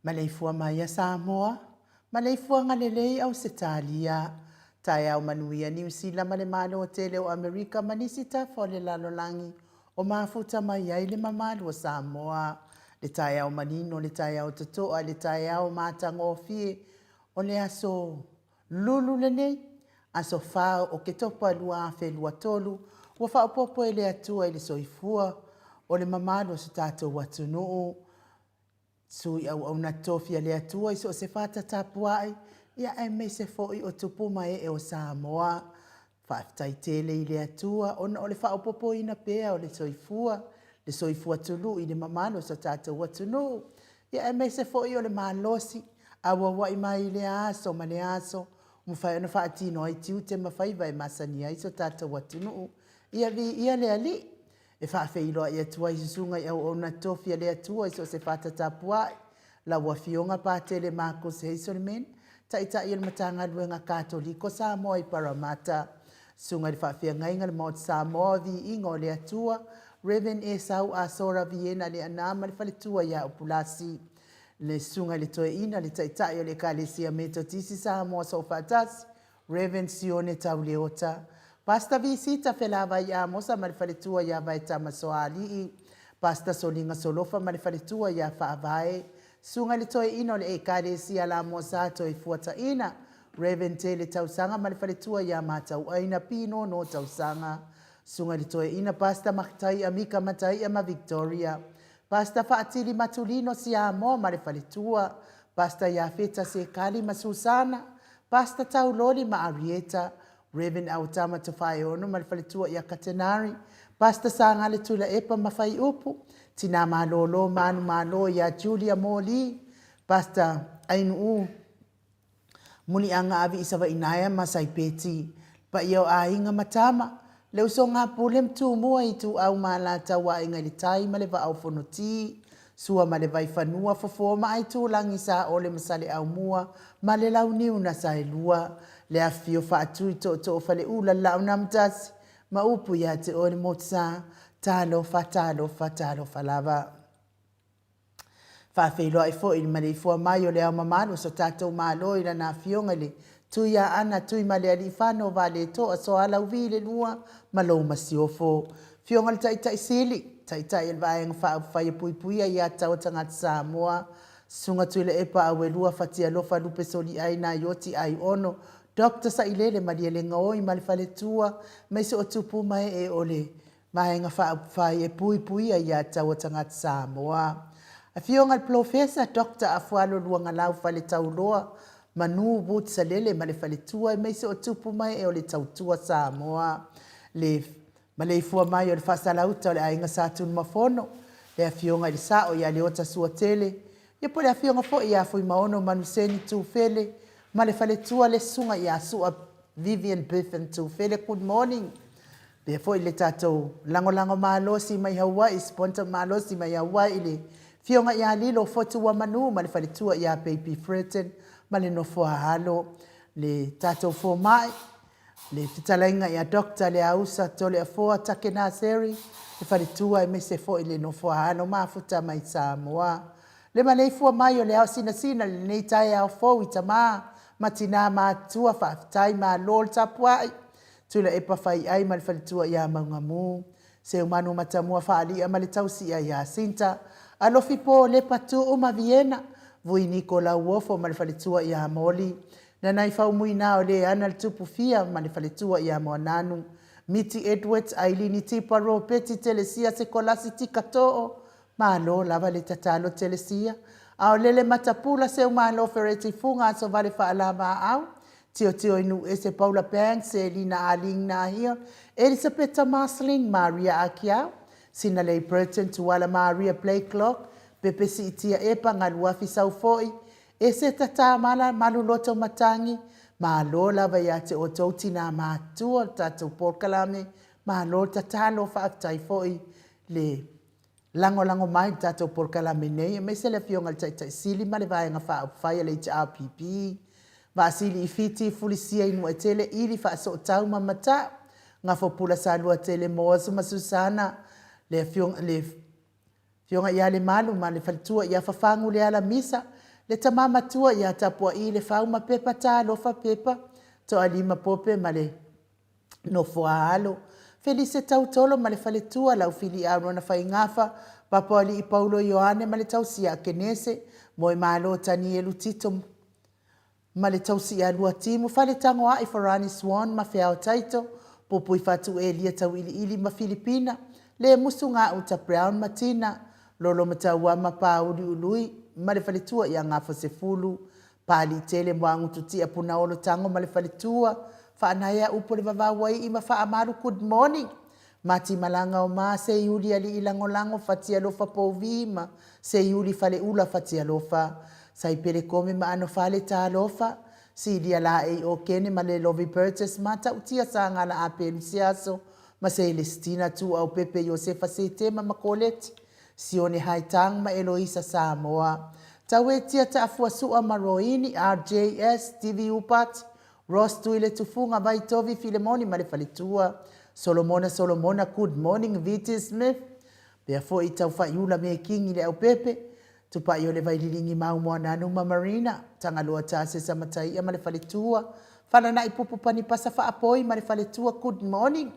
Maleifua mai a Samoa, Maleifuaga lelei Ausetalia, Taeao manuia Niu Sila ma le Malo tele o Amerika ma nisi tafa o le lalolagi o mafuta mai ai le mamalu o Samoa. Le taeao manino, le taeao totoa, le taeao matagofie o le aso Lulu lenei, aso 4 o Oketopa 2023, ua faaopoopo e le Atua i le soifua o le mamalu o so tatou atunuu. Sui auauna tofi a le Atua i so o se fata tapuai, ia aemaise foi o tupu ma ee o Samoa. Faafetai tele i le Atua ona o le faaopoopoina pea o le soifua, le soifua tului i le mamalu o so tatou atunuu, ia aemaise foi o le malosi auauai mai i lea aso ma lea aso ua mafai ona faatino ai tiute ma faiva e masani ai so tatou atunuu. Ia viia le Alii! E faafeiloai atu ai susuga i auauna tofi a le Atua i so o se fata tapuai, lau Afioga Patele Marcus Hazelman, Taitai o le Matagaluega Katoliko Samoa i Parramatta. Susuga i le Faafeagaiga le Maota Samoa o Viiga o le Atua, Rev. Esau Asora Viena Leaana ma le Faletua ia Upulasi. Le Susuga i le Toeaina, le Taitai o le Ekalesia Metotisi Samoa Soofaatasi, Rev. Sione Tauleota. Pastor Visita Felavai Amosa ma le Faletua ia Vaetama Soalii. Pastor Soliga Solofa ma le Faletua ia Faavae. Susuga i le Toeaina o le Ekalesia Lamosa Toefuataina, Rev. Tele Tausaga ma le Faletua ia Matauaina Pinono Tausaga. Susuga i le Toeaina Pastor Makataia Mika Mataia ma Victoria. Pastor Faatili Matulino Siamoa ma le Faletua. Pastor Iafeta Sekali ma Susana. Pastor Tauloli ma Arieta. Rev. Autama Tofaeono ma le Faletua ia Katenari. Pastor Sagale Tuilaepa ma Faiupu. Tina Malolo Manumalo ia Julia Moli. Pastor Ainuu Muliaga Avi i Savainaea ma Saipeti, paia o aiga ma tama, le usoga pule ma Tumua i Ituau ma Alataua aiga i le tai ma le vaa o Fonoti, Sua ma le Vaifanua, Fofo ma Aitulagi, Saole ma Saleaaumua ma le Launiu na Saelua, le afifio Faatui Tootoo Faleula le Laaunamutasi ma upu ia te oe le Motusa, talofa, talofa, talofa lava. Faafeiloai foi i le maleifua mai o Le Ao Mamalu o so tatou Malo i Lana Afioga i le Tuiaana Tuimalealiifano Vaaletoa Soalauvi le Lua ma lou Masiofo. Afioga i le Taitai Sili, Taitai o le Vaega Faaupufai e Puipuia Ia Tatau a Tagata Samoa, Susuga Tuilaepa Auelua Fatialofa Lupe Soliai Naioti Aiono, Doctor Sailele Malielegaoi ma le Faletua, aemaise o tupu ma ee o le Vaega Faaupufai e Puipuia Ia Tatau a Tagata Samoa. Afioga i le Polofesa Doctor Afualo Luagalau Faletauloa Manu Wood Salele ma le Faletua aemaise o tupu ma ee o le Tautua Samoa. Le maleifua mai o le Faasalauta o le Aiga Sa Tunumafono, le Afioga i le Sao ia Leota Suatele, ia po o le Afioga foi ia Fuimaono Manuseni Tufele ma le Faletua le Susuga ia Sua Vivian Biffin Tufele. Good morning. Pea foi le tatou lagolago malosi mai Hawaii, sponsor malosi mai Hawaii le Afioga ia Lilo Fotuamanu ma le faletua ia Baby Fretton ma le nofo a alo, le tatou fomai, le fetalaiga ia Doctor Leausa Toleafoa Takenaseri, le faletua aemaise foi le nofo a alo mafuta mai Samoa. Le maleifua mai o le ao sinasina i lenei taeao fou i tama ma tina matutua, faafetai malo le tapuai. Tuilaepa Faiai ma le faletua ia Maugamu, Seumanu Matamua Faalia ma le tausia ia Sinta, Alofi Po Lepa Tuu ma Viena, Vui Niko Lauofo ma le faletua ia Moli, Nanai Faumuina o Leana le Tupu Fia ma le faletua ia Moananu, Miti Edwards, Ailini Tipa Ropeti Telesia Sekolasi Tika Too, Malo lava le tatalo Telesia, Aolele Matapula Seumalo Fereti Fuga Asovale Faalavaau, Tiotio i Nuuese Paula Banks, Selina Aling Nahia, Elisapeta Marceline, Maria Akiau, Sinalei Burton, Tuala Maria Blakelock, Pepe Siitia Epa, Galuafi Saufoi, Eseta Tamala, Maluloto Matangi, Malo lava ia te outou tinā matutua o le tatou polokalame, malo le tatalo, faafetai foi le Lagolago mai i le tatou polokalame nei, aemaise le Afioga i le Taitai Sili ma le Vaega Faaupufai a le HRPP, Vaasili i Fiti, Fulisia i Nuuaitele, Ili Faasootau ma Matau, Gafopula Saluatele, Moaso ma Susana, le Afioga, le Afioga ia Lemalu ma le Faletua ia Fafagu Leala Misa, le Tama Matua ia Tapuaii Lefau ma Pepa Talofa Pepa, Toalima Pope ma le Nofoaalo, Felise Tautolo ma le faletua, Laufiliau Lona Faigafa, Papoalii Paulo Ioane ma le tausia a Kenese, Moemalo Tanielu Tito ma le tausia a Luatimu, Faletagoai Farani Swan ma Feao Taito, Pupui Fatu Elia Tauiliili ma Filipina, Lemusu Gauta Brown ma Tina, Lolo Matauama Pauli Ului ma le faletua ia Gafosefulu, Paliitele Moagututia Punaolo Tago ma le faletua, Faanaea Upu le Vavauaii ma Faamalu Good morning Mati Malaga o Ma Seiuli Alii Lagolago Fatialofa Pouvi ma Seiuli Faleula Fatialofa Saipele Kome ma Anofale Talofa Silia Laei Okene ma Lelovi Burgess ma Tautia Sagala Apelu Seaso ma Celestina Tuau Pepe Iosefa Setema ma Koleti Sione Haitang ma Eloisa Samoa, Tauetia Taafuasua ma Roini, RJS, Stevie Upati, Ross Tuiletufuga Vaitovi Filemoni ma le faletua, Solomona Solomona Good morning Viti Smith, pea foi Taufaiula Mekingi Leaupepe, Tupai o le Vaililigi Mau Moananu ma Marina, Tagaloa Tasesa Mataia ma le faletua, Falanai Pupu Panipasa Faapoi ma le faletua Good morning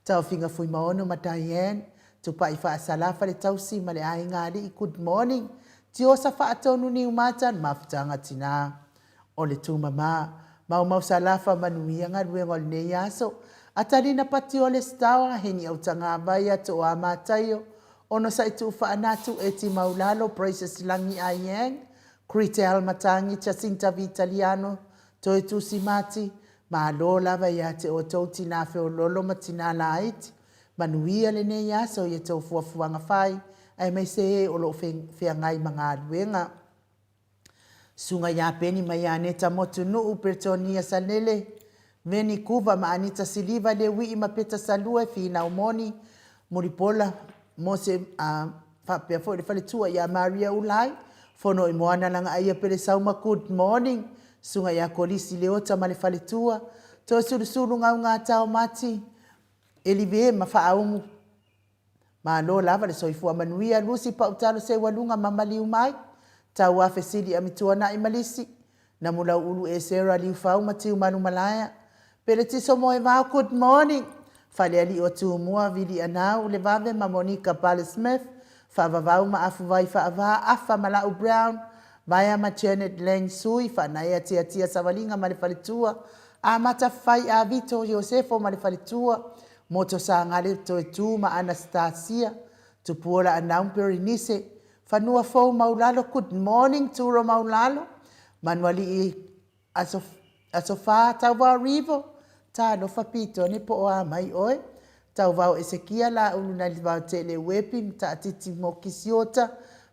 Taofiga Fuimaono ma Diane, Tupai Faasala Faletausi ma le Aiga Alii Good morning Tiosa Faatonu Niumata Mafutaga Tina o le Tumama Maumau Salafa Manuia galuega o lenei aso Atalina Patiole Stawa Heni Autagavai Atoa Mataio Onosai Tuufaanatu Eti Maulalo Precious Lagi Ayang Critel Matangi Jacinta Vitaliano Toetusi Mati Malo lava ia te outou tinā feololo ma tinā laiti. Manuia lenei aso i a tou fuafuaga fai, aemaise e o lo o feagai ma galuega. Susuga ia Peni ma ia Aneta Motunuu, Bretonia Sanele, Veni Kuva ma Anita Siliva, Leuii ma Peta Salue, Finau Moni, Mulipola, Mose, a faapea foi le faletua ia Maria Ulai, Fono i Moana Lagaaia Pelesauma Good morning, Susuga ia Kolisi Leota ma le faletua, Toesulusulu Gaugata o Mati, Elive ma Faaumu, Malo lava le soifua manuia Lucy Pautalo Seualuga ma maliu mai, Tauafe Sili Amituanai ma Lisi, Namulauulu Esera Liufau ma Tiumalu Malaea, Peletiso Moevao Good morning, Falealii o Tumua, Vili Anau, Levave ma Monica Pale Smith, Faavavau ma Afuvai Faava, Afa ma Lau Brown, Vaea ma Janet Lang Sui, Faanaea Tiatia Savaliga ma le Faletua, Amata Fai A Vito Iosefo ma le Faletua, Moto Sagale Toetu ma Anastasia, Tupuola Anaum Perenise, Fanua Fou Maulalo Good morning Turo Maulalo, Manualii Aso Aso Fa Tauvao Rivo, Talofa Pitone po o a mai oe, Tauvao Esekia Laulu Nalivao Tele Uepi Mataatiti Mokisiota,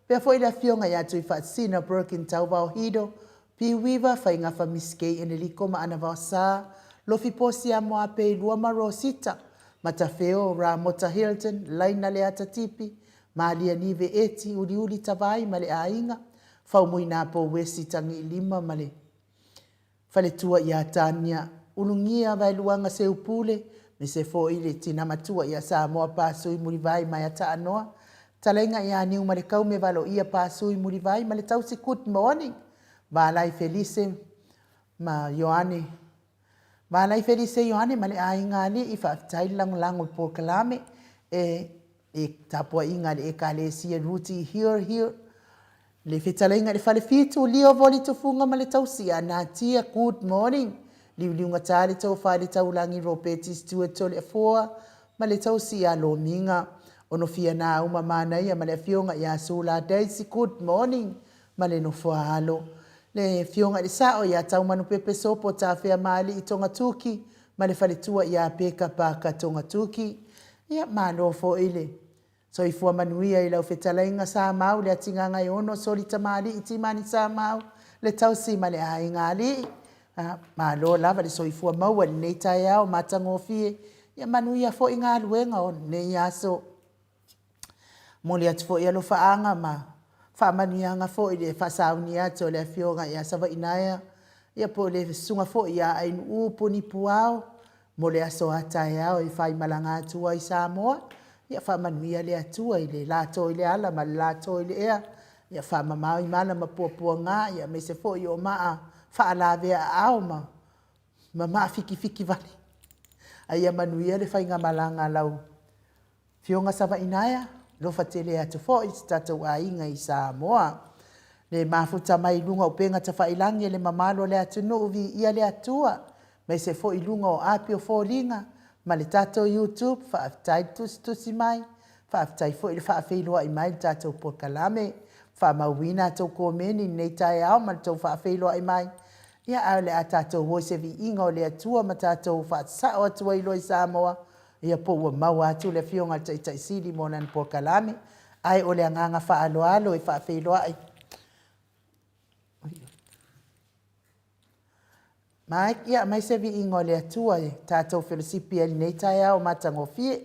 pea foi le afioga ia Tuifaasisina Birkin Tauvao Hido, Piuiva, Faigafa Miss Kay Eneliko ma Anavao Sa, Lofi Posia Moapeilua ma Rosita, Matafeo, Ramota Hilton, Laina Leata Tipi, Malia Nive Eti, Uliuli Tavai ma le aiga, Faumuina Wesi Tagiilima ma le faletua ia Tania, Ulugia Vaeluaga Seupule, me se foi le tina matua ia Samoa Pasui Mulivai mai Taanoa, Talaiga ia Niumalekaume Valoia Pasui Mulivai ma le tausi Good morning, Valai Felise ma Ioane Valai Felise Ioane ma le aiga alii, faafetai le lagolago i polokalame e e tapuaiga a le Ekalesia Ruti Here Here Le fetalaiga i le Falefitu, Leo Voli Tufunga ma le tausi a Natia Good morning, Liuliugata le tofa i le taulagi Ropeti Stewart Toleafoa ma le tausi a Lomiga Onofia Nauma Manaia ma le afioga ia Sula Daisy Good morning ma le nofoa alo. Le afioga i le Sao ia Taumanupepe Sopo Tafea Maali'i Togatuki ma le faletua ia Peka Parker Togatuki. Ia, malo foi le Soifua manuia i lau fetalaiga Samau le Atigagaeono Soli Tamalii Timani Samau le tausi ma le aiga alii. Malo lava le soifua maua i lenei taeao matagofie. Ia manuia foi galuega o lenei aso. Momoli atu foi alofaaga ma faamanuiaga foi i le faasaunia atu o le Afioga ia Savainaea, ia po o le Susuga foi ia Ainuu Puni Puao mo le aso a taeao e faimalaga atu ai Samoa. Ia faamanuia le Atua i le lato i le ala ma le lato i le ea. Ia faamamao i mala ma puapuaga, ia aemaise foi o maa faalavea aao ma ma maa fikifikivale. A ia manuia le faigamalaga a lau Afioga Savainaea, alofa tele atu foi i si tatou aiga i Samoa. Le mafuta mai i luga o upega tafailagi e le mamalu o le atunuu, viia le Atua, aemaise foi i luga o api o foliga ma le tatou YouTube, faafetai le tusitusi mai, faafetai foi le faafeiloai mai i le tatou polokalame. Faamauina a tou komeni i lenei taeao ma le tou faafeiloai mai. Ia, ae o le a tatou o i se viiga o le Atua ma tatou faasao atu ai loa i Samoa, Ia po ua maua atu le Afioga i le Taitai Sili mo lana polokalame, ae o le agaga faaaloalo e faafeiloai mai, ia aumai se viiga o le Atua e tatou felosipi ai i lenei taeao matagofie.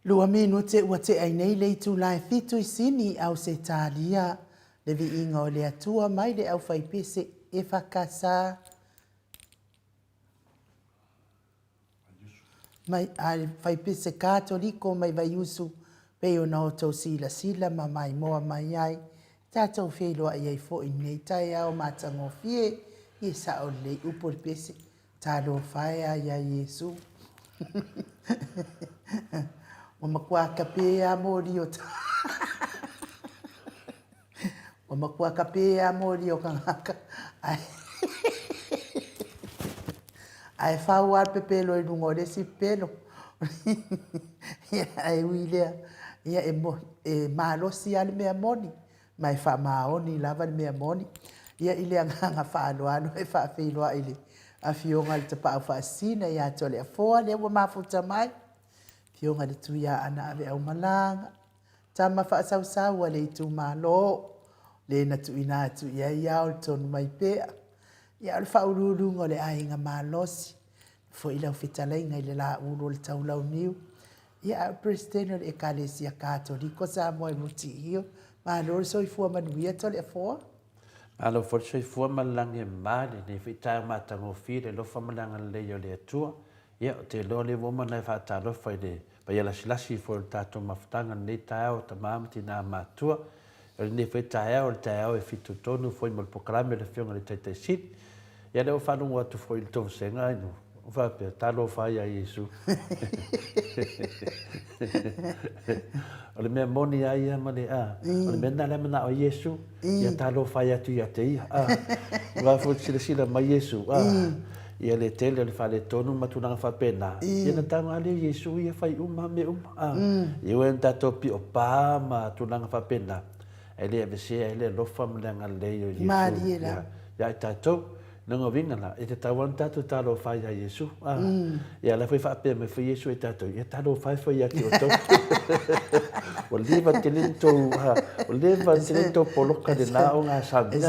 Lua minute ua tea nei le itula e 7 i Sini i Ausetalia, le viiga o le Atua mai le aufaipese EFKS mai a le faipese Katoliko mai Vaiusu pei ona outou silasila ma maimoa mai ai. Tatou feiloai ai foi i lenei taeao matagofie, ia sao lelei upu o le pese. Talofa e a ia Iesu. Ua matua kape lava moli o Ua matua kape lava moli o tagata ae ae fau lava le pepelo i luga o le isi pepelo. Ae ui i lea, ia e malosi lava le mea moni ma e faamaoni lava le mea moni. Ia i le agaga faaaloalo e faafeiloai i le Afioga i le Tapaau Faasisina ia Toleafoa lea ua mafuta mai, Afioga i le Tuiaana Aveaumalaga, tama faasausau a le itumalo, le na tuuina atu i ai ao le tonu mai pea. Ia o le faauluuluga o le aiga malosi, foi lau fetalaiga i le Laulu o le Taulauniu, ia a o le Peresetene o le Ekalesia Katoliko Samoa i Rutiio. Malo le soifua manuia Toleafoa. Malo foi le soifua ma le lagi e mama i lenei foi taeao matagofie i le alofa ma le agalelei o le Atua. Ia, ou te iloa o lea ua uma ona e faatalofa i le paia lasilasi foi o le tatou mafutaga i lenei taeao o tama ma tina matutua. O lenei foi taeao, o le taeao e fitoitonu foi mo le polokalame a le Afioga i le Taitai Sili. Ia lea ua faalogo atu foi i le tovosega ua faapea, Talofa ia Iesu. O le mea moni a ia ma le a, o le mea lena lea manao ai Iesu, ia talofa ai atu ia te ia. A, aua foi silasila mai Iesu, a, ia le tele o le faaletonu ma tulaga faapena, ia na tago lava lea o Iesu ia fai uma mea uma. A, ia ua tatou pio pa ma tulaga faapena, e le avesea ai le alofa ma le agalelei o Iesu ia i tatou. Lona uiga la, e tatau lava ona tatou talofa ia Iesu. Ia o la foi e faapea mai foi Iesu ia tatou, ia talofa e foi ia te outou. Ua leva tele ni tou, ua leva tele ni tou poloka i lena ogasami.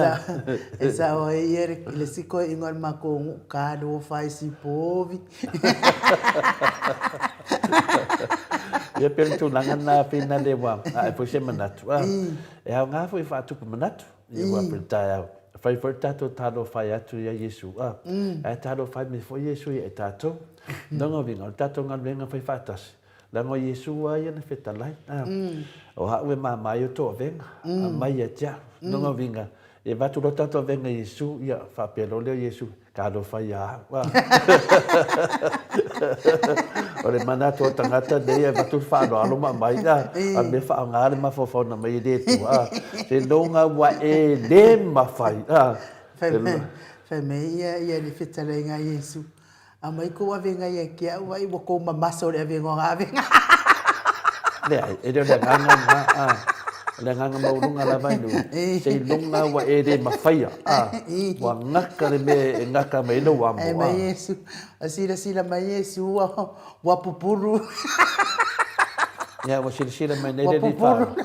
E sao ai ia le isi toeaina o le matou nuu, talofa e sipovi. Ia pei o le tulaga lena pei na le ua ae foi se manatu. E aoga foi e faatupu manatu. Ia ua pei taeao. E fai foi le tatou talofa ai atu ia Iesu. Ae talofa ai mai foi Iesu ia i tatou. Lona uiga, o le tatou galuega fai faatasi, leaga o Iesu lava ia na fetalai. O au e mama ai outou avega, aumai ia te au. Lona uiga, e avatu loa tatou avega i Iesu, ia faapea loa lea o Iesu, Talofa ia au. O le manatu o tagata nei e avatu le faaaloalo ma aumai, a mea faaaoga le mafaufau na aumai e le Atua. Seiloga ua e le mafai. Fai mai ia le fetalaiga a Iesu, Aumai kou avega ia te au, vaai ua kou mamaso le avega o na avega. Leai, e le o le agaga lena. O le agaga maualuga lava e nuu, seiloga ua e le mafaia, ua gaka le mea e gaka mai ai lou amo. Ae mai Iesu, a silasila mai Iesu ua pupulu. Ia, ua silasila mai nei le Alii Faaola.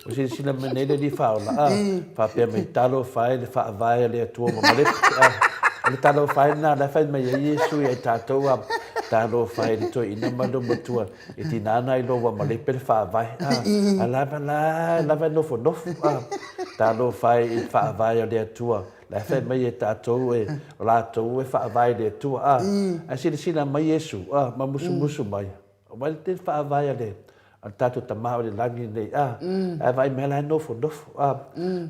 Ua silasila mai nei le Alii Faaola, a, faapea mai, Talofa e le Faavae a le Atua ua malepe. A, o le talofa e lena o la e fai mai ai Iesu ia i tatou, a, talofa e le toeaina ma le matua, e tiga ona iloa ua malepe le Faavae. A, a lava la, lava e nofonofo, a, talofa e i le Faavae a le Atua, la e fai mai e tatou e, o latou e faavae i le Atua, a, ae silasila mai Iesu, a, ma musumusu mai. Aumai le tele faavae a le a le tatou Tama o le lagi nei, a, ae vaai mai la e nofonofo, a,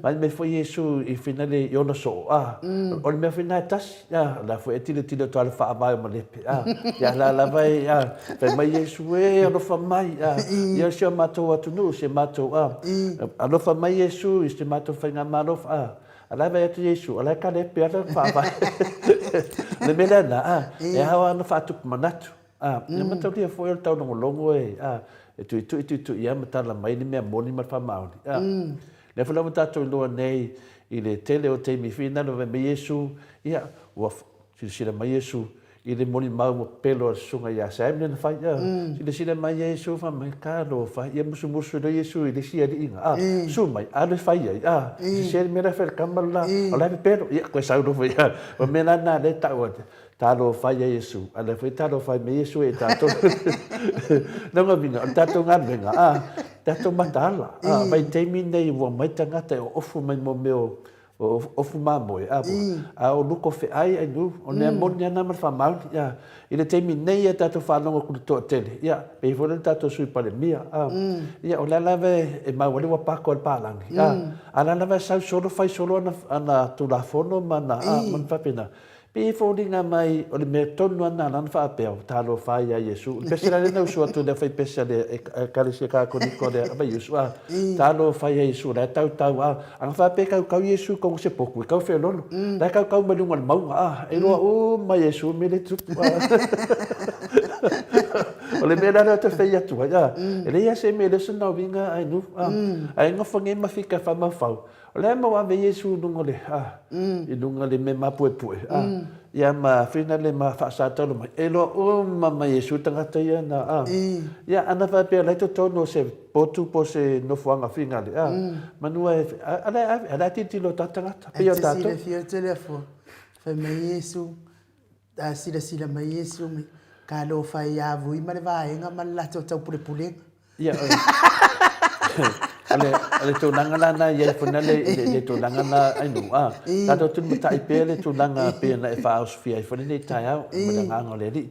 vaai mai foi Iesu i fina le i ona soo, a, o le mea foi lena e tasi, a, o la foi e tilotilo atu lava le faavae o Malepe, a, ia la lava e, a, fai mai Iesu e, alofa mai, a, ia si o matou atunuu, si o matou, a, alofa mai Iesu i si o matou faigamalo, a, a la e vaai atu Iesu, o la e kalepe lava le faavae. O le mea lea na, a, e ao lava ona faatupu manatu. A, ia mataulia foi o le taulogologo e, a, e tuitui tuitui lava ma tala mai le mea moni ma le faamaoni. A, lea foi la ua tatou iloa nei i le tele o taimi finagalo fai mai Iesu, ia, ua silasila mai Iesu i le molimau ua pepelo a le susuga ia Sam lea na fai, a, silasila mai ia Iesu fai mai, Talofa, ia musumusu loa Iesu i le isi aliiga, a, susu mai, alu e fai ai, a, sese le mea la e fai e le tama le la, o la e pepelo, ia, toe sau loa foi, a, o le mea la lena lea e tau atu, Talofa ia Iesu, a o lea foi e talofa mai Iesu ia i tatou. Lona uiga, o le tatou galuega, a, tatou mataala, a, vaitaimi nei ua omai tagata e oofu mai mo mea o O ofu mamoe, a a o luko feai ai nu, o mea moni ana ma le faamaoni, ia. I le taimi nei ia tatou faalogo atu i le toatele, ia, pei foi lea le tatou Sui Palemia, a, ia, o lea lava e maua ai le ua pako e le palagi, a, a o lea lava e sau solo fai solo ana, ana Tulafono ma ana, a, ma ana faapena. Pei e foliga mai o le mea tonu lava lena na faapea, Talofa e ia Iesu. O le pese la lea na usu atu i le aufaipese a le Ekalesia Kakoliko a le Vaiusu, a, Talofa e ia Iesu, o la e tautau a. A na faapea e kaukau Iesu i koga se potu, e kau feololo. La e kaukau mai luga o le mauga, a, e iloa uma Iesu mea lea e tupu, a. O le mea la lea ou te fai atu ai, a, e leai lava se mea e le o se nauiga a inu, a, ae nofo nei ma fika e faamaufau. O le a mau ave Iesu i luga o le, a, i luga o le mea mapuepue, a, ia ma whina le ma faasatalo mai, e loa uma mai Iesu tagata ia na, a, ia, ana faapea la i totonu o se potu po o se nofoaga whina le, a, manua e, a, a la e, a la e tilotilo ta tagata, pei o tatou. E te silafia te le Afua, fai mai Iesu, a silasila mai Iesu mai, ka alofa ia Vui ma le vaega ma le latou taupulepulega. Ia, o le, o le tulaga la na i ai foi na le, le, le tulaga na ai nu, a, tatou tulimatai pea le tulaga pei ona e faaosofia ai foi lenei taeao ma le agaga o le Alii.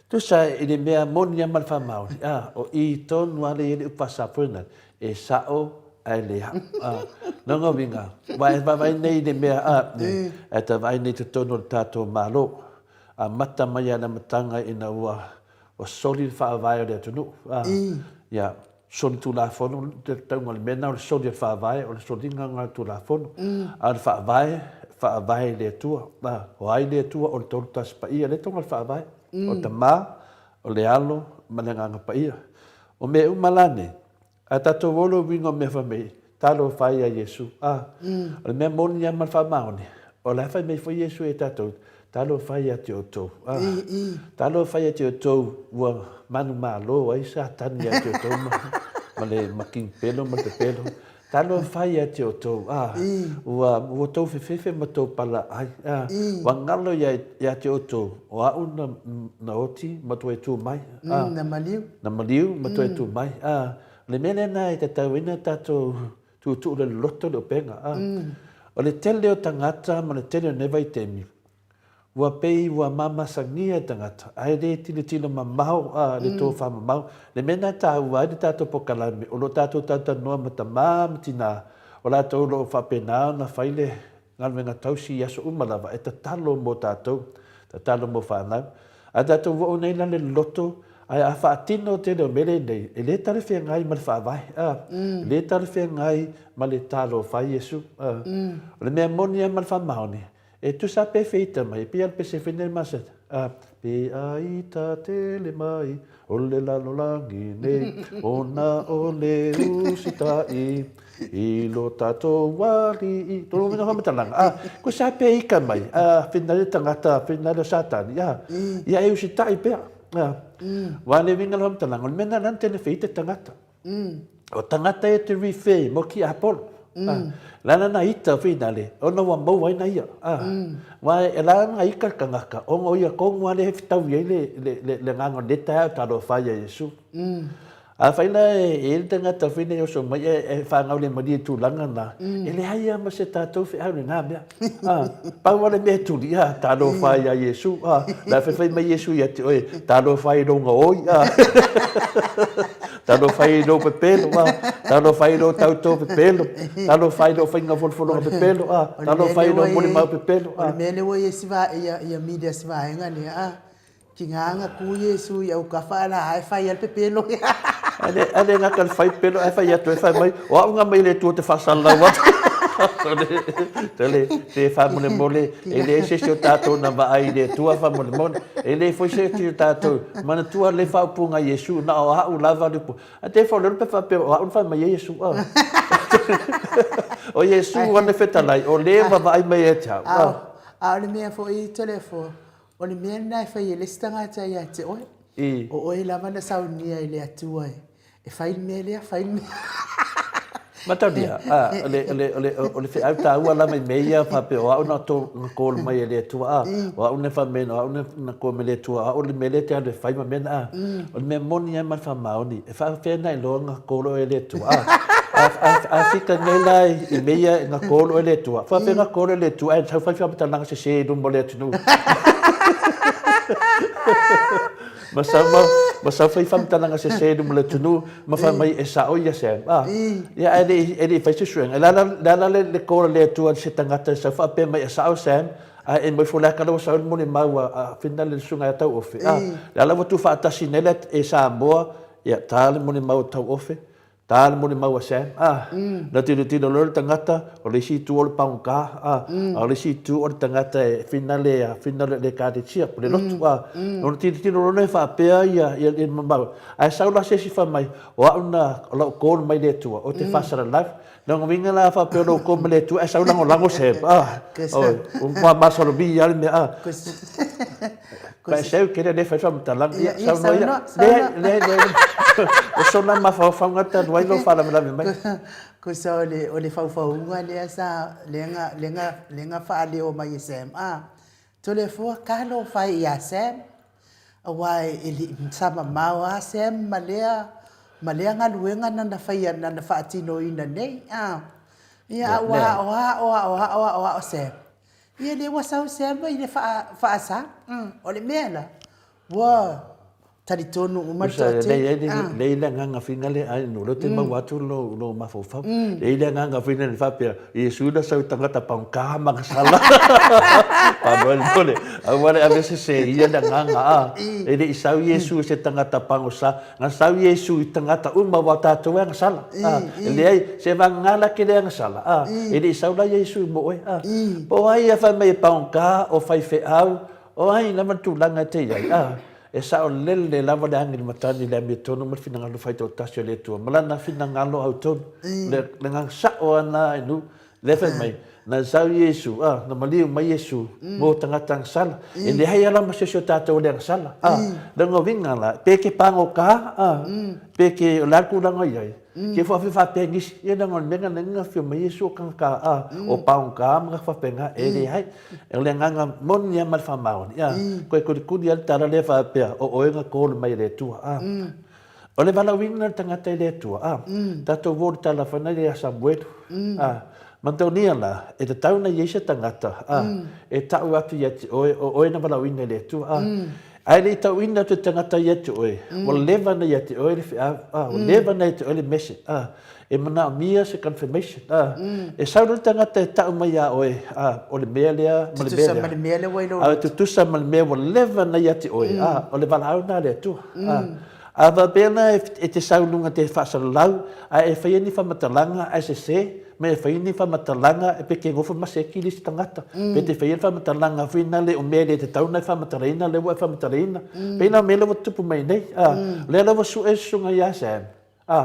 Tusa i le mea moni lava ma le faamaoni, a, o i tonu lava lea e i ai le upu faa-Samoa na, e sao ae le ao. A, lona uiga, aua e vaavaai nei i le mea, a, e ta vaai nei i totonu o le tatou Malo, amata mai lava i le amataga ina ua Ua soli le faavae o le atunuu. Ia, soli tulafono, le tauga o le mea lena o le soli o le faavae, o le soliga lena o le tulafono. A o le faavae, faavae i le Atua. O ai le Atua? O le Tolu Tasi Paia, lea e tauga o le faavae. O le Tama, o le Alo ma le Agaga Paia. O mea uma la nei, A tatou o le uiga o mea fai mai, Talofa e ia Iesu. A, o le mea moni lava ma le faamaoni, o la e fai mai foi Iesu ia tatou, Talofa e ia te outou. A, talofa ia te outou ua manumalo ai Satani ia te outou ma, ma le ma King Pelo ma le pepelo. Talofa e ia te outou. A, ua, ua outou fefefe ma outou palaai. A, ua galo ia, ia te outou, o au na, na oti ma toe tu mai. A, na maliu. Na maliu ma toe tu mai. A, o le mea lena e tatau ai ona tatou tuutuu le loloto le upega. A, o le tele o tagata ma le tele o nei vaitaimi, ua pei ua mamasagia e tagata, ae le tilotilo mamao a le tofa mamao. Le mea lena e taua ai le tatou polokalame, o lo o tatou talatalanoa ma tama ma tina, o latou o lo o faapena ona fai le galuega tausi i aso uma lava e tatalo mo tatou, tatalo mo fanau. A tatou oo nei la le loto, ae a faatino tele o mele nei, e le talafeagai ma le faavae, a, e le talafeagai ma le talofa ai Iesu, a. O le mea moni lava ma le faamaoni, e tusa pe feita mai, e pei lava le pese foi nei ma a, pe a ita tele mai o le lalolagi nei, ona o le usitai I lo tatou alii. Tolu mea faamatalaga. A, ko sa pe ika mai. A, whina le tangata, whina le Satani. A, ia e usitai pea. A, wa le winga le faamatalaga. O le mea na tene whii te tangata. O tangata e te refer mo ki Apollo. A, lana na ita whina le, ona ua maua ai na ia. A, wa e la na ika le tangata, ona o ia kongu ale he whitau i ai le, le, le, le nganga le tae o talofa ia Iesu. Afai la e i ai le tagata foi nei e oso mai e fanau le malie i tulaga na, e leai lava ma se tatou feau i lena mea. A, pau lava le mea e tuli, a, talofa ia Iesu, a, la e faifai mai Iesu ia te oe, talofa i lou gaoi, a, talofa i lou pepelo, a, talofa i lou tautō pepelo, talofa i lou faiga folofologa pepelo, a, talofa i lou molimau pepelo, a. O le mea lea ua i ai ia media si vaega lea, a. Tiga na ku Iesu i autafa ae la ae fai a le pepelo. Ae le gata le fai pepelo ae fai atu e fai mai o au na mai le Atua te faasalalau atu. Tole te faamolemole e leai se isi o tatou na vaai i le Atua faamolemole e leai foi se isi o tatou manatua le faaupuga a Iesu na o au lava le upu. Ae te faolelo pe faapea o au na fai mai ai Iesu. O Iesu ana fetalai o le vaavaai mai ia te au. A o le mea foi Toleafoa. O le mea lena e fai e le isi tagata ia te oe. O oe lava na saunia e le Atua e fai le mea lea, fai le mea. Mataulia, a, o le, o le, o le, o le feau taua lava i mea ia faapea o au na to, na call mai e le Atua, a, o au na fai mai, o au na call mai e le Atua, o au le mea lea e te alu e fai ma mea na, a. O le mea moni lava ma le faamaoni, e faapefea ona iloa na call oe e le Atua, a. A, a, a fika nei la i mea ia na call oe e le Atua, faapefea na call oe e le Atua ae sau fai faamatalaga sese i luma o le atunuu. Ma sau ma, ma sau fai faamatalaga sese i luma o le atunuu ma fai mai e sao ia Sam. A, ia ae le i, e le i fai se suega. Le a la, le a la le, le call a le Atua i se tagata e sau faapea mai e sao Sam, ae e moifo le aka la ua sau le molimau a, a Fina le susuga ia Tauofe. A, le a la ua tuufaatasi nei le, e Samoa, ia ta le molimau a Tauofe, Ta le molimau a Sam, a, na tilotilo loa le tagata, o le isi itu o le pagota, a, a o le isi itu o le tagata e finale a finale le ekalesia, po le lotu, a. Ona tilotilo loa lea faapea ia, ia le mamao. Ae sau la se isi fai mai, o au na, o lau call mai le Atua, ou te faasalalau. Lona uiga la faapea o lou call mai le Atua, ae sau lagolago Sam, a. Oi, ua masalomia lava le mea, a. Pa e seu kere le fai faamatalaga. Ia, saunoa ia. Leai, leai, leai. O sona mafaufauga talu ai lou faalavelave mai. Tusa o le, o le faufauga lea sa, lea na, lea na, lea na faaleo mai e Sam, a, Toleafoa, talofa e ia Sam, aua e le i, sa mamao lava Sam ma lea, ma lea galuega na na faia, na na faatinoina nei, a. Ia, a ua aoao, aoao, aoao Sam. Ia lea ua sau Sam i le faasa. O le mea la, ua talitonu uma le toatele. Lea i le agaga fina lea, ai no lea te maua atu lou mafaufau. Lea i le agaga fina lea faapea, Iesu na sau i tagata pagota ma gasala. Faamolemole, aua le ave sese ia le agaga a. E le i sau Iesu i se tagata pagosa, Na sau Iesu i tagata uma aua o tatou e agasala. A, e leai, se vagana la ke le agasala. A, e le i sau la Iesu mo oe. A, po o ai ia fai mai e pagota, o faifeau, o ai lava le tulaga e te i ai. A, e saolele lava le agi i le matagi i le amiotonu ma le finagalo faitoatasi o le Atua, ma lana finagalo autonu. Le, le agaga sao lava lena e nuu. Lea fai mai, na sau Iesu, a, na maliu mai Iesu mo tagata agasala. E leai lava ma se isi o tatou e le agasala. A, lona uiga la, pe ke pagota, a, pe ke, o le a le tulaga o i ai, ke faafe faapea nisi, ia leaga o le mea lena na afio mai Iesu o tagata, a, o pagota ma faapena, e leai. O le agaga moni lava ma le faamaoni, a, toe kulikuli lava le tala lea faapea, o oe na call mai e le Atua, a. O le valaauina o le tagata i le Atua, a, tatou uo le tala whanau ia Samuelu, a, manaonia la, e tatau ona i ai se tagata, a, e tau atu ia te oe, o oe na valaauina i le Atua, a, ae le i tauina atu e le tagata ia te oe, ua leva ona ia te oe le feau, a, ua leva ona ia te oe le message, a, e manaomia se confirmation, a, e sau loa le tagata e tau mai ia oe, a, o le mea lea ma le mea lea, Tutusa ma le mea lea ua i lou loto. A, tutusa ma le mea ua leva ona ia te oe, a, o le valaau lena a le Atua, a. A faapea la e te sau i luga te faasalalau, ae e faia ni faamatalaga ae sese, ma e faia ni faamatalaga e pe ke gofo ma seki le isi tagata, pe te faia le faamatalaga foi na le o mea e le tatau ona e faamatalaina lea ua e faamatalaina. Pei la o mea lea ua tutupu mai nei, a, o lea la ua sue le susuga ia Sam, a,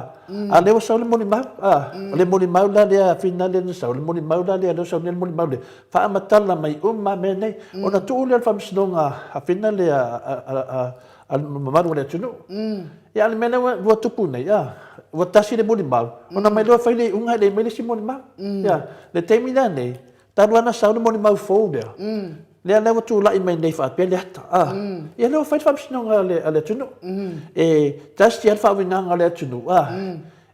a lea ua sau le molimau, a, o le molimau la lea fina lea na sau, o le molimau la lea, lea ua sau nei le molimau lea, faamatala mai uma lava mea nei, ona tuu lea o le faamasinoga a fina lea a, a le mamalu o le atunuu. Ia, a o le mea lea ua tupu nei, a, ua tasi le molimau, ona mai loa fai le iuga e le mai le isi molimau. Ia, le taimi la nei, talu lava ona sau le molimau fou lea, lea la ua tulai mai nei faapea le ata, a, ia lea ua fai le faamasinoga a le atunuu. E tasi lava le faauigaga a le atunuu, a,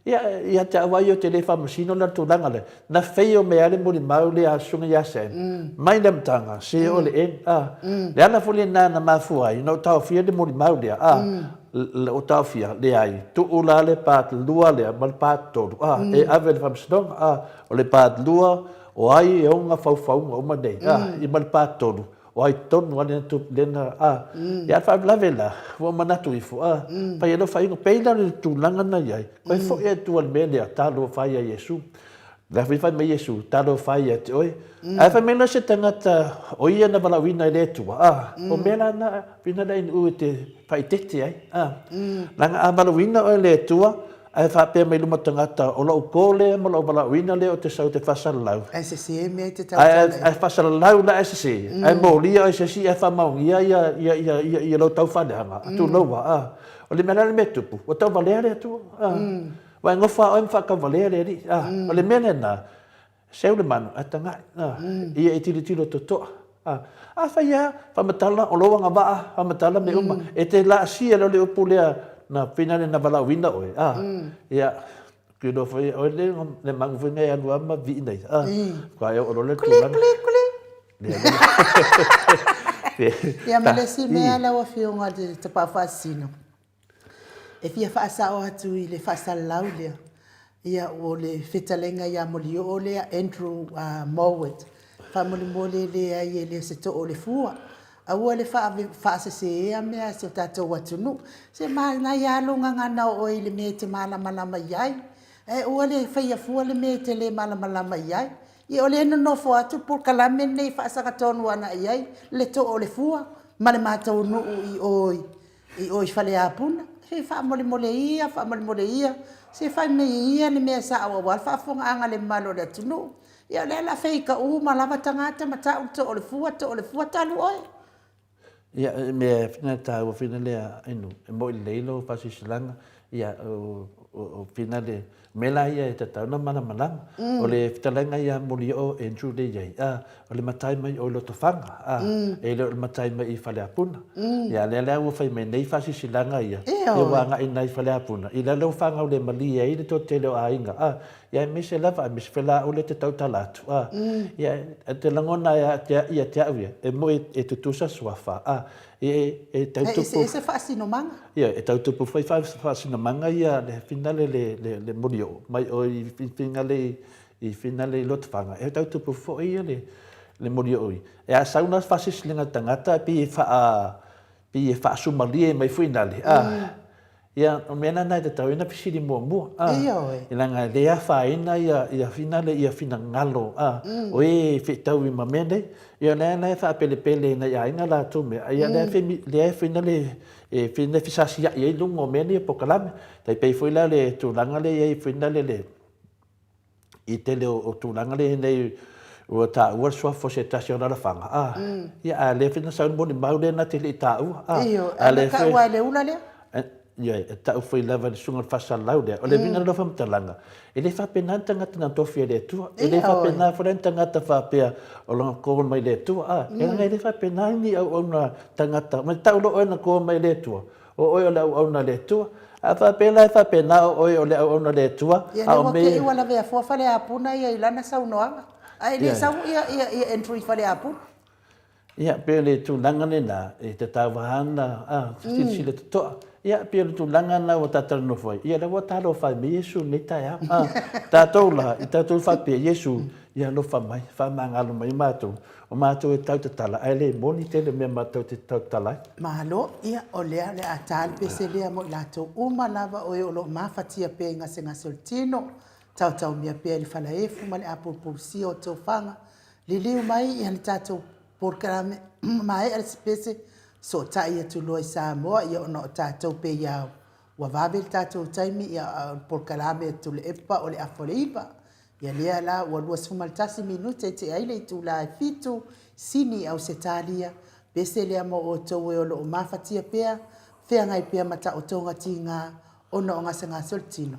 Ia, ia te au lava ia ou te le faamasino la le tulaga lea. Na fail mai lava le molimau lea a le Susuga ia Sam, mai le amataga, se o le end, a. Le ala foi lena na mafua ai ona ou taofia le molimau lea, a, ou taofia, leai, tuu la le part 2 lea ma le part 3, a, e ave i le faamasinoga, a. O le part 2, o ai e ona faufauga uma nei, a, ia ma le part 3, O ai tonu lava lena tupu lena a. Ia a le faalavelave la, ua ou manatu ifo a, fai ai lou faaiuga, pei la o le tulaga na i ai, koe foi atu i le mea lea, talofa ai ia Iesu. O le a foi fai mai Iesu, talofa ai ia te oe. Ae fai mai loa se tagata, o ia na valaauina e le Atua, a, o mea la na, pina la inu e te faaeteete ai, a. Leaga a valaauina oe e le Atua, Ae faapea mai luma tagata, o lou ko lea ma lou valaauina lea ou te sau ou te faasalalau. Ae sese mea e te tautala ai. Ae faasalalau la ae sese, ae molia oe e se isi ae faamaonia ia lou taufaaleaga, tulou lava. O le mea la le mea e tupu, ua tauvalea le Atua. Ua e nofo lava oe ma faatauvalea le Alii. O le mea lena, Seu le manu ae tagai, ia e tilotilo totoa. Afai lava, faamatala o lou agavaa, faamatala mea uma, e te laasia loa le upu lea na pei na valaauina oe, ia, ou te iloa foi oe le manu foi lea e alu lava ma vivii nei, faatoa e oo loa lea i le tulaga. Kuli, kuli, kuli. Ia ma le isi mea lau Afioga i le Tapaau Faasisina, E fia faasao atu i le faasalalau lea, ia o le fetalaiga ia Molioo lea Andrew Mowat, faamolemole e leai e le o se too o le fua. Aua le faaseseina mea a si o tatou atunuu. Se manaia lava lou gagana o oe i le mea e te malamalama i ai, ae aua le faia fua le mea e te le malamalama i ai. Ia o lea e nonofo atu le polokalame lenei e faasaga tonu agai i ai le too o le fua ma le matou nuu i o i o i Faleapuna. Se faamolemole ia, faamolemole ia, se fai mai ia le mea sao aua le faafofogaaga a le mamalu o le atunuu. Ia o lea o le a feita uma lava tagata ma tau le too o le fua, too o le fua, talu oe. Ia, o le mea e taua foi lea Inu, e moni lelei lou faasilasilaga, ia, o finale, o mea la ia e tatau ona malamalama. O le fetalaiga ia Molioo Andrew lea e i ai, a, o le matai mai o Lotofaga, a, e le o le matai mai i Faleapuna. Ia, a o lea la ua fai mai nei faasilasilaga ia, ia ua agai nai Faleapuna, i lea ua faagaulemalie ai le toatele o aiga, a, ia aemaise lava, aemaise foi la au lea e te tautala atu, a, ia, ou te lagona ia te au ia, e moni e tutusa suafa, a, e tau tupu. E eseese faasinomaga. Ia, e tau tupu foi faasinomaga ia le finale le Molioo mai o i finale i finale i Lotofaga, e tau tupu foi ia le Molioo i. E a sau la faasilasila tagata e pei e faa pei e faasumalie mai foi nale, a. Ia, o mea na e tatau ai ona fesili muamua, a. Ioe. Leaga e le afaina ia finale ia finagalo, a, o e e feetaui ma mea nei. Ia o lea la e faapelepele i nai aiga latou mea, ia lea lea e finale e finale fesasiai ai luga o mea nei o polokalame. Tai pei foi la le tulaga lea e i ai foi lale le i tele o tulaga lea e i ai nei ua taua le suafa o se tasi o alaalafaga, a, ia a o lea foi na sau le molimau lea na te le i taua, a. Ioe, a na taua e le ula lea? Ioe, e tau foi lava e le susuga i le faasalalau lea. O le uiga o lau faamatalaga, e le faapena ni tagata na tofi e le Atua. E le faapena foi la ni tagata faapea o lona call mai le Atua, a. Leaga e le faapena ni auauna tagata, ma tau loa oe na call mai e le Atua, o oe o le auauna a le Atua. A faapea la e faapena o oe o le auauna a le Atua, a o mea ia. Ia lea ua te i ua lavea fua Faleapuna ia i lana saunoaga. Ae le sau ia Andrew i Faleapuna. Ia, pei o le tulaga lena, e tatau lava ona silasila totoa. Ia, pei o le tulaga lena ua ta talanoa foi, ia lea ua talofa ai mai Iesu i lenei taeao. A, tatou la, i tatou faapea, Iesu, ia alofa mai, faamagalo mai matou, o matou e tautatala, ae le moni tele mea matou te tautatala ai. Malo, ia, o lea o le a ta le pese lea mo i latou uma lava o e o lo o mafatia pea i gasegase o le tino, taotaomia pea i le falaefu ma le apulupulusia o tofaga, Liliu mai ia le tatou polokalame ua maea le pese, sootai atu loa i Samoa ia ona o tatou pei a ua vave le tatou taimi ia a o le polokalame a Tuilaepa o le afa o le 9. Ia lea la ua 21 minute e tea ai le itula e 7 Sini Ausetalia, pese lea mo outou e o lo o mafatia pea, feagai pea ma taotoga tiga ona o gasegase o le tino.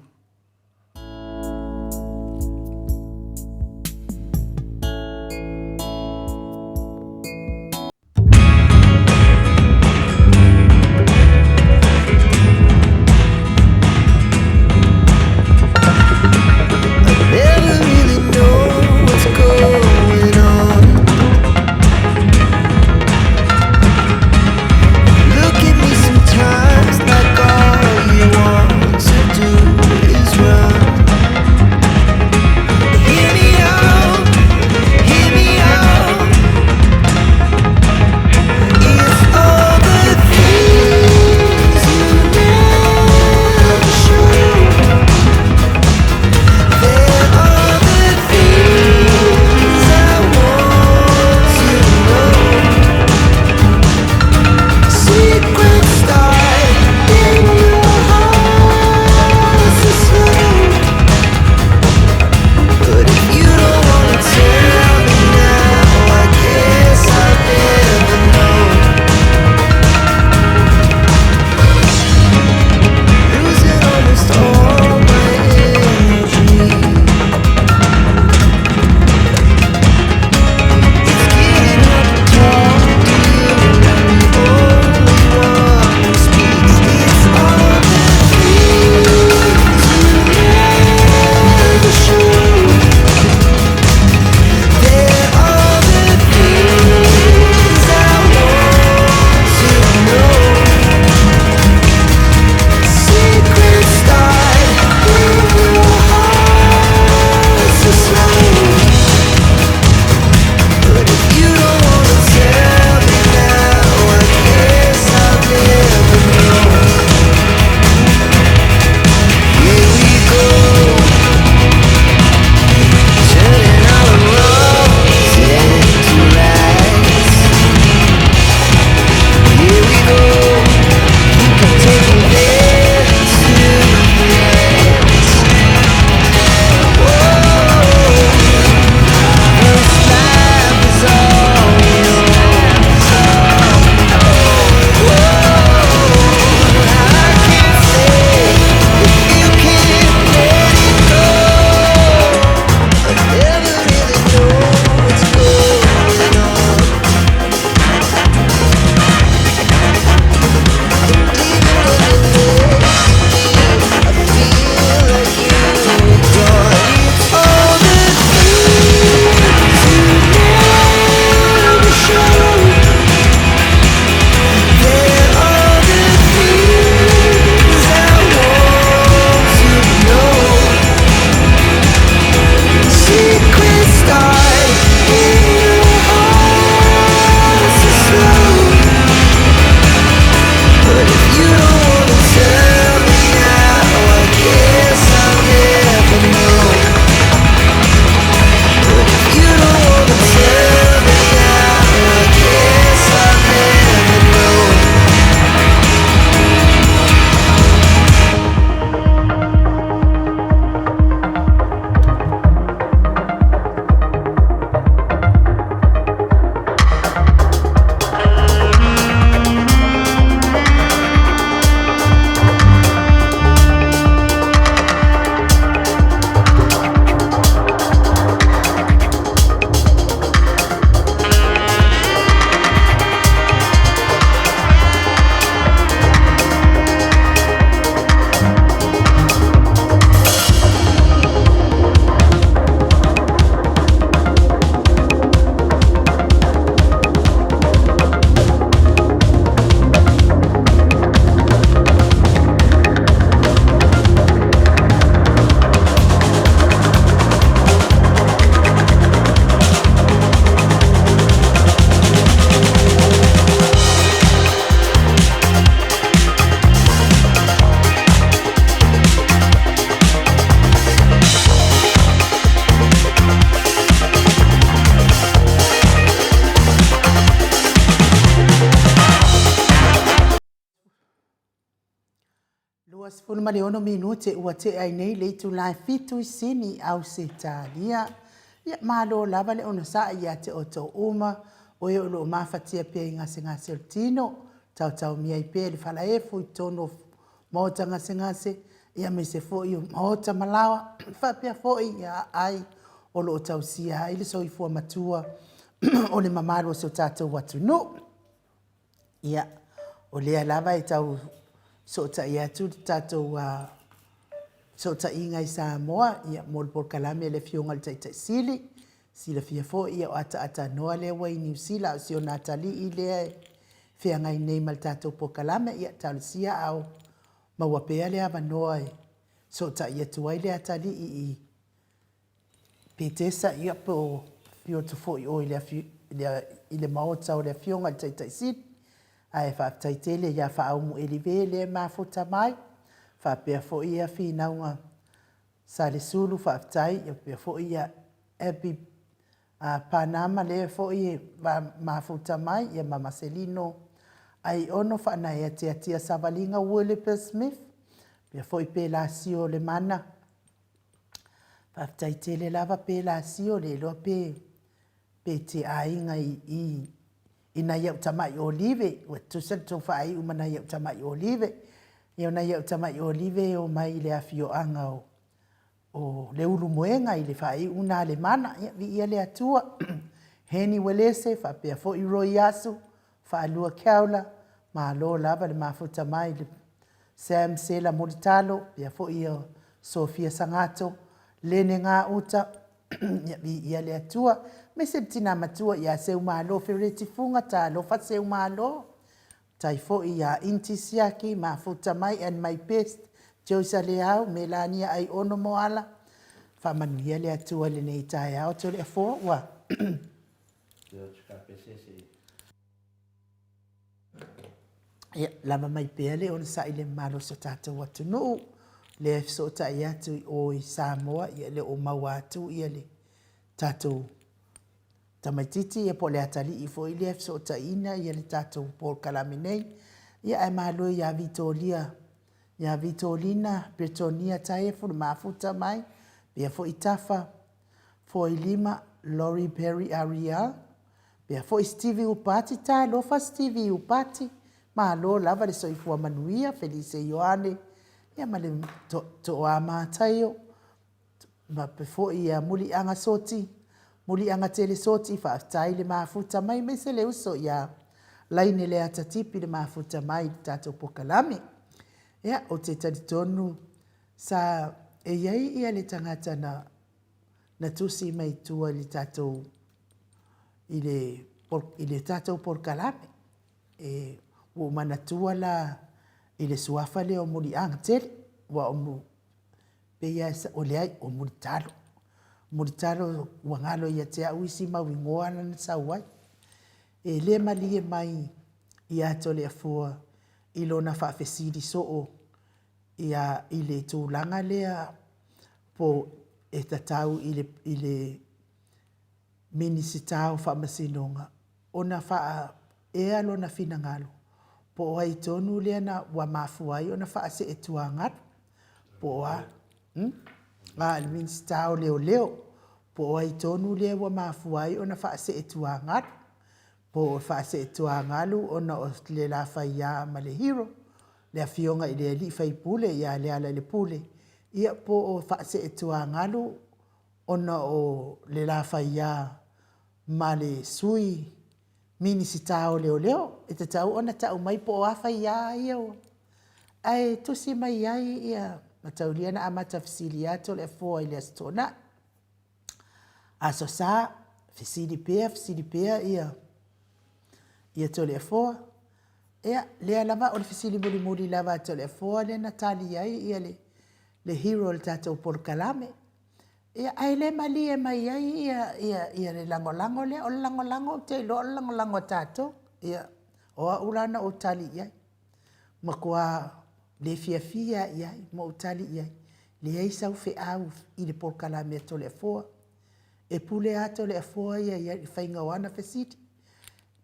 26 minute ua tea ai nei le itula e 7 i Sini, Ausetalia. Ia, malo lava le onosai ia te outou uma, o e o lo o mafatia pea i gasegase o le tino, taotaomia ai pea i le falaefu i totonu o maota gasegase, ia aemaise foi o maota ma laoa, faapea foi i aai o lo o tausia ai le soifua matua o le mamalu o si o tatou atunuu. Ia, o lea lava e tau fesootai atu le tatou fesootaiga i Samoa mo le polokalame a le Afioga i le Taitai Sili. E silafia foi o ataata noa lea ua i Niu Sila, a o si ona atalii lea e feagai nei ma le tatou polokalame. Ia talosia a o maua pea le avanoa e fesootai atu ai le atalii i Petesa, ia po o afio atu foi i o i le maota o le Afioga i le Taitai Sili. Ae faafetai tele ia Faaumu Elive lea e mafuta mai, faapea foi Finauga Salesulu, faafetai. Ia faapea foi Api Panama lea foi e mafuta mai, ia ma Maselino Aiono Faanaea Tiatia Savaliga Uilipa Smith, faapea foi Pelasio Lemana. Faafetai tele lava Pelasio, le iloa pe e te aiga i nai au tamai Olive, ua tutusa le tou faaiu ma nai au tamai Olive. Ia o nai au tamai Olive e omai i le afioaga o Leulumoega i le faaiu lena a Lemana. Ia viia le Atua. Heni Uelese faapea foi Roy Asu, Faalua Keaula, malo lava le mafuta mai i le Sam Sela Mulitalo, faapea foi Sofia Sagato, Lene Gauta, ia viia le Atua. Aemaise le tina matua ia Seumalo Fereti Fuga, talofa Seumalo. Faafetai foi ia Iti Siaki, mafuta mai and my best, Josa Leao, Melania Aiono Moala, faamanuia le Atua i lenei taeao. Toleafoa ua Ia, lava mai pea le onosai i le mamalu o si o tatou atunuu, lea e fesootai atu i o i Samoa, ia e le o maua atu le tatou tamaitiiti ia po o le atalii foi lea e fesootaiina le tatou polokalame nei. Ia ae malo ia Vitolia, ia Vitolina Bretonia Taefu le mafuta mai, faapea foi Tafa Foilima Laurie Perry Ariel, faapea foi Stevie Upati. Talofa Stevie Upati, malo lava le soifua manuia, Felise Ioane, ia ma le Toa Mataio, faapea foi ia Muliaga Soti, Muliaga Tele Soti, faafetai le mafuta mai, aemaise le uso ia Laine Leata Tipi le mafuta mai i le tatou polokalame. Ia, ou te talitonu sa e i ai ia le tagata na na tusi mai tua i le tatou i le i le tatou polokalame. E ua ou manatua la i le suafa lea o Muliaga tele, aua o pei lava o leai, o Mulitalo. Mulitalo ua galo ia te au isi mau igoa na na sau ai. E le malie mai ia Toleafoa i lona faafesili soo ia i le tulaga lea po e tatau i le i le Minisita o Faamasinoga ona faaea lona finagalo po o ai tonu lea na ua mafua ai ona faaseetuagalu, po o a, a, le Minisita o Leoleo, po o ai tonu lea ua mafua ai ona faaseetuagalu, po o faaseetuagalu ona o le Lafaiā ma le Hero, le Afioga i le alii faipule ia Lealailepule, ia po o faaseetuagalu ona o le Lafaiā ma le Sui Minisita o Leoleo, e tatau ona tau mai po o a faiā ia ua... Ae tusi mai ai ia Mataulia na amata fesili atu Toleafoa i le Aso Toonai. Aso Sa, fesili pea, fesili pea ia ia Toleafoa. Ia, lea lava o le fesili mulimuli lava a Toleafoa lea na tali ai ia le, le hero o le tatou polokalame. Ia, ae le malie mai ai ia, ia, ia le lagolago lea. O le lagolago ou te iloa o le lagolago a tatou. Ia, o au la na ou tali i ai. Matua le fiafia i ai ma ou tali i ai. Leai sau feau i le polokalame a Toleafoa. E pule lava Toleafoa ia i le faiga o ana fesili.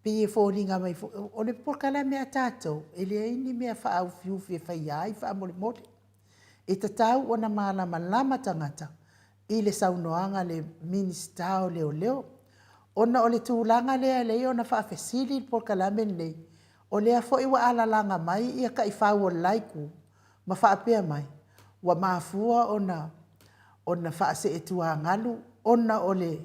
Pei e foliga mai foi, o le polokalame a tatou, e leai ni mea faaufiufi e faia ai faamolemole. E tatau ona malamalama tagata i le saunoaga a le Minisita o Leoleo, ona o le tulaga lea e lei ona faafesili le polokalame lenei, o lea foi ua alalaga mai ia taifau o le la itu ma faapea mai, ua mafua ona ona faaseetuagalu ona o le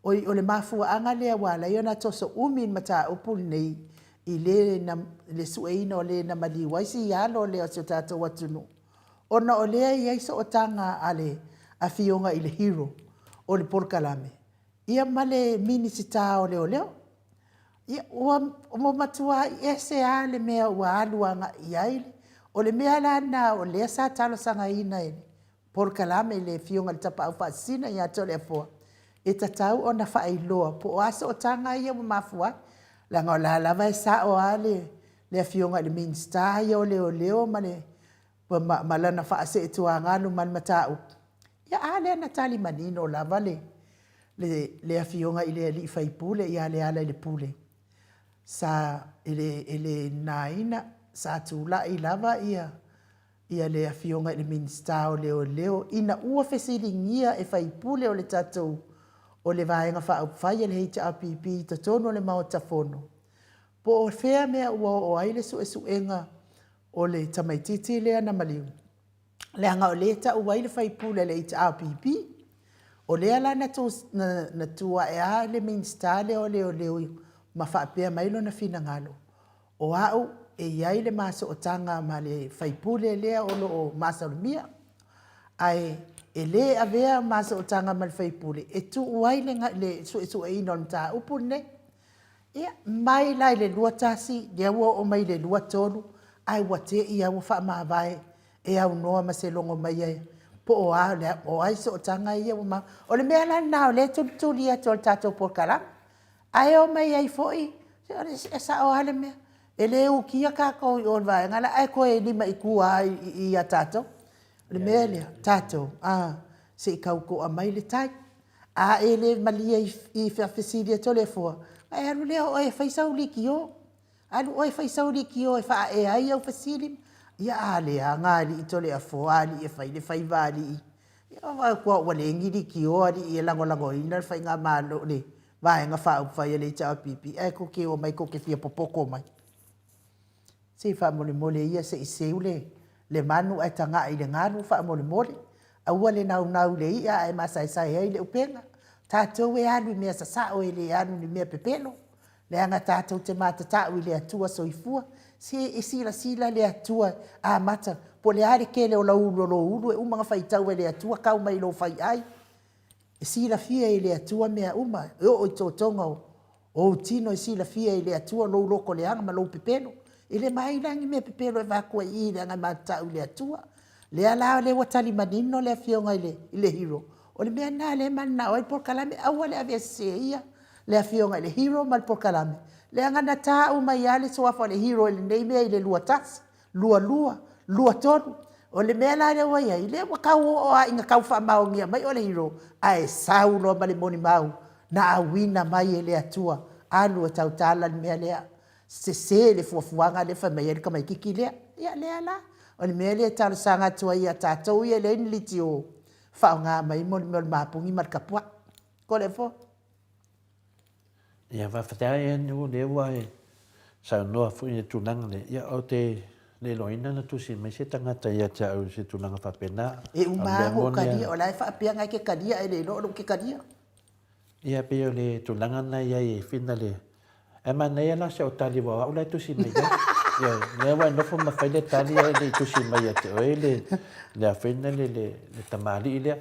oi o le mafuaaga lea ua ala ai ona toso umi le mataupu lenei i le na le sueina o le na maliu ai si alo lea o si o tatou atunuu, ona o lea e i ai sootaga a le Afioga i le Hero o le polokalame ia ma le Minisita o Leoleo. Ia, ua matuai ese lava le mea ua alu agai i ai. O le mea la lena o lea sa talosagaina e polokalame i le Afioga i le Tapaau Faasisina ia Toleafoa, e tatau ona faailoa po o a sootaga ia ua mafua ai, leaga o la e lava e sao lava le Afioga i le Minisita ia o Leoleo ma le ma lana faaseetuagalu ma le mataupu. Ia a lea na tali manino lava le le Afioga i le alii faipule ia Lealailepule, sa e le e le naina, sa tulai lava ia ia le Afioga i le Minisita o Leoleo ina ua fesiligia e faipule o le tatou o le Vaega Faaupufai a le HRPP i totonu o le Maota Fono, po o fea mea ua oo ai le suesuega o le tamaitiiti lea na maliu, leaga o lea e tau ai le faipule a le HRPP. O lea la na tu, na tu ae lava le Minisita lea o Leoleo ma faapea mai lona finagalo, o au e i ai le ma sootaga ma le faipule lea o lo o masalomia, ae e le avea ma sootaga ma le faipule e tuu ai le suesueina o le mataupu lenei. Ia, mai la i le 21, lea ua oo mai i le 23, ae ua te i lava ua faamavae e aunoa ma se logo mai po o a, o ai sootaga ia ua ma... O le mea la lena o lea e tulituli atu e le tatou polokalame, ae omai ai foi, e sao lava le mea, e le ukia tatou i o i le vaega lea, ae toe lima i tua lava ia tatou. O le mea lea, tatou, a, se i tau to'a mai le tai. A e le malie i faafesili a Toleafoa, ona e alu lea o oe e fai sau leitio, alu oe e fai sau leitio e faaea ai au fesili. Ia a leaga alii Toleafoa alii e fai le faiva a alii. Ia vaai atu lava ua leai ni leitio alii e lagolagoina le Faigamalo, le Vaega Faaupufai a le HRPP, ae tou te omai tou te fia popoto mai. Se faamolemole ia se i seu le manu ae tagai i le galu faamolemole. Aua le naunau i le i'a ae masaesae ai le upega. O tatou e alu i mea sasao e le alu i ni mea pepelo, leaga tatou te matatau i le Atua Soifua. Se e silasila le Atua amata, po o le a le tele o lauulu o lou ulu e uma ona faitau e le Atua tau mai lou faiai. E silafia e le Atua mea uma, e oo i totoga o ou tino e silafia e le Atua lou loto leaga ma lou pepelo. E le ma ai la ni mea pepelo e avatu ai i i leaga e matatau i le Atua. Lea la lea ua tali manino le Afioga i le Hero, o le mea lena lea e mananao ai le polokalame, aua le aveseseia le Afioga i le Hero ma le polokalame, leaga na ta uma ai lava le suafa o le Hero i lenei mea i le 21, 22, 23. O le mea la lea ua i ai, lea ua tau oo lava ina tau faamaonia mai o le Hero, ae sau loa ma le molimau na auina mai e le Atua, alu e tautala le mea lea, sese le fuafuaga lea e fai mai ai le tamaitiiti lea. Ia lea la, o le mea lea e talosaga atu ai ia tatou ia e leai ni leitio, faaaoga mai mo le mea o le mapuni ma le tapuai. Toleafoa. Ia faafetai Andrew o lea ua e saunoa foi i le tulaga lea. Ia ou te le iloaina na tusi mai se tagata ia te au i se tulaga faapena. E uma lava ona ou talia, o la e faapea na e te talia ae le iloa o lou te talia. Ia pei o le tulaga lena e i ai e fina le Ae manaia la si au tali aua o au la e tusi mai ai. Ioe, lea ua e nofo ma fai le tali ae le i tusi mai ia te oe le le a foi le le tamalii lea.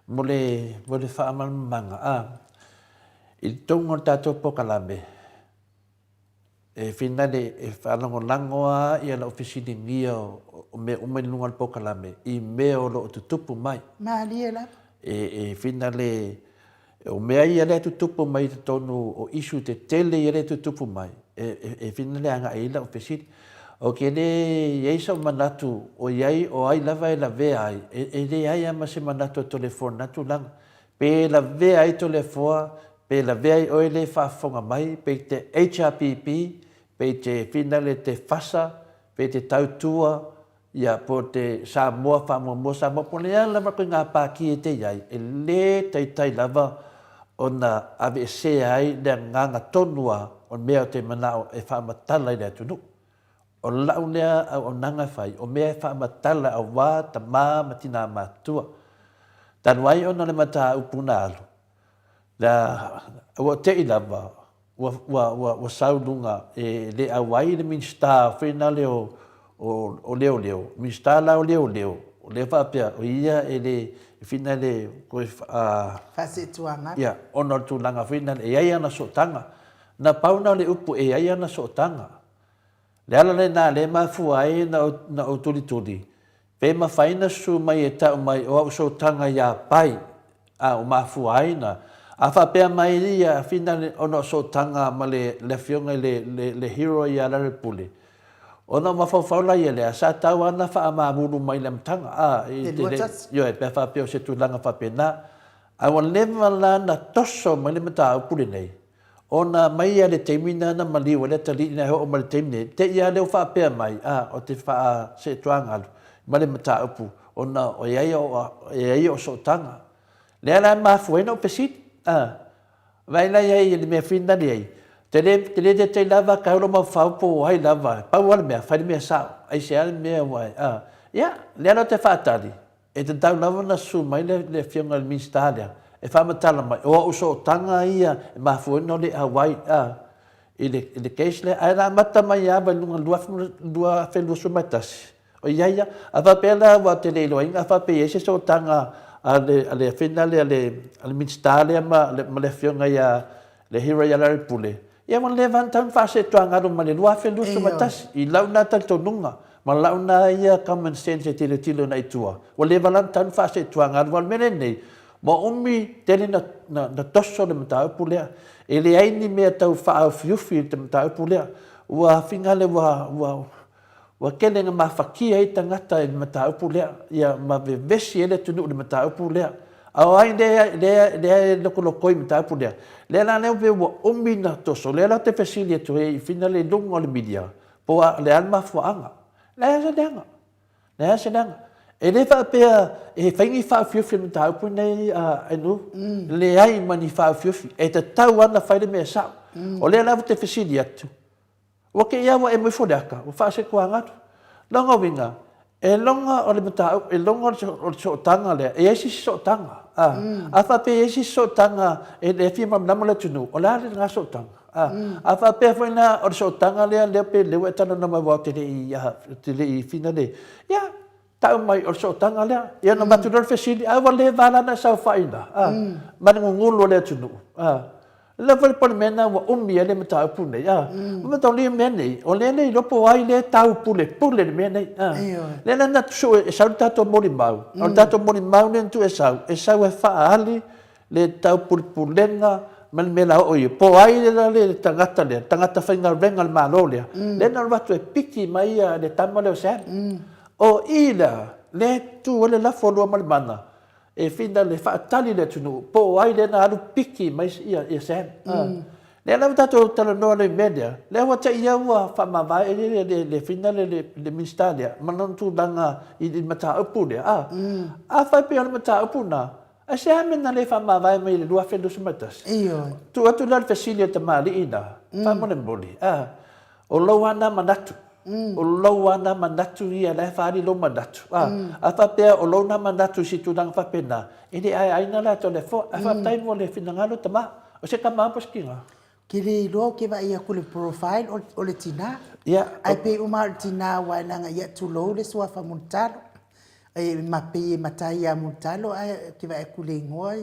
Mo le mo le faamalamalamaga, a, i totonu o le tatou polokalame, e finale e faalagolago lava ia lau fesiligia o mea uma i luga o le polokalame i mea o lo o tutupu mai. Malie lava. E finale o mea ia lea e tutupu mai i totonu o issue tetele ia lea e tutupu mai, e finale agai i ai lau fesili. Ou te le i ai sou manatu o i ai o ai lava e lavea ai, e leai lava ma se manatu o Toleafoa i lena tulaga. Pe lavea ai Toleafoa, pe lavea ai oe lea e faafofoga mai, pe te HRPP, pe te finale te fasa, pe te tautua. Ia, po o te Samoa faamuamua Samoa, po o le a lava koe ngā pākī e te i ai, e lē taitai lava ona aveesea ai le agaga tonu a o mea o te manao e faamatala i le atunuu. O lau lea auaunaga e fai, o mea e faamatala aua tama ma tinā matutua. Talu ai ona o le mataupu na alu, na ua te'i lava ua, ua, ua, ua sau i luga e le auai le Minisita foi nale o, o, o Leoleo, Minisita la o Leoleo, o lea faapea o ia e le e fina le koe a Faaseetuaga. Ia, ona o le tulaga foi nale e i ai ana sootaga. Na pau na o le upu e i ai ana sootaga. Le ala lena lea e mafua ai na ou, na ou tulituli, pe mafai na susu mai e tau mai o au sootaga iā Pai, a ua mafua ai na, a faapea mai ia Finale ona o sootaga ma le, le afioga i le, le, le hero ia Larry Pule, ona o mafaufau la ia lea, sa tau lava na faamamulu mai i le amataga, a, i te le, ioe, pe a faapea o se tulaga faapena. A ua leva la na toso mai le mataupu lenei, Ona mai ia le taimi na na maliu ai le atalii na e oo mai le taimi nei, te i a lea ua faapea mai, a, o te faaseetuagalu ma le mataupu ona o i ai o, e ai o sootaga. Lea la e mafua ai na ou fesili, a, vaai la i ai i le mea finali ai, te le, te le taitai lava ka lou mafaufau po o ai lava, pau lava le mea, fai le mea sao, aisea le mea ua, a, ia, lea la ou te faatali, E tatau lava ona susu mai le Afioga i le Minisita lea e faamatala mai, o au sootaga ia e mafua ai ona le auai i le case lea. Ae na amata mai lava i luga i le 2021, o i ai ia. A faapea la aua ou te le iloaina, a faapea e i ai se sootaga a le Afioga lea a le Minisita lea ma le Afioga ia le Hero ia Larry Pule, Ia ua leva ona tatau ona faasetuagalu mai le 2021 i lau na talitonuga ma lau na ia common sense e tilotilo agai i tua. Ua leva la ona tatau ona faasetuagalu aua o le mea lenei, ua umi tele na, na, na toso le mataupu lea. E leai ni mea tau faaofiufi i le mataupu lea. Ua finagale ua, ua, Ua tele ina mafatia ai tagata i le mataupu lea, ia ma vevesi ai le atunuu i le mataupu lea. A o ai lea, lea, lea e lokoloko i le mataupu lea? Lea la lea pei ua umi na toso, lea la ou te fesili atu ai i fina le luga o le media, po o le a le mafuaaga. Leai se leaga. Leai se leaga. E le faapea e fai ni faaofiofi o le mataupu lenei a Enu. Leai ma ni faaofiofi. E tatau lava ona fai le mea sao. O lea la ou te fesili atu, Ua kei a ua e moe foliaka, ua faasetuaga atu. Lona uiga, e loga o le mataupu, e loga o le sootaga lea, e i ai se isi sootaga. A, a faapea e i ai se isi sootaga e le fia malamalama le atunuu, o le a lena sootaga? A, a faapea foi la o le sootaga lea, lea pe lea ua e talanoa mai aua ou te le i, ou te le i fina le, ia, tau mai o le sootaga lea. Ia ona avatu lea o le fesili, a ua leva la ona e saofai i ina, a, ma le gugulu o le atunuu. A, lea foi le Palemene ua umi ai le mataupu nei, a, o mataulia mea nei, o lea le iloa po o ai lea e taupulepule le mea nei, a. Lea la na sue e sau le tatou molimau, o le tatou molimau lea na tuu e sau, e sau e faaali le taupulepulega ma le mea la oo ia, po o ai la le tagata lea, le tagata faigaluega a le Malo lea, lea na alu atu e piki mai le tama lea o Sam. O i lea, lea e tu ai le lafo Luamalemana, e fina le faatali le atunuu, po o ai lea na alu piki mai ia Sam. Lea la ua tatou talanoa nei i le mea lea, lea ua te i ua faamavae le fina le Minisita lea ma lona tulaga i le mataupu lea. Afai pei o le mataupu lena, Aisea mea na le faamavae mai i le 2021? Ioe. Tuu atu la le fesili a le tamalii na, faamolemole, a, o lou lava na manatu, o lou lava na manatu ia la e faaali lou manatu, a, a faapea o lou na manatu i se tulaga faapena, e le aeaina la e Toleafoa, ae faafetai mo le finagalo tama. O se tama po o se tina? Ke le iloa ou ke vaai atu i le profile o le tina. Ia. Ae pei uma lava o le tina aua e leaga ia tulou le suafa Mulitalo. E ma pei e matai ia Mulitalo ae ou te vaai atu i le igoa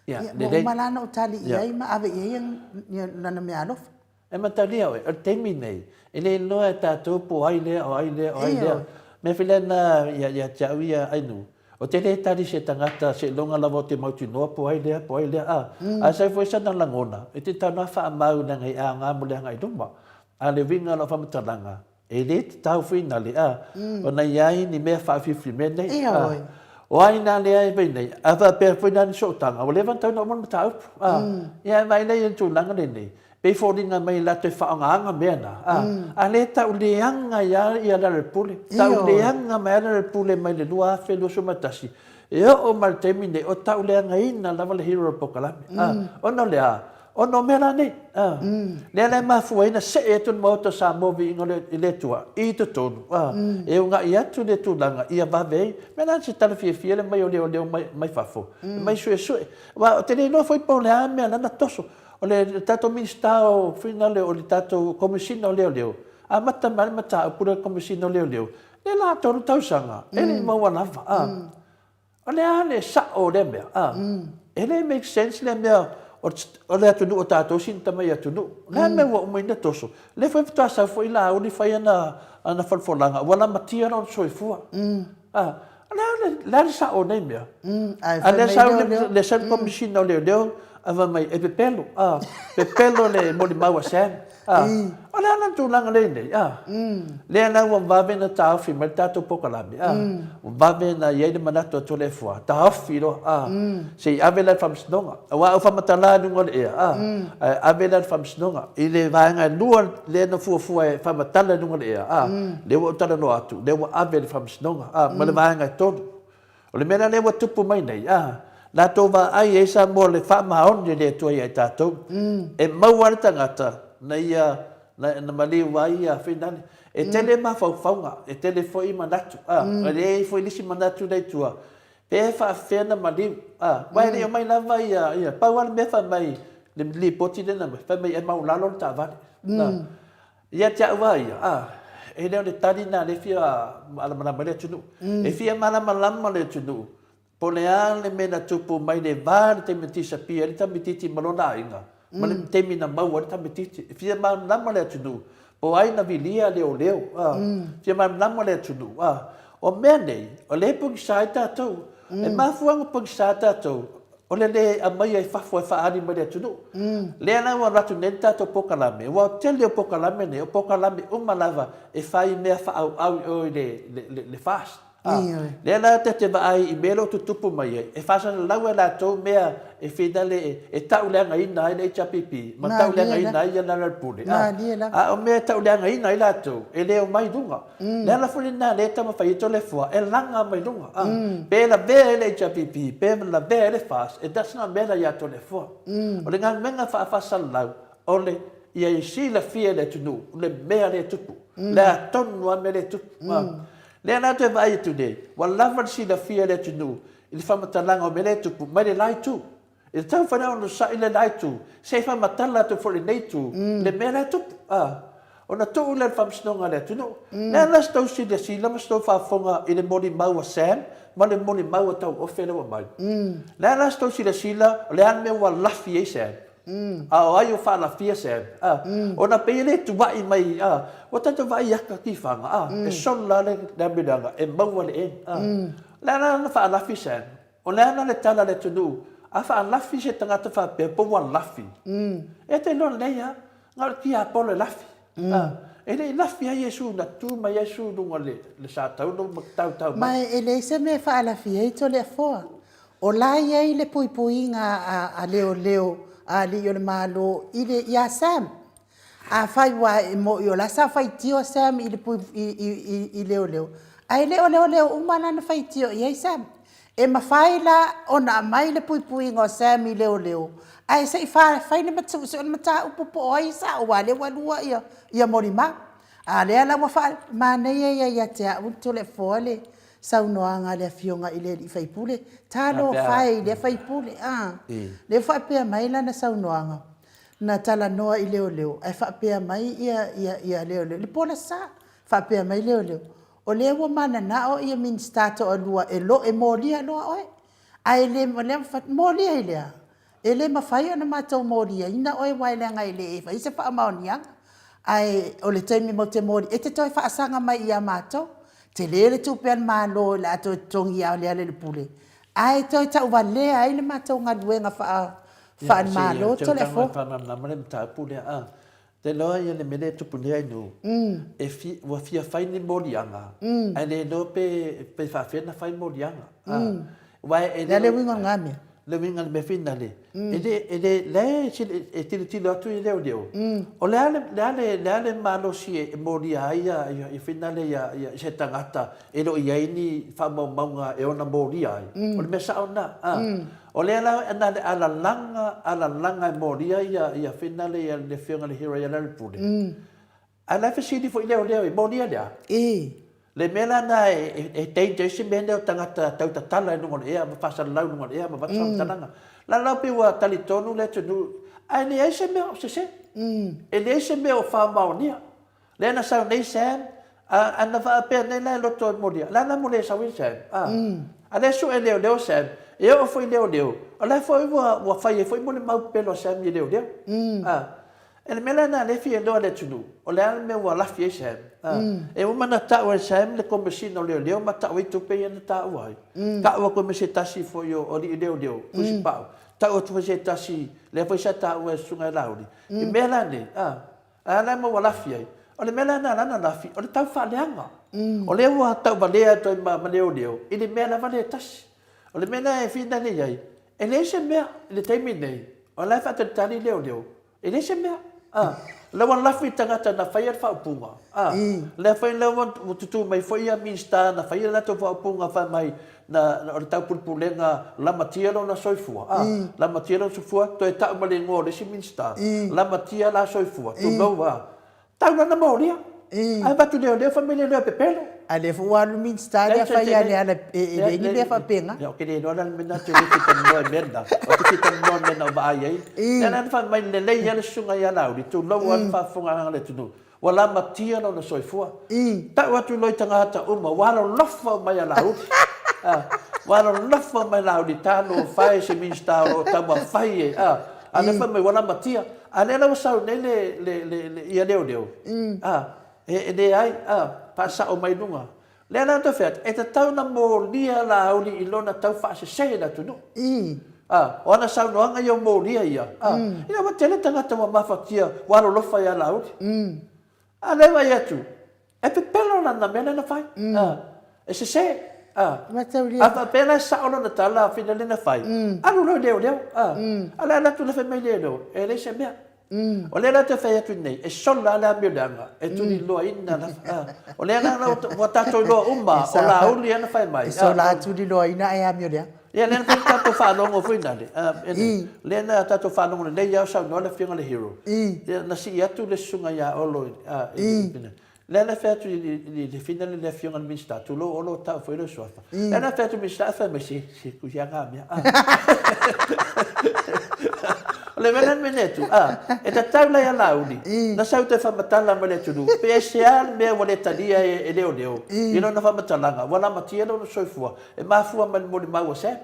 Ia, ia ua uma la ona ou tali i ai ma ave i ai lana meaalofa. E matalia oe, o le taimi nei, e le iloa e tatou po o ai lea, o ai lea, o ai lea. Mea foi lea na ia te au ia Ainu, Ou te le tali i se tagata seiloga lava ou te mautinoa po ai lea, po ai lea, a. A sau foi sana lagona, e te tau na faamau leaga e aoga mo le agai i luma. A o le uiga o lau faamatalaga, e le tatau foi na le, a, ona i ai ni mea faaufiufi i mea nei, a. O ai na lea e fai nei, a faapea foi la ni sootaga, ua leva ona tatau ona uma le mataupu, a. Ia e vaai la i le tulaga lenei. Pei foliga mai latou e faaaogaina mea na, a, a lea e tau leaga ai lava ia Lealailepule. Tau leaga mai lava Lealailepule mai le 2021 e oo mai le taimi lenei o tau leagaina lava le hero o le polokalame. A, ona o le a? Ona o mea la nei. A, lea la e mafua ai ona see atu le Maota o Samoa viiga i le Atua i totonu, a, e uunai atu le tulaga ia vave ai. Mea la se tala fiafia le mai o leoleo mai fafo, mai suesue. Aua ou te le iloa foi po o le a mea la na toso. O le tatou Minisita o Finale o le tatou Komesina o Leoleo, amata mai lava le mataupu lea i le Komesina o Leoleo, lea la 3 tausaga e le i maua lava. A. O le a le sao o lea mea? A. E le make sense lea mea o le atunuu o tatou sina tamai atunuu. O le a le mea ua uma ai ona toso? O lea foi faatoa sau foi Laauli fai ana folafolaga ua lamatia lona soifua. A. O le a le, le, a le sao o nei mea? Ae A lea sau le, le sau le Komesina o Leoleo ae fai mai e pepelo, a, pepelo le molimau a Sam. A, o le a la le tulaga lea i nei? A, lea la ua vave ona taofi mai le tatou polokalame, a, ua vave ona i ai le manatu a Toleafoa, taofi loa, a, se i ave la i le Faamasinoga. Aua a ou faamatala i luga o le ea, a, ae ave la i le Faamasinoga. I le vaega e lua lea na fuafua e faamatala i luga o le ea, a, lea ua ou talanoa atu, lea ua ave i le Faamasinoga, a, ma le vaega e tolu. O le mea la lea ua tupu mai nei, a, latou vaai ai Samoa le faamaoni o le Atua ia i tatou. E maua le tagata na ia, na, na maliu ai ia finale. E tele mafaufauga, e tele foi manatu, a, e leai foi nisi manatu la i tua, pe faafefea na maliu, a, aua e le i omai lava ia, ia, pau lava le mea fai mai le lipoti lea na aumai, fai mai e maulalo le taavale. A. Ia te au lava ia, a, e le o le tali lena lea e fia malamalama ai le atunuu. E fia malamalama le atunuu po o le a le mea na tupu mai le va i le taimi na disappear ai le tamaitiiti ma lona aiga ma le taimi na maua ai le tamaitiiti. E fia malamalama le atunuu po o ai na vilia leoleo, a, fia malamalama le atunuu, a. O mea nei, o lea e pogisa ai tatou. E mafua ona pogisa tatou O le le aumaia i fafo e faaali mai i le atunuu. Lea la ua alu atu nei le tatou polokalame, aua o le tele o polokalame nei, o polokalame uma lava e fai i mea faaauau i o i le FAST. Lea la ta te vaai i mea o lo o tutupu mai ai, e faasalalau e latou mea e finale e tauleagaina ai le HRPP ma tauleagaina ai Lealailepule. A o mea e tauleagaina ai latou, e le omai i luga. Le ala foi lena lea e taumafai ai Toleafoa e laga mai luga. Pe lavea ai le HRPP, pe lavea ai le FAST, it does not matter ia Toleafoa. O le galuega faafaasalalau, o le ia i silafia e le atunuu le mea lea e tupu. Le a tonu lava mea lea e tupu. Lea la toe vaai atu nei, ua lava le silafia e le atunuu i le faamatalaga o mea lea e tupu mai le la itu. E tatau foi la ona onosai le la itu, se i faamatala atu foi i lenei itu le mea la e tupu. A, ona tuu lea i le faamasinoga a le atunuu. Le a la se tou silasila ma se tou faafofoga i le molimau a Sam ma le molimau a Tauofe lea ua aumai? Le a la se tou silasila o le a le mea ua lafi ai Sam? A o ai ua faalafia Sam? A, ona pei e le tuai mai, a, ua tatou vaai i ata tifaga, a, e solo la le amioleaga e maua le N. A, le a la na faalafi Sam? O le a la le tala a le atunuu, a faalafi se tagata faapea po ua lafi, e te iloa lelei lava, na o le tiapolo e lafi. E le i lafi ai Iesu na tu mai ai Iesu i luga o le satauro ma tautau mai. Ma e leai se mea e faalafi ai Toleafoa. O la e i ai le puipuiga a leoleo a alii o le Malo i le, ia Sam. Afai ua e moi o la sa faitio Sam i le i leoleo, ae le o leoleo uma la na faitio i ai Sam. E mafai la ona aumai le puipuiga o Sam i leoleo, ae se i fai le suesue o le mataupu po o ai e sao aua o lea ua lua ia molimau. A o lea la ua faa, manaia ia ia te au Toleafoa le saunoaga a le Afioga i le alii faipule, talofa e i lea faipule, a. Lea ua faapea mai lana saunoaga, na talanoa i leoleo ae faapea mai ia leoleo i le po le aso Sa, faapea mai leoleo, o lea ua mananao ia Minisita toalua e e molia loa oe. Ae le molia i le a? E le mafai ona matou moliaina oe aua leaga e le faia se faamaoniaga. Ae o le taimi matou te molia, e te toe faasaga mai ia matou. Tele le tupe a le Malo o le a toe totogi ia Lealailepule, ae toe tauvalea ai le matou galuega faale-Malo Toleafoa. Ia, se i faamalamalama le mataupu lea. A, te iloa ia le mea lea e tupu nei Ainuu, e fia, ua fia fai ni moliaga, ae le iloa pe, pe faafefea ona fai moliaga. A, aua e le o. O le a le uiga o lena mea? Le uiga le mea finale, e le, e le, la e, e tilotilo atu i leoleo, o le a le, le a le, le a le malosi e molia ai ia, ia, ia finale ia, ia, se tagata e le o i ai ni faamaumauga e ona molia ai. O le mea sao lena. A. O lea la na le alalaga, alalaga e molia ia, ia finale ia le Afioga i le Hero ia Larry Pule. A la e fesili foi leoleo e molia le a? Le mea la na e danger ai se mea lea o tagata tau tatala i luga o le ea ma faasalalau i luga o le ea ma avatu faamatalaga. La la pei ua talitonu le atunuu ae leai se mea o sese. E leai se mea o faamaonia. Lea na sau nei Sam a na faapea nei la e loto e molia. La la mo le sau ai Sam. A lea sue leoleo Sam, e oo foi leoleo, o la foi ua fai ai foi mo le mau pepelo a Sam i leoleo. E le mea la lena lea e fia iloa e le atunuu, o le a le mea ua lafi ai Sam? E uma ona tau e Sam le Komesina o Leoleo ma tau ai tupe ia na taua ai. Tau atu ai ma se tasi foi o alii leoleo, Tusipau, tau atu foi se tasi, lea foi sa taua e le Susuga ia Laauli. I mea la nei, a, a la mea ua lafi ai? O le mea la lena na lafi, o le tau faaleaga. O lea ua tauvalea atu ai ma leoleo i le mea lava lea e tasi. O le mea lea e finale i ai, e leai se mea i le taimi nei, o la e faatalitali leoleo, E leai se mea. A, la ua lafo i tagata na faia le faaupuga. A, lea foi la ua tutū mai foi ia Minisita na faia le latou faaupuga fai mai na, o le taupulepulega lamatia lona soifua. A, lamatia lona soifua, toe tau ma le igoa o le isi Minisita, lamatia la soifua, tulou a. Tau lana molia. Ae avatu leoleo fai mai leoleo e pepelo. A lea foi ua alu le Minisita lea fai a le ala e leai ni mea faapena. Ia, ou te le iloa la le mea lena, ou te le fia talanoa i mea na. Ou te fia talanoa i mea na ou vaai ai. Lea la na fai mai lelei lava le susuga ia Laauli, tulou lava le faafofogaaga a le atunuu, ua lamatia lona soifua. Tau atu loa i tagata uma, ua alolofa uma ia Laauli. Ua alolofa uma ia Laauli, talofa e se Minisita o lo o taumafai e, a lea fai mai ua lamatia. A lea la ua sau nei le, le, le, le, ia leoleo, a, e, e leai, a, faasao mai luga. Lea la na fai atu, e tatau ona molia Laauli i lona tau faasese i le atunuu. A, o ana saunoaga ia o molia ia, a, ina ua tele tagata ua mafatia, ua alolofa ia Laauli. A lea e vaai atu, e pepelo lana mea lea na fai, a, e sese, a. A faapea la e sao lana tala a fina lea na fai, alu loa i leoleo, a. A o le alu atu la fai mai leoleo, e leai se mea. O lea la ou te fai atu nei, e sola lava le amioleaga, e tuliloaina lava, a. O lea la ua tatou iloa uma, o Laauli lea na fai mai. E sola lava tuliloaina ae amioleaga. Ia, lea na fai le tatou faalogo foi lale, lea na tatou faalogo lelei lava o saunoa le Afioga i le Hero, ia, na sii atu le susuga ia Olo i le, lea na fai atu i le fina le Afioga i le Minisita, tulou Olo o tau foi lou suafa. Lea na fai atu le Minisita ae fai mai, se, se kuiaga mea. O le mea la le mea atu, e tatau la ia Laauli, na sau toe faamatala mai le atunuu, pe aisea le mea ua le talia e leoleo i lona faamatalaga, ua lamatia lona soifua, E mafua mai le molimau a Sam.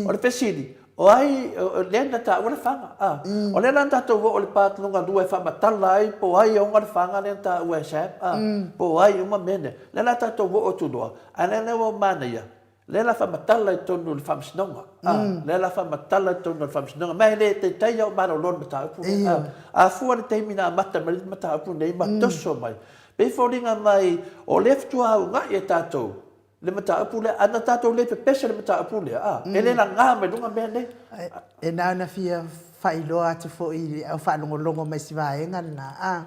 O le fesili, o ai lea na taua le faga? A. O lea la na tatou oo i le part lona lua e faamatala ai po o ai e ona le faga lea na taua e Sam, a, po o ai uma mea nei. Lea la tatou oo atu loa, a o lea ua manaia, lea la faamatala i totonu o le Faamasinoga, a, lea la faamatala i totonu o le Faamasinoga. Ma e le taitai lava o malolo le mataupu lea, a. A fua i le taimi na amata mai ai le mataupu lenei ma toso mai, pei e foliga mai o lea faatoa uunai e tatou Le mataupu lea, a na tatou le pepese le mataupu lea, a, e le laga mai luga mea nei. E na ona fia faailoa atu foi i le au faalogologo mai si vaega lena, a,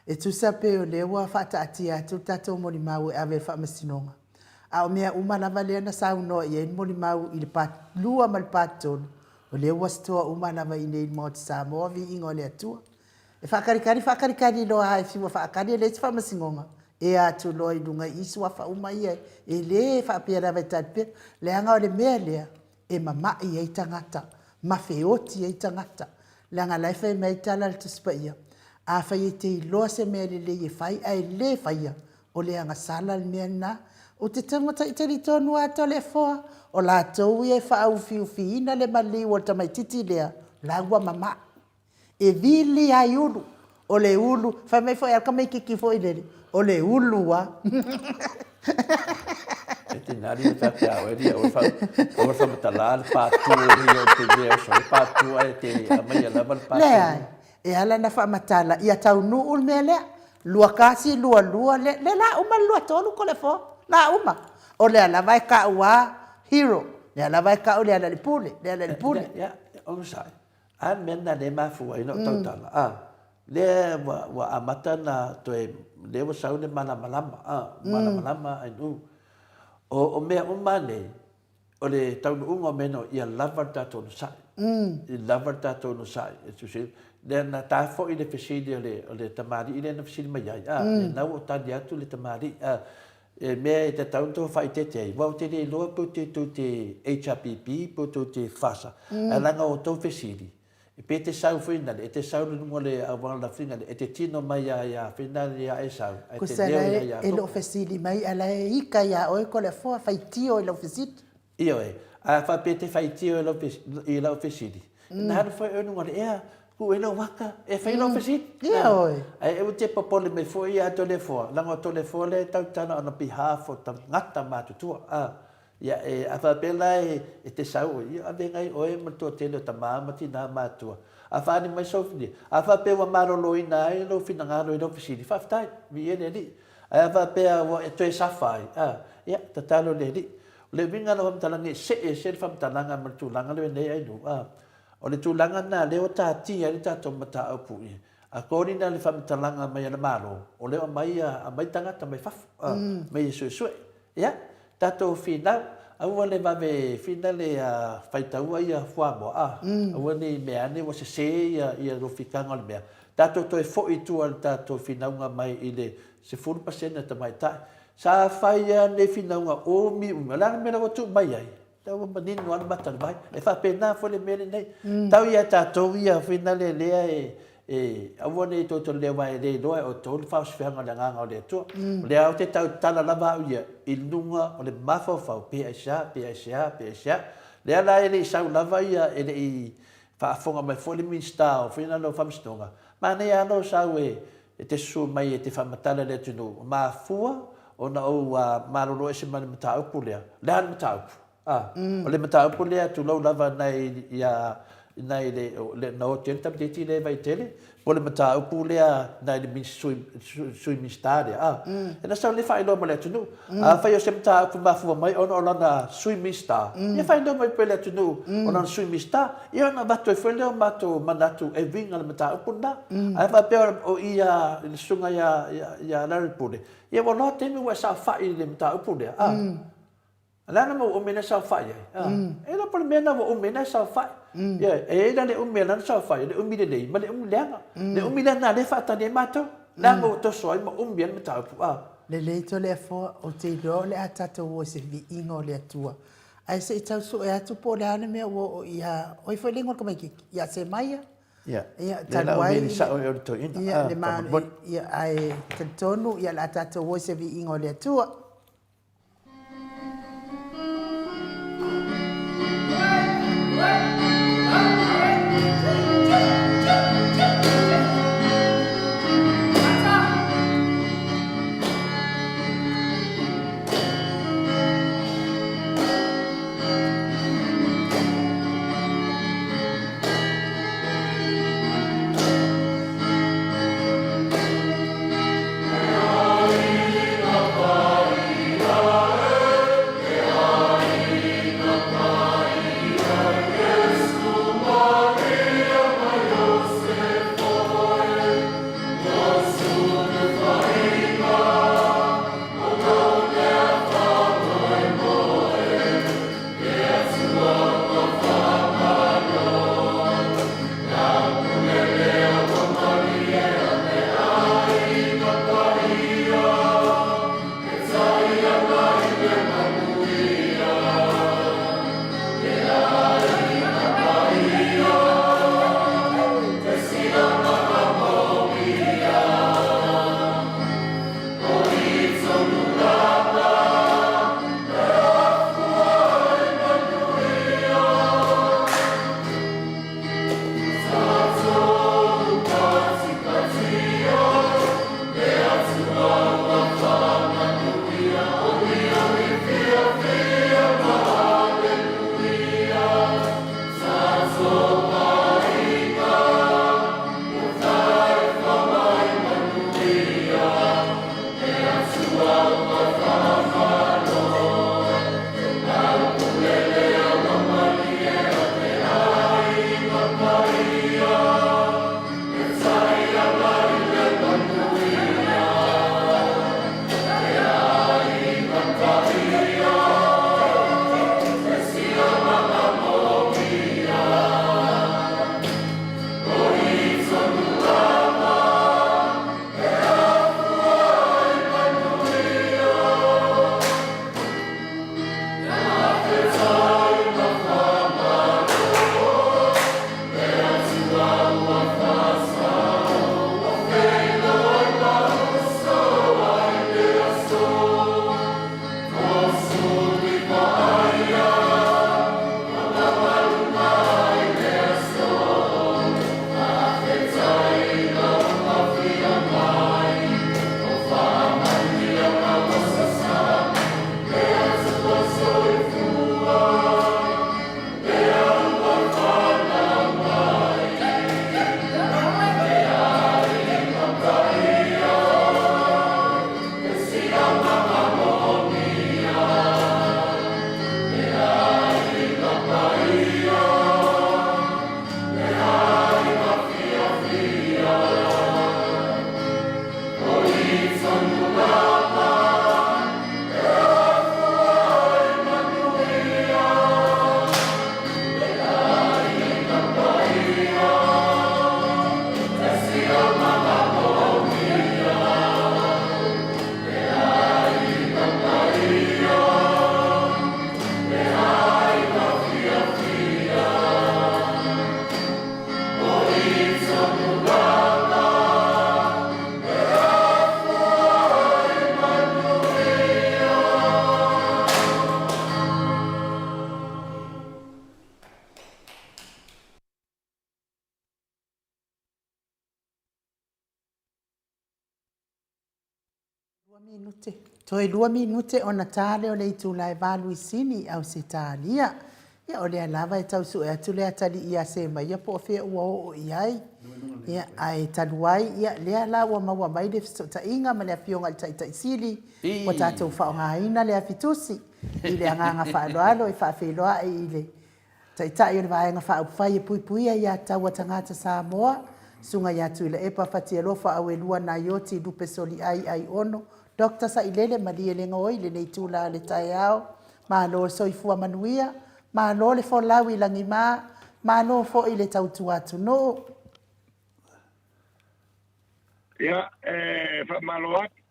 e tusa pe o lea ua faataatia atu le tatou molimau e ave i le Faamasinoga, a o mea uma lava lea na saunoa i ai le molimau i le part 2 ma le part 3, o lea ua stoa uma lava i inei i le Maota Samoa, viiga o le Atua. E faakalikali faakalikali loa lava e fiu e faakali e leai se faamasinoga, ea atu loa i luga i i suafa uma ia e le faapea lava e tali pea, leaga o le mea lea e mamai ai tagata ma feoti ai tagata, leaga la e fai mai ai tala a le Tusi Paia, afai e te iloa se mea lelei e fai ae le faia, o le agasala le mea lena. Ou te taumataitali tonu lava Toleafoa, o latou ia e faaufiufiina le maliu o le tamaititi lea, la ua mamai. E vili ai ulu, o le ulu, fai mai foi a le tamaititi foi lele, o le ulu a. E tina ali le fai a oe lia, o le faamatala le patu o le o te mea o so patu ai te amaia lava le patu. Leai, e ala na faamatala ia taunuu le mea lea, 21, 22, le, le la uma le 23 ko le fo, la uma. O lea lava e kau a hero. Lea lava e tau le Alaalipule, le Alaalipule. Ia, onosai. A le mea lena lea e mafua ai ona ou tautala, a, lea ua, ua amata ona toe, lea ua sau le malamalama, a, malamalama Ainuu. O, o mea uma lava nei, o le taunuuga o mea nei, ia lava le tatou onosai. Ia lava le tatou onosai. Lea na ta foi le fesili a le, o le tamalii lea na fesili mai ai, a, lena ua ou tali atu le tamalii, a, e mea e tatau ona tou faaeteete ai, aua ou te le iloa pe te tou te HRPP pe tou te FASA, ae leaga o tou fesili, pe te sau foi nale, e te sau i luga o le auala lafina e te tino mai lava ia fina ia Esau, ae te leo ia Iakopo. E le o fesili mai, a la e ika ia oe Toleafoa, faitio i lau fesili. Ioe, a faapea e te faitio i lau fesili, na alu foi oe i luga o le ea, tuu ai lou aka e fai lau fesili. Ioe. Ae e te popole mai foi ia Toleafoa, leaga o Toleafoa lea e tautala on behalf o tagata matutua. A, ia, e, a faapea la e te sau oe, ia avega ai oe ma le toatele o tama ma tina matutua. A faaali mai sou, a faapea ua maloloina ai lou finagalo i lau fesili, faafetai, viia le Alii. Ae a faapea ua e toe safa ai, a, ia, tatalo i le Alii. O le uiga o lau faamatalaga, e see ese le faamatalaga ma le tulaga lea ua i ai nei Ainuu, a. O le tulaga lena lea ua taatia ai le tatou mataupu i according la le faamatalaga mai a le Malo, o lea ua aumai aumai tagata mai fafo, a, mai e suesue. Ia, tatou finau, aua le vave finale a faitaua ia fuamoa, a, aua ne i mea ane ua sese ia ia lofikaga o le mea. Tatou toe foi i tua i le tatou finauga mai i le 10% a tamaitai. Sa fai lava nei finauga umi umi, o le a le mea la ua tuu mai ai? Lea ua manino lava le mata o le vai. E faapena foi le mea lenei. Tau ia tatou ia foi nale lea e, e aua ne i tou tolea aua e le iloa e outou le faaosofeaga o le Agaga o le Atua. O lea ou te tautala lava au ia i luga o le mafaufau, pe aisea, pe aisea, pe aisea. Lea la e le i sau lava ia, e le i faafofoga mai foi le Minisita o foi nale o Faamasinoga, manaia lava lou sau e e te susu mai e te faamatala i le atunuu, ua mafua ona ou malolo ese mai le mataupu lea. O le a le mataupu? A, o le mataupu lea, tulou lava nai ia nai le, le na oti ai le tamaitiiti lea i Vaitele, po o le mataupu lea nai le sui, sui Minisita lea. A, e na sau lea faailoa mai le atunuu. Afai o se mataupu mafua mai ona o lana Sui Minisita, ia faailoa mai pea i le atunuu o lana Sui Minisita, ia ona avatu ai foi lea o matou manatu e uiga i le mataupu lena. Ae faapea o i a le susuga ia Larry Pule, ia ua loa taimi ua e saofai i le mataupu lea, a. O le a le mea ua umi ai ona e saofai ai? A. E iloa po o le mea lena ua umi ai ona e saofai. Ioe, e i ai la le umi e ala ai ona saofai, o le umi lelei ma le umi leaga. Le umi lena lea e faatali ai matou, leaga ua toso ai ma umi ai le mataupu. A. Lelei Toleafoa, ou te iloa o le a tatou o i se viiga o le Atua. Ae se i tau sue atu po o le a le mea ua oo ia oi foi le igoa o le tamaitiiti, ia Semaia. Ia, Ia, lea la talu ai, sao i o le toeaina. Ia, le ma, ia, ae talitonu, ia, o le a tatou o i se viiga o le Atua. Minute. Toe 2 minute ona ta lea o le itula e 8 i Sini i Ausetalia. Ia, o lea lava e tau sue atu le atalii ia Semaia po o fea ua oo i ai. Ia, ae talu ai, ia, lea la ua maua mai le fesootaiga ma le Afioga i le Taitai Sili, ua tatou faaaogaina le afitusi i le agaga faaaloalo e faafeiloai i le Taitai o le Vaega Faaupufai e Puipuia Aiatatau a Tagata Samoa, Susuga ia Tuilaepa Fatialofa Auelua Naioti Lupe Soliai Aiono Doctor Sailele Malielegaoi i lenei itula o le taeao. Malo le soifua manuia, malo le folau i lagima, malo foi le tautua atunuu. Ia, e faamalo atu.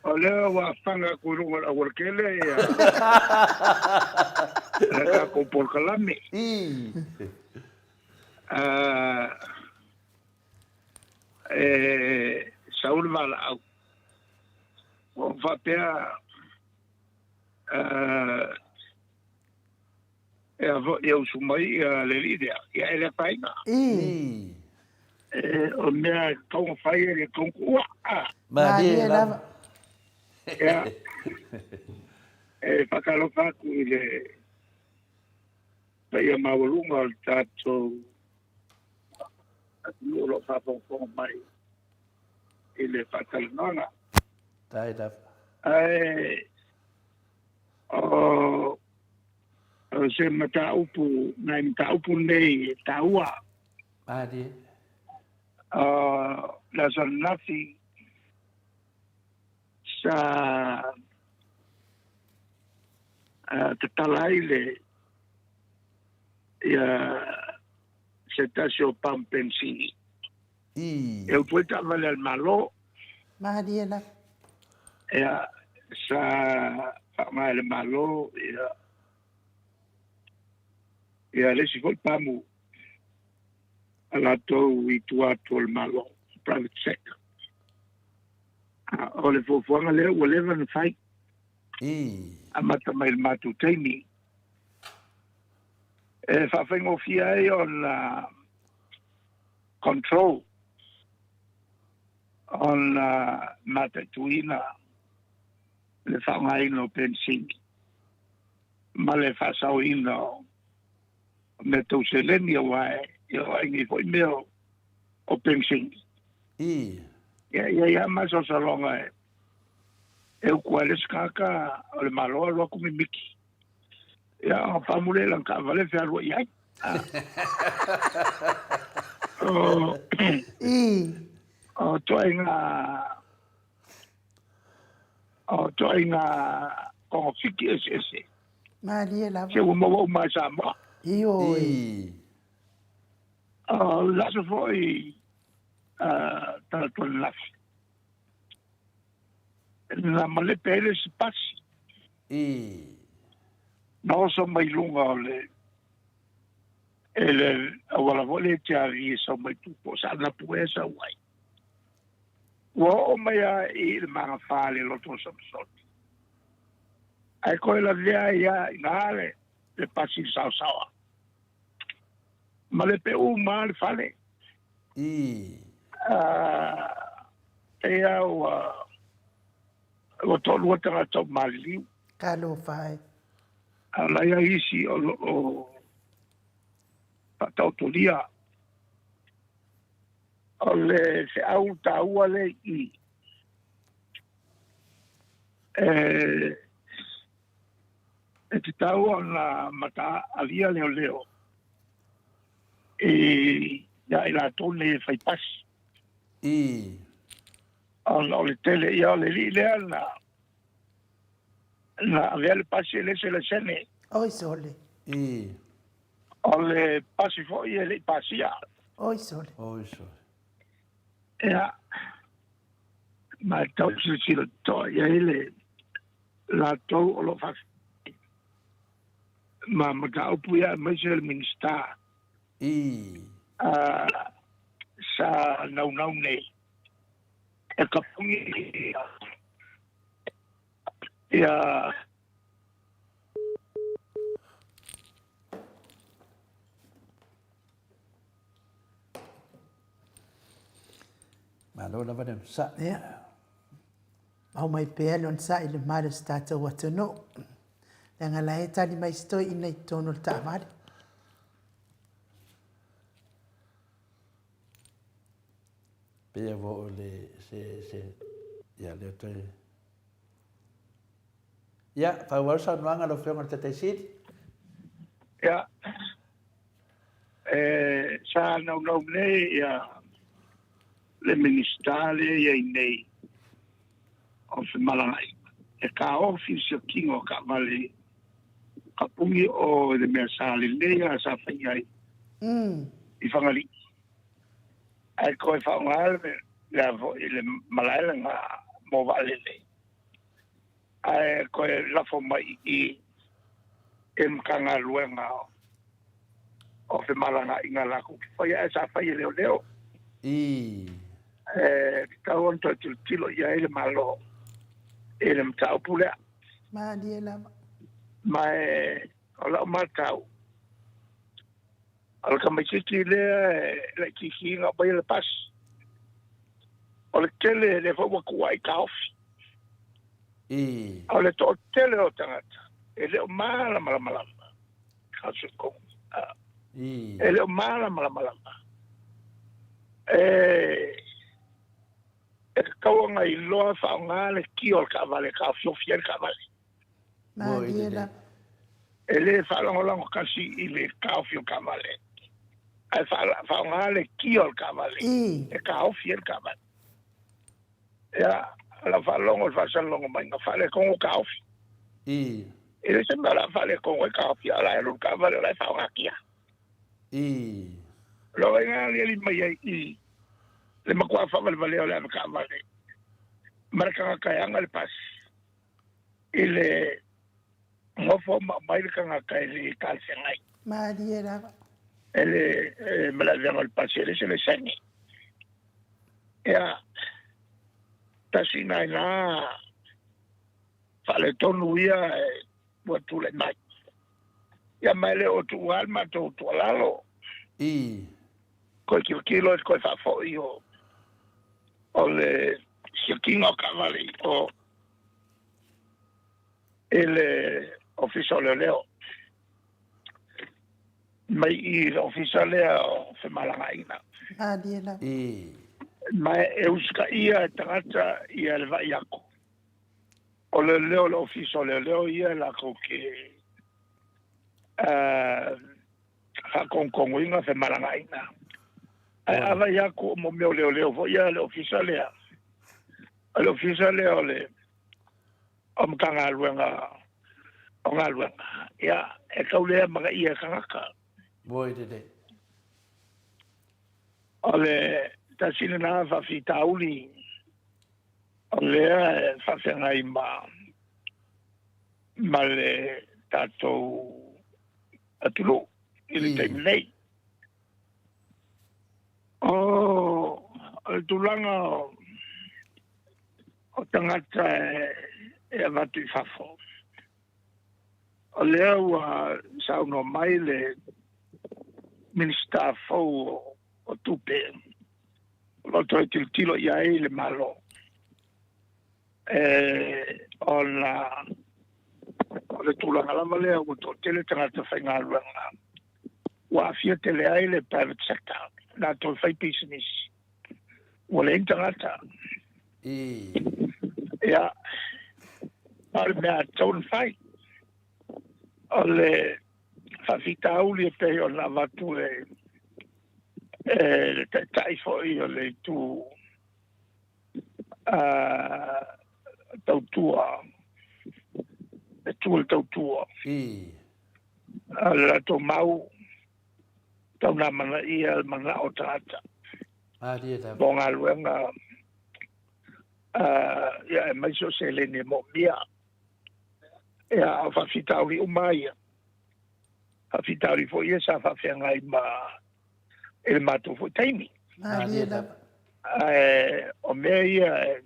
O lea ua fana atu i luga o le aualatele ia le tatou polokalame. E sau le valaau. Ua ou faapea e a foi e usu mai ia le alii lea, ia e le afaina. E, o mea e tatau ona fai e le tatau ona tuua. Malie lava. Ia, e faatalofa atu i le paia maualuga o le tatou atunuu o lo o faafogafoga mai i le faatalanoaga. Tai lava. Ae o se mataupu, nai mataupu nei e taua. Malie. O le aso ananafi sa tatala ai le ia se tasi o pamu penisini. E utu ai taavale a le Malo. Malie lava. Ia, sa faaaoga e le Malo ia ia le isi foi pamu a latou i tua atu o le Malo, private sector. O le fuafuaga lea ua leva ona fai. Amata mai i le matou taimi. E faafaigofie ai ona control ona mataituina le faaaogaina o penisini ma le faasaoina o mea tau seleni aua e oo ai nei foi mea o penisini. Ia, ia, ia masalosaloga e uku ai le isi tagata o le Malo alu atu mimiti. Ia, ona pamu lea i lana taavale e fealuai ai. O toaiga o toaiga togafiti eseese. Malie lava. Se ua maua uma e Samoa. Ioe. O le aso foi talaatu ananafi, na malepe ai le isi pasi. Na oso mai luga o le e le auala foi lea e tiavi e sau mai Tupou, sa napu ea sau ai. Ua oo mai lava i le magafa le loto o Samasoni. Ae toe lavea ai lava i ina le, le pasi i le saosaoa. Ma le peu uma le fale. Pei lava ua, ua toalua tagata o maliliu. Talofa e. A o la e i ai isi o lo o faataotolia. O le feau taua lea i i, e tatau ona mataalia leoleo ia i latou nei e fai pasi. Ona o le tele ia o le alii lea na na avea le pasi e le se laisene. Oi sole. O le pasi foi e le i pasia. Oi sole. Oi sole. Ia, ma e tau silasila totoa i ai le latou o lo o faafetai ma mataupu ia aemaise le Minisita sa naunau nei e kapogi ia Malo lava le onosai. Ia. Aumai pea le onosai i le male o si tatou atunuu, leaga la e tali mai si toeaina i totonu o le taavale. Pei ua oo le se se ia lea toe Ia, faaauau le saunoaga lau Afioga i le Taitai Sili. Ia, e, sa naunau nei ia le Minisita lea e i ai nei o femalagaaiga e taofi le siokiga o taavale kapugi o i le mea sa lelei lava sa fai ai i Fagalii ae toe faaaoga le a foi le malae lena mo vaalele ae toe lafo mai i i i le Matagaluega o Femalagaaiga latou te faia ae sa fai e leoleo. E tatau ona toe tilotilo i ai le Malo i le mataupu lea. Malie lava. Ma e, o lau matau, o le tamaitiiti lea e laitiiti ina aumaia le pasi, o le tele lea foi ua tuuai taofi. A o le toatele o tagata e le o malamalama lava. E le o malamalama lava. E e tatau ona iloa faaaoga le kia o le taavale e taofiofi ai le taavale. Malie lava. E le faalagolago tasi i le taofi o le taavale, ae faaaoga le kia o le taavale e taofi ai le taavale. Ia, lau faalogo i le faasalaloga mai, na faaletonu taofi. E le se mea o le a faaletonu ai taofi, a o la e alu le taavale o la e faaaoga kia. Lona uiga e aliali mai ai i le matua faavalevalea o le avetaavale ma le tagata e ana le pasi i le nofo ma aumai le tagata e le talafeagai. Malie lava. E le ma le avega o le pasi e le se laisene. Ia, tasi nai na faaletonu ia e ua tulai mai. Ia ma e le o tuua le matou tuualalo. Koe tilotilo e koe faafoi o o le siokiga o taavale i o i le Ofisa o Leoleo mai i le Ofisa lea o Femalagaaiga. Malie lava. Ma e usitaia e tagata ia le vaai atu o leoleo le Ofisa o Leoleo ia latou te faatonutonu femalagaaiga. Ae a vaai atu o mea o leoleo foi ia le ofisa lea, o le ofisa lea o le o Matagaluega o Galuega, ia, e tau le amanaia e tagata. Moi lelei. O le tasi lena faafitauli o lea e faafeagai ma ma le tatou atunuu i le taimi nei. O le tulaga o tagata e avatu i fafo, o lea ua saunoa mai le Minisita fou o Tupe, o lo o toe tilotilo i ai le Malo ona o le tulaga lava lea ua toatele tagata faigaluega ua aafia tele ai le private sector, latou e fai pisinisi, ua leai ni tagata. Ia, ma o le mea tatau ona fai, o le faafitauli e pei ona avatu e le taitai foi o le itu tautua, e tu le tautua. A o le latou mau, tau na amanaia le manao o tagata. Mo galuega, ia aemaise o seleni e moomia. Ia, o faafitauli uma ia. Faafitauli foi ia sa faafeagai ma i le matou foi taimi. Malie lava. Ae o mea ia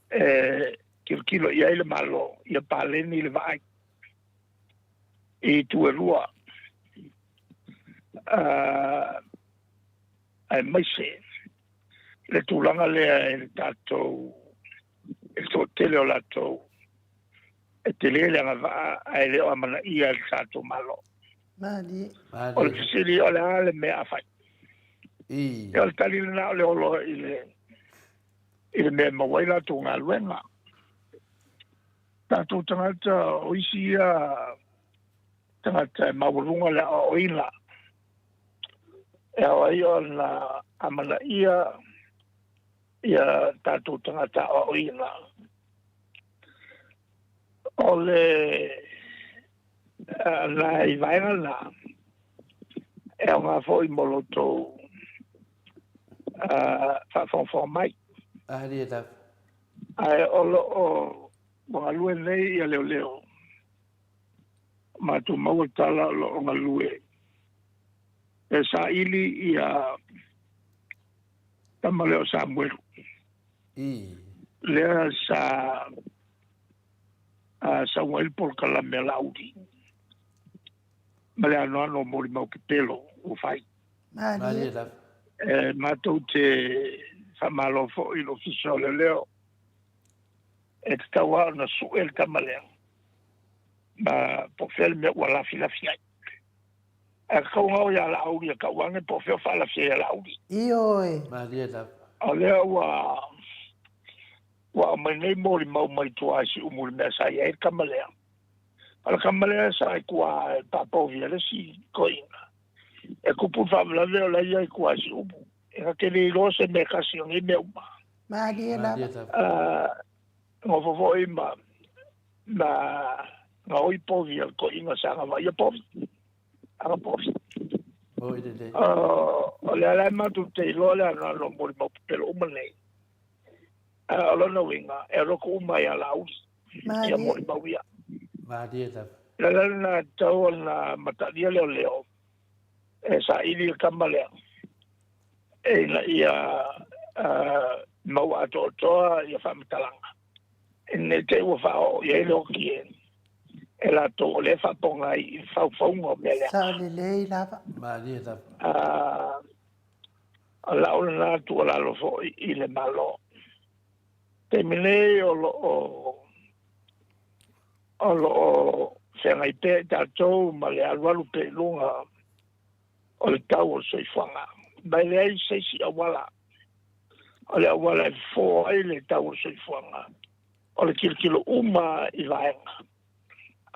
e tilotilo i ai le Malo, ia paleni le vaai i itu e lua, aemaise le tulaga lea i le tatou tele o latou e tele le agavaa ae le o amanaia e le tatou Malo. Malie. O le fesili o le a le mea a fai? I. Ia o le tali lena o le olo i le i le mea e maua ai latou galuega. Tatou tagata o isi ia tagata e maualuga le aoaoina e ao ai ona amanaia ia tatou tagata aoaoina. O le nai vaega na e aoga foi mo lo outou faafogafoga mai. Malie lava. Ae o lo o ua galue nei ia leoleo, matou maua tala o lo o galue e saili ia tama lea o Samuelu. I. Lea sa sau ai le polokalame a Laauli ma le anoano o molimau pepelo ua fai. Malie lava. E matou te faamalo foi i le Ofisa o Leoleo e tatau lava ona sue le tama lea ma po o fea le mea ua lafilafi ai. Ae tatau ona o ia Laauli e tau ane po o fea o faalafi ai ia Laauli. Ioe. Malie lava. O lea ua ua aumai nei molimau mai tua i Siumu i le mea sa i ai le tama lea. O le tama lea sa i tua e papovi a le isi toeaina. E tupu le faalavelave o la e i ai i tua i Siumu. E na te le iloa se mea tasi o nei mea uma. Malie lava. Nofo foi ma ma gaoi povi a le toeaina sa agavaia povi. Aga povi. Oi lelei. O lea la e matou te iloa le anoano o molimau pepelo uma nei. O lona uiga, e alu atu uma ia Laauli, ia molimau ia. Malie lava. O le ala lena e tatau ona matalia leoleo e saili le tama lea ina ia maua atoatoa ia faamatalaga ne i te i ua faaoo i ai le oti e latou o lea e faapoga ai i faufauga o mea leaga. Sao lelei lava. Malie lava. O lau lena tuualalo foi i le Malo. Taimi nei o lo o o lo o feagai pea i tatou ma le alualu pea i luga o le tau o le soifuaga. Ma e leai se isi auala o le auala e fofo ai le tau o le soifuaga o le tilotilo uma i vaega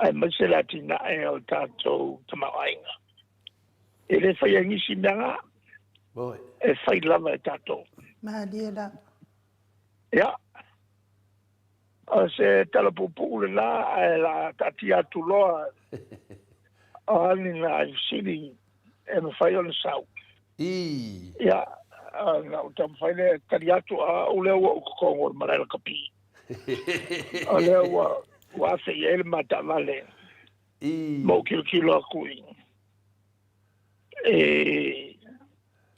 aemaise le atinae o le tatou tamaoaiga. E le faia e nisi mea na, e fai lava e tatou. Malie lava. Ia, o se tala puupuu lena, ae la taatia atu loa o a ni nai fesili e mafai ona sau. I. Ia, ona ou taumafai lea e tali atu, a o lea ua ou totogo i le malae lakapi. O lea ua ua afe i ai le ma taavale. I. Ma ou tilotilo atu i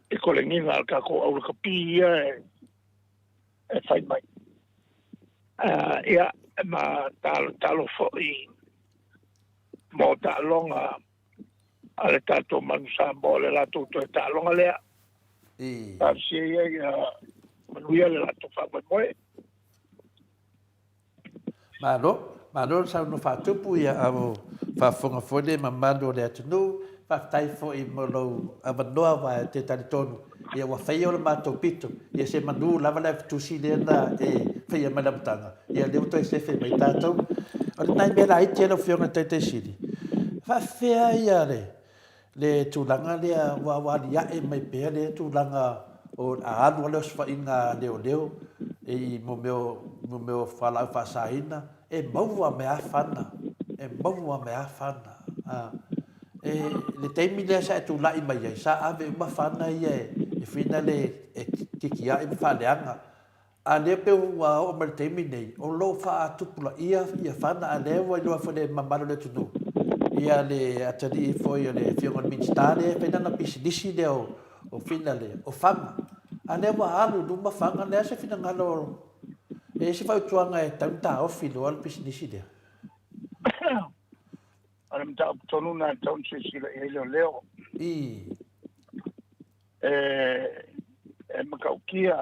i kolegiga a le tatou au lakapi ia e e fai mai. Ia, ma talotalo foi mo taaloga a le tatou Manu Samoa, le latou toe taaloga lea. Talosia ia ia manuia le latou faamoemoe. Malo, malo le saunoa faatupu ia a o faafofoga foi le mamalu o le atunuu. Faafetai foi mo lou avanoa aua e te talitonu ia ua faia o le matou pito ia se manu lava le avetusi lea na e faia mai le amataga ia lea ua toe sefe mai tatou. O le nai mea laiti a lau Afioga i le Taitai Sili, faafefea ia le le tulaga lea ua ua aliae mai pea lea tulaga o a alu lava le osofaiga a leoleo i mo mea mo mea o fualaau faasaina e maua mai lava fana, e maua mai lava fana. E le taimi lea sa e tulai mai ai sa ave uma fana ia e fina le e tikiai ma faaleaga. A lea pei ua oo mai le taimi nei, o lo o faatupulaia ia fana, a lea ua iloa foi le mamalu o le atunuu, ia le atalii foi o le Afioga i le Minisita lea e fai lana pisinisi lea o fina lea, o faga. A lea ua alu i luma faga, o le a se finagalo, e i ai se fautuaga e tatau ona taofi loa le pisinisi lea? O le mataupu tonu lena e tatau ona silasila i ai leoleo. I. E matautia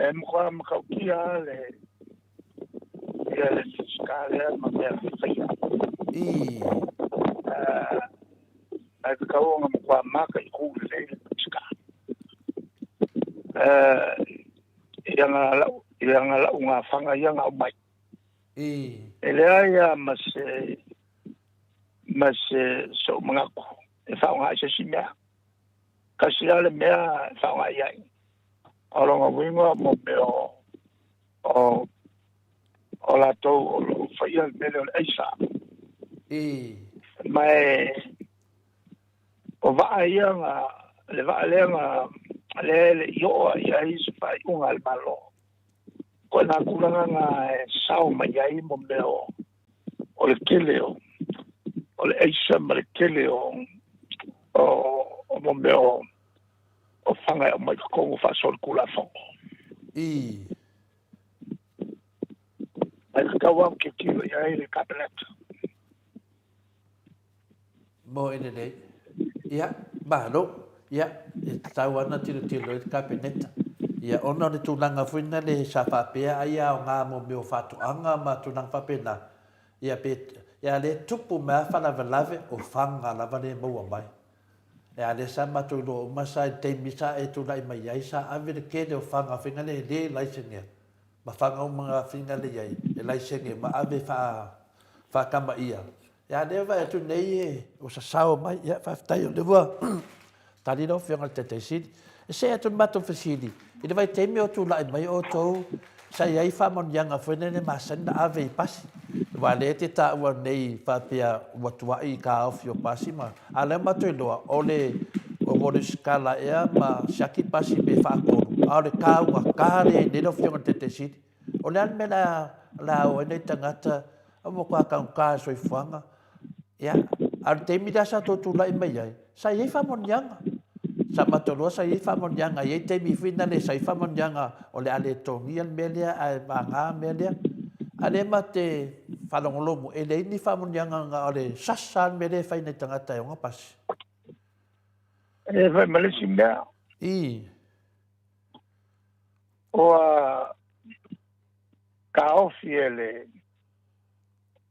E matua matautia lava le ia le Minisita lea ma mea faia. Ae tatau ona matua mataitu lelei le Minisita. I ana lau, i ana lauga ia na aumai. E leai lava ma se ma se so'u manatu e faaaoga ai se isi mea. Tasi lava le mea e faaaoga i ai, o lona uiga mo mea o o o latou o lo o faia le mea lea o le aisa. Ma e o vaa ia na, le vaa lea na, lea e le i oo i ai se faaiuga a le Malo. Koe nā tulaga na e sao mai ai mo mea o o le tele o o le aisa ma le tele o o o mo mea o o fanga e aumai i totonu faasolitulafono. Ae tatau lava ona tilotilo i ai le Kapeneta. Mo e lelei. Ia, malo. Ia, e tatau lava ona tilotilo i ai le Kapeneta. Ia, ona o le tulaga foi lena sa faapea ai e aoga mo mea o faatoaga ma tulaga faapena, ia pe, ia lea e tupu mai lava faalavelave, o faga lava lea e maua mai. Ia, lea sa matou iloa uma sa i le taimi sa e tulai mai ai, sa ave le tele o faga foi lea e le laisenea. Ma faga uma na fina lea i ai, e laisene ma ave faatamaia. Ia lea vaai atu nei e ua sasao mai. Ia faafetai o lea ua tali lau Afioga i le Taitai Sili. E see atu le matou fesili, i le vaitaimi o tulai mai outou, sa i ai faamanuiaga foi lele masani na ave i pasi, aua o lea e te taua nei faapea ua tuai i taofi o pasi ma, a o lea ua matou iloa, o le ua resitala ea ma siaki pasi pe faatolu, a o le taugata lea e i ai nei lau Afioga i le Taitai Sili. O le a le mea o le a o ai nai tagata a ua matua taugata le soifuaga. Ia, a o le taimi lea sa outou tulai mai ai, sa i ai faamanuiaga. Sa matou iloa sa i ai faamanuiaga, e i ai taimi foi na le sa i ai faamanuiaga o le a le totogia le mea lea ae vagana le mea lea. A o lea matou te faalogologo e leai ni faamanuiaga na o le sasa lava le mea lea e fai i nai tagata e ona pasi. E fai ma le isi mea. I. Ua taofi e le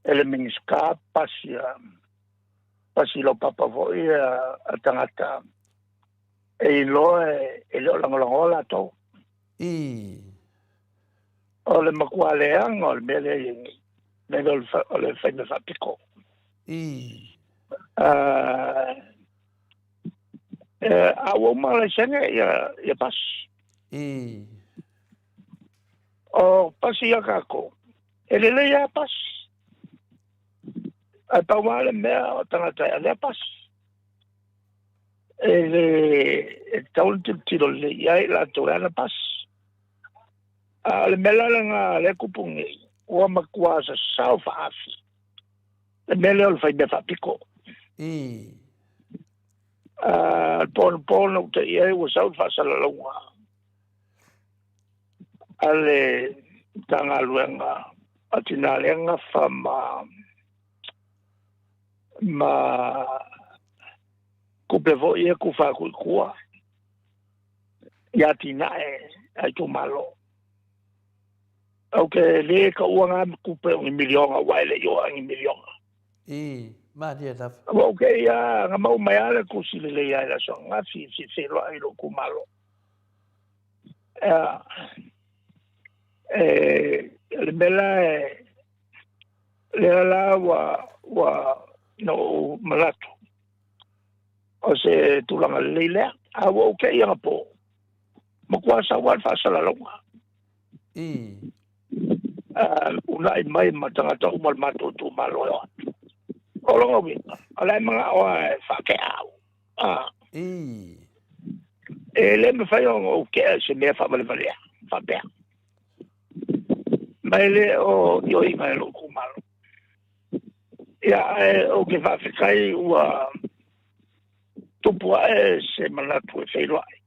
e le Minisita pasi a pasi laupapa foi a tagata e iloa e le o lagolagoa latou. O le matua leaga o le mea lea e i ai nei, mea lea o le fai mea faapito. A ua uma laisene ia pasi. O pasi ia kākou, e lelei lava pasi. Ae pau lava le mea o tagata e avea pasi. E le e tatau ona tilotilo lelei i ai latou e ana pasi. A o le mea la lena lea e tupu nei, ua matua sasao faaafi le mea lea o le fai mea faapito. A, le po anapo na ou te'i ai ua sau le faasalalauga a le Matagaluega a Tina lea gafa ma ma tupe foi ia tufa atu i tua i atinae a itumalo. Ou te le taua na tupe o ni miliona aua e le i oo lava i ni miliona. I, malie lava. Ua ou te ia na maua mai lava le tusi lelei lava i le aso ananafi e feiloai i lou itumalo. E, le mea la e, lea la ua, ua na ou manatu, o se tulaga lelei lea. A ua ou te i anapo, matua sau lava le faasalalauga. Unai mai ma tagata uma o le matou itumalo e o atu. O lona uiga, o la e manao lava e faatea au. E le mafai ona ou tea i se mea faavalevalea faapea. Ma e le o ioeina e lou itumalo. Ia, ae ou te faafetai ua tupu ae se manatu e feiloai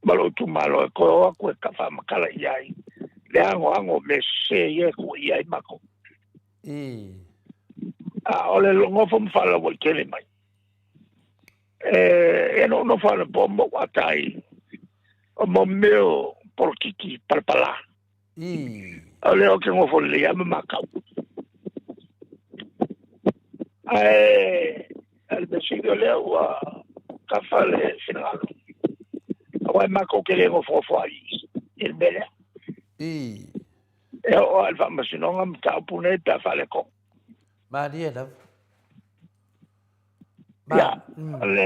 ma lou itumalo e toe o atu e faamatala i ai le anoano o mea sese ia e tuuaia ai matou. A o le nofo ma faalauaitele mai, e, e na ou nofo anapo ma ou atai o mo mea o polokiki palapala. O lea ou te nofo lelei lava ma matau. Ae o le mea sili o lea ua kafa le finagalo, aua e matou te le nofonofo ai i le mea lea. E oo lava i le faamasinoga mataupu nei pe a faaletonu. Malie lava. Ia, o le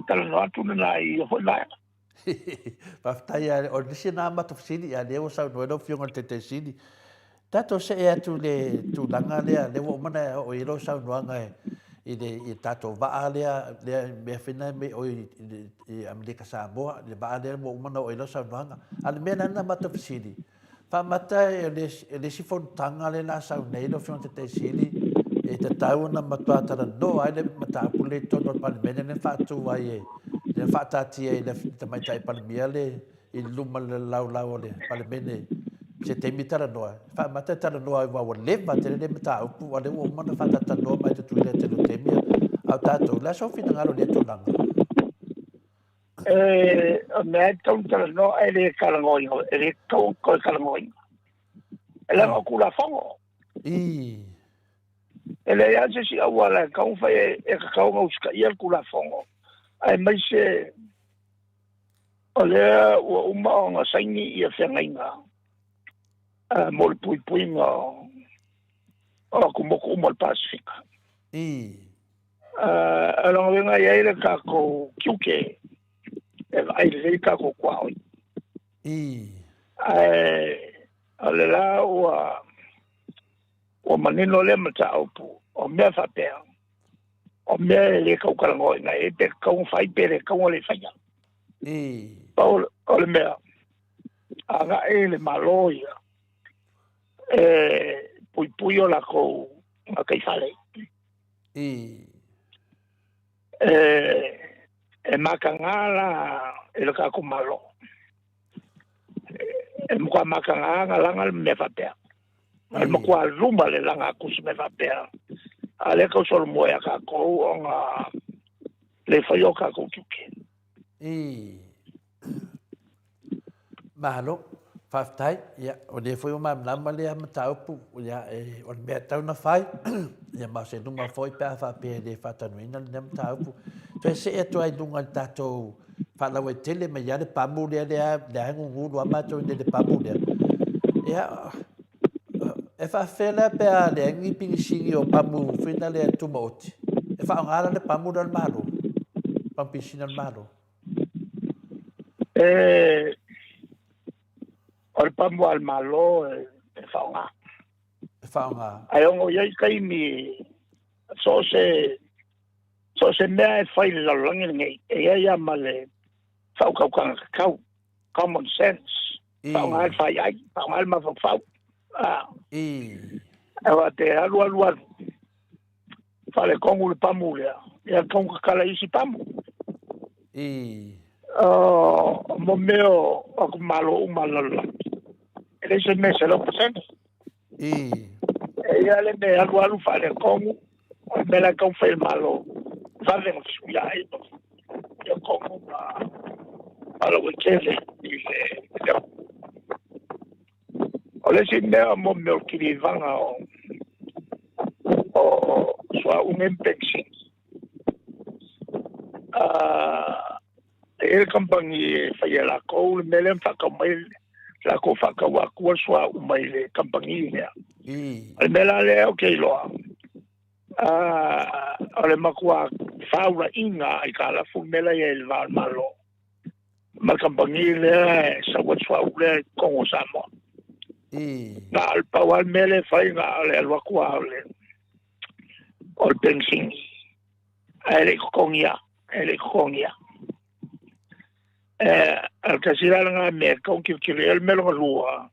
talanoa atu lena i ia foi vaega. Faafetai lava. O nisi na matou fesili, a o lea ua saunoa ai lau Afioga i le Taitai Sili. Tatou see atu i le tulaga lea, lea ua uma ona oo i ai lau saunoaga i le tatou vaa lea, lea mea foi na mei oi i Amerika Samoa, le vaa lea ua uma ona oo i ai lau saunoaga. A o le mea lea na matou fesili, Faamata e le isi fonotaga lea o le a sau nei lau Afioga i le Taitai Sili, e tatau ona matua talanoa ai le mataupu lea i totonu o le Palemene lea na faatu ai e, lea na faataatia e le Tamaitai Palemia le i luma o le laulau o le Palemene i se taimi talanoa ai. Faamata e talanoa ai aua ua leva tele le mataupu a o lea ua uma ona faatalatalanoa mai e Tutuila i le tele o taimi, a o tatou, o le a sou finagalo i lea tulaga? E, o mea e tatau ona talanoa ae le talanoaina, e le tatau ona toe talanoaina. E leaga o Tulafono. E leai lava se isi auala e tatau ona fai e tatau ona usitaia le Tulafono, aemaise o lea ua uma ona saini ia feagaiga mo le puipuiga o atumotu uma o le Pasefika. O lona uiga e i ai le tatou tiute e vaai lelei tatou tuaoi. Ae o le la ua ua manino lea mataupu, o mea faapea, o mea e le tau talanoaina i ai pe tatau ona fai pe le tatau ona le faia. Pau o le mea, agai le Malo ia e puipui o latou gataifale. E mataga la i le tatou Malo. E matua mataga na laga le mea faapea. E matua luma le laga atu o se mea faapea. A o lea e tau solomua ia tatou ona le faia o tatou tiute. Malo, faafetai. Ia, o lea foi ua malamalama lea mataupu, ia, e, o le mea e tatau ona fai, ia, ma o se luma foi pe a faapea e le faatanuina lenei mataupu. Toe see atu ai i luga i le tatou faalauaitele mai lava le pamu lea, lea, lea e gugulu lava matou i le pamu lea. Ia, e faafefea la pe a leai ni pinisini o pamu foi na lea tumaoti? E faaaoga la le pamu lea o le Malo, pamu pinisini a le Malo. E, o le pamu a le Malo e, e faaaoga. E faaaoga. Ae ono i ai taimi so o se so o se mea e fai i le lalolagi lenei, e i ai lava ma le faautautaga tatau, common sense, faaaoga le faiai, faaaoga le mafaufau. Ah. Aua te alu alu alu, faaletonu le pamu lea, ia tatau ona tatala isi pamu. O mo mea o aku malo uma o le lalolagi, e leai se mea 100%. E i ai le mea e alu alu faaletonu, o le mea la e taumafai e le Malo, vave ona fesuiai ia tonu ma faalauaitele i le O le isi mea mo mea o le kilivaga o o suauu nei ma penisini. E i ai le kamupani e fai e latou le mea lea ma faatau mai latou faatau atua le suauu mai le kamupani lea. O le mea la lea ou te iloa, o le matua faaulaiga aitalafu le mea la e i ai i le va o le Malo ma le kamupani lea e sau ai le suauu lea i totonu o Samoa. Na o le pau lava le mea lea e fai, na o le alu atu lava o le o le penisini, ae le i totogia, e le i totogia. E, o le tasi la lena mea e tatau ona tilotilo i ai. O le mea lona lua,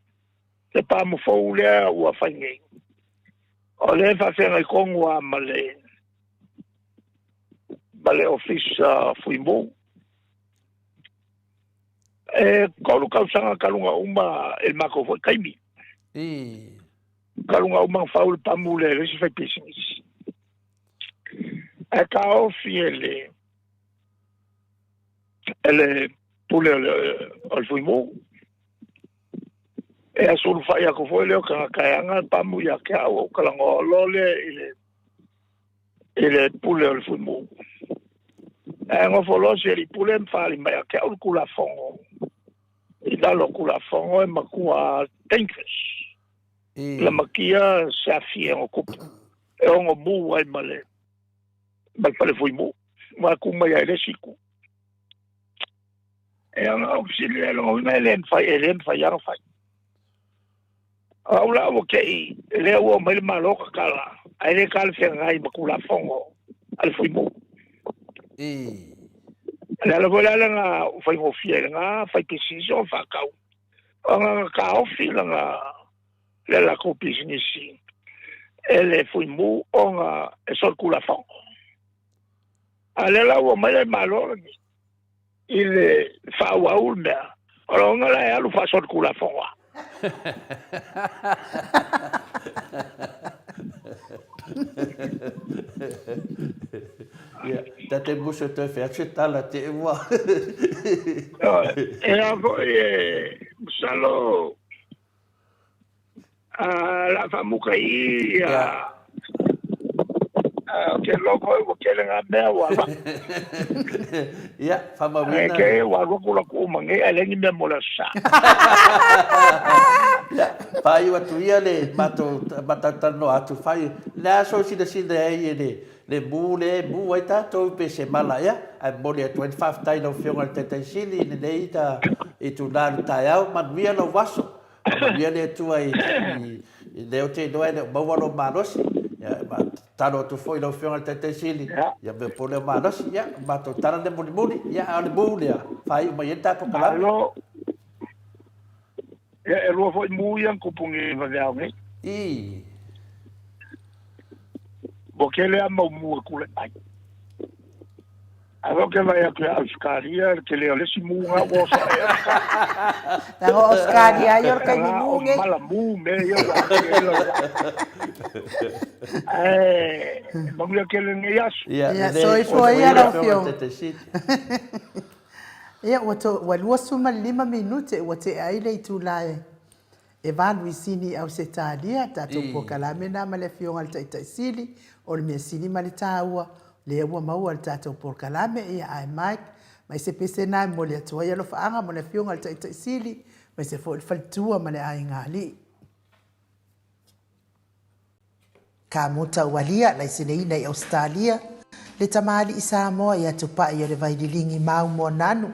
le pamu fou lea ua fai nei, o lea e faafeagai tonu lava ma le ma le Ofisa Fuimu. E 3 tausaga talu ona uma i le matou foi taimi. Talu ona uma ona fau le pamu lea e le isi faipisinisi. Ae taofi e le e le pule o le, o le Fuimu. E aso ulufai aku foi lea o tagata e aga le pamu ia te au, ou talanoa loa lea i le i le pule o le Fuimu. Ae nofo loa si alii pule ma faaali mai ia te au le Tulafono, i lalo o Tulafono e matua dangerous. Lamatia se afi e ono tupu, e ono mu ai ma le ma le fale Fuimu, ua tu mai ai le isi itu. E ona ou fesili lea i lona uiga e le mafai, e le mafai lava ona fai. O au la ua te i, lea ua omai le Malo tatala, ae le talafeagai ma Tulafono a le Fuimu. O le ala foi la lena ua faigofie ai lena faipisinisi ona faatau, ona na taofi lana le latou pisinisi e le Fuimu ona e solitulafono. A o lea la ua omai le Malo lenei i le faaauau le mea, o lona la e alu faasolitulafono lava. Ia, ta te musu e toe fai atu se tala te i ua. E a foi e masalo o le a faamuta i i ia ou te iloa foi ua tele nā mea ua alu atu. Ia, faamauina. Ae te ua alu atu la tuuma nei ae leai ni mea mo le aso Sa. Ia, faaiu atu ia le matou matautalanoa atu, faaiu, le a sou silasila ai e le le mu lea e mu ai tatou pe se mala ea, ae momoli atu ai le faafetai i lau Afioga i le Taitai Sili i lenei itula o le taeao. Manuia lou aso. Faamanuia le Atua i, i lea ou te iloa e le o maua lou malosi. Ia, tatalo atu foi i lau Afioga i le Taitai Sili, ia mea po lea malosi. Ia, matou tala lea mulimuli, ia, a o le mu lea, faaiu mai ai le tatou kalame. Malo. Ia, e lua foi mu ia na tupu nei i vaveao nei. I. Ua tele lava mau mu e tulai mai. Ae ou te vaai atu ia Ausetalia, le tele o le isi mu na ua oso ae Ausetalia. Leaga o Ausetalia ai o le taimi mu nei. Mala mu mea ia ua ake ai lau vaa. Ae manuia tele lenei aso. Ia, soifua ia lau Afioga. Ia, ua to, ua 25 minute ua tea ai le itula e E valu i Sini i Ausetalia, tatou polokalame na ma le Afioga i le Taitai Sili, o le mea sili ma le taua, lea ua maua le tatou polokalame, ia ae Mike, mai se pese na e momoli atu ai alofaaga mo le Afioga i le Taitai Sili, aemaise foi le faletua ma le aiga alii. Ka muta ua lia laiseneina i Ausetalia le tamalii Samoa ia Tupai o le Vaililigi Mau Moananu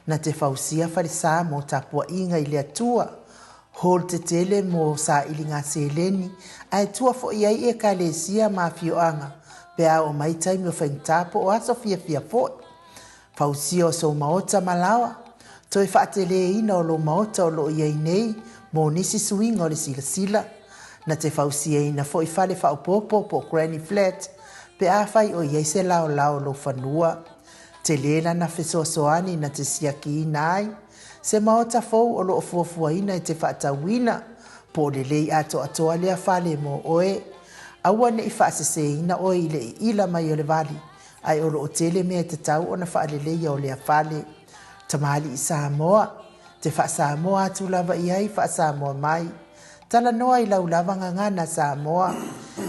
na te fausia falesa mo tapuaiga i le Atua, hall tetele mo sailiga seleni ae tua foi ai Ekalesia ma afioaga pe a oo mai taimi o faigata po o aso fiafia foi. Fausia o sou maota ma laoa, toe faateleina o lou maota o lo o i ai nei mo nisi suiga o le silasila, na te fausiaina foi fale faaopoopo po o granny flat pe afai o i ai se laolao o lou fanua. Tele lana fesoasoani na te siakiina ai se maota fou o lo o fuafuaina e te faatauina, po o lelei atoatoa lea fale mo oe. Aua ne i faaseseina oe i le iila mai o le vali ae o lo o tele mea e tatau ona faaleleia o lea fale. Tamalii Samoa, te faa-Samoa atu lava i ai faa-Samoa mai. Talanoa i lau lava gagana Samoa.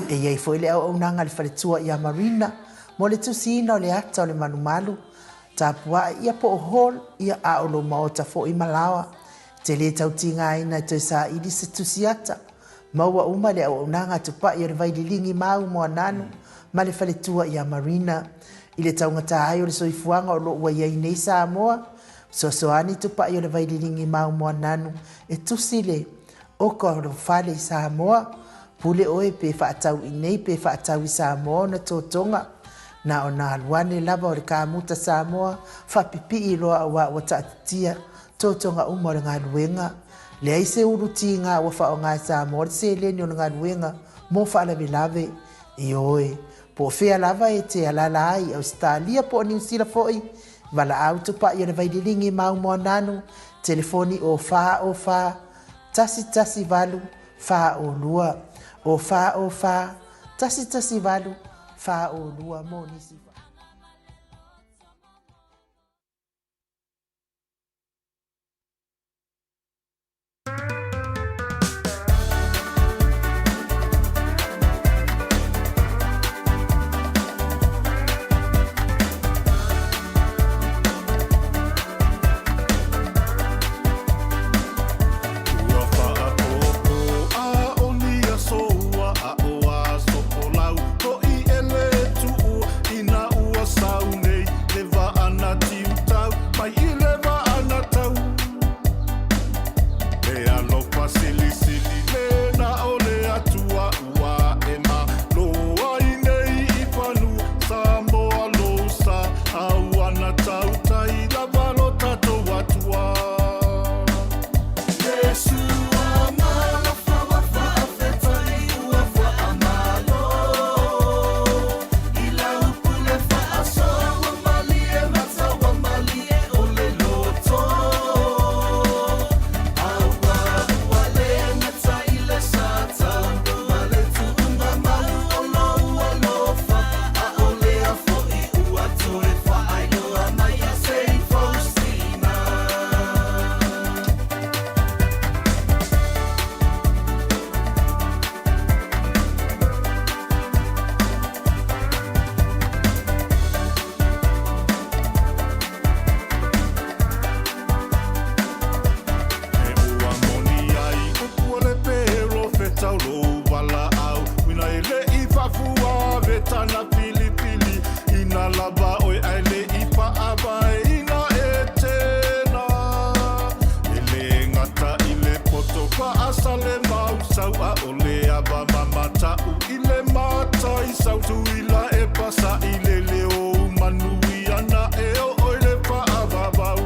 E i ai foi le auaunaga a le faletua ia Marina mo le tusiina o le ata o le malumalu, tapua'i ia po o hall ia a o lou maota foi ma laoa. Te le tau tigaina e toe saili se tusi ata. Maua uma le auaunaga tupai o le Vaililigi Mau Moananu ma le faletua ia Marina. I le taugata ai o le soifuaga o lo o ua i ai nei Samoa, fesoasoani tupai o le Vaililigi Mau Moananu e tusi le oka o lou fale i Samoa. Pule oe pe faatau i nei pe faatau i Samoa ona totoga. Na ona alu ane lava o le kamuta Samoa faapipii loa aua ua taatitia totoga uma o le galuega. Leai se ulu tiga ua faaaoga e Samoa le seleni o le galuega mo faalavelave. Ioe, po o fea lava e te alaala ai i Ausetalia po o Niu Sila foi, valaau tupai o le Vaililigi Mau Moananu, telefoni o 4 o 4 1 1 8 4 o 2, o 4 o 4 1 1 8 4 o 2 mo nisi. ʻAʻole ava ma mataʻu i le mata i Sautuila e pasaʻi lele o manuia ana e o i le faavavau.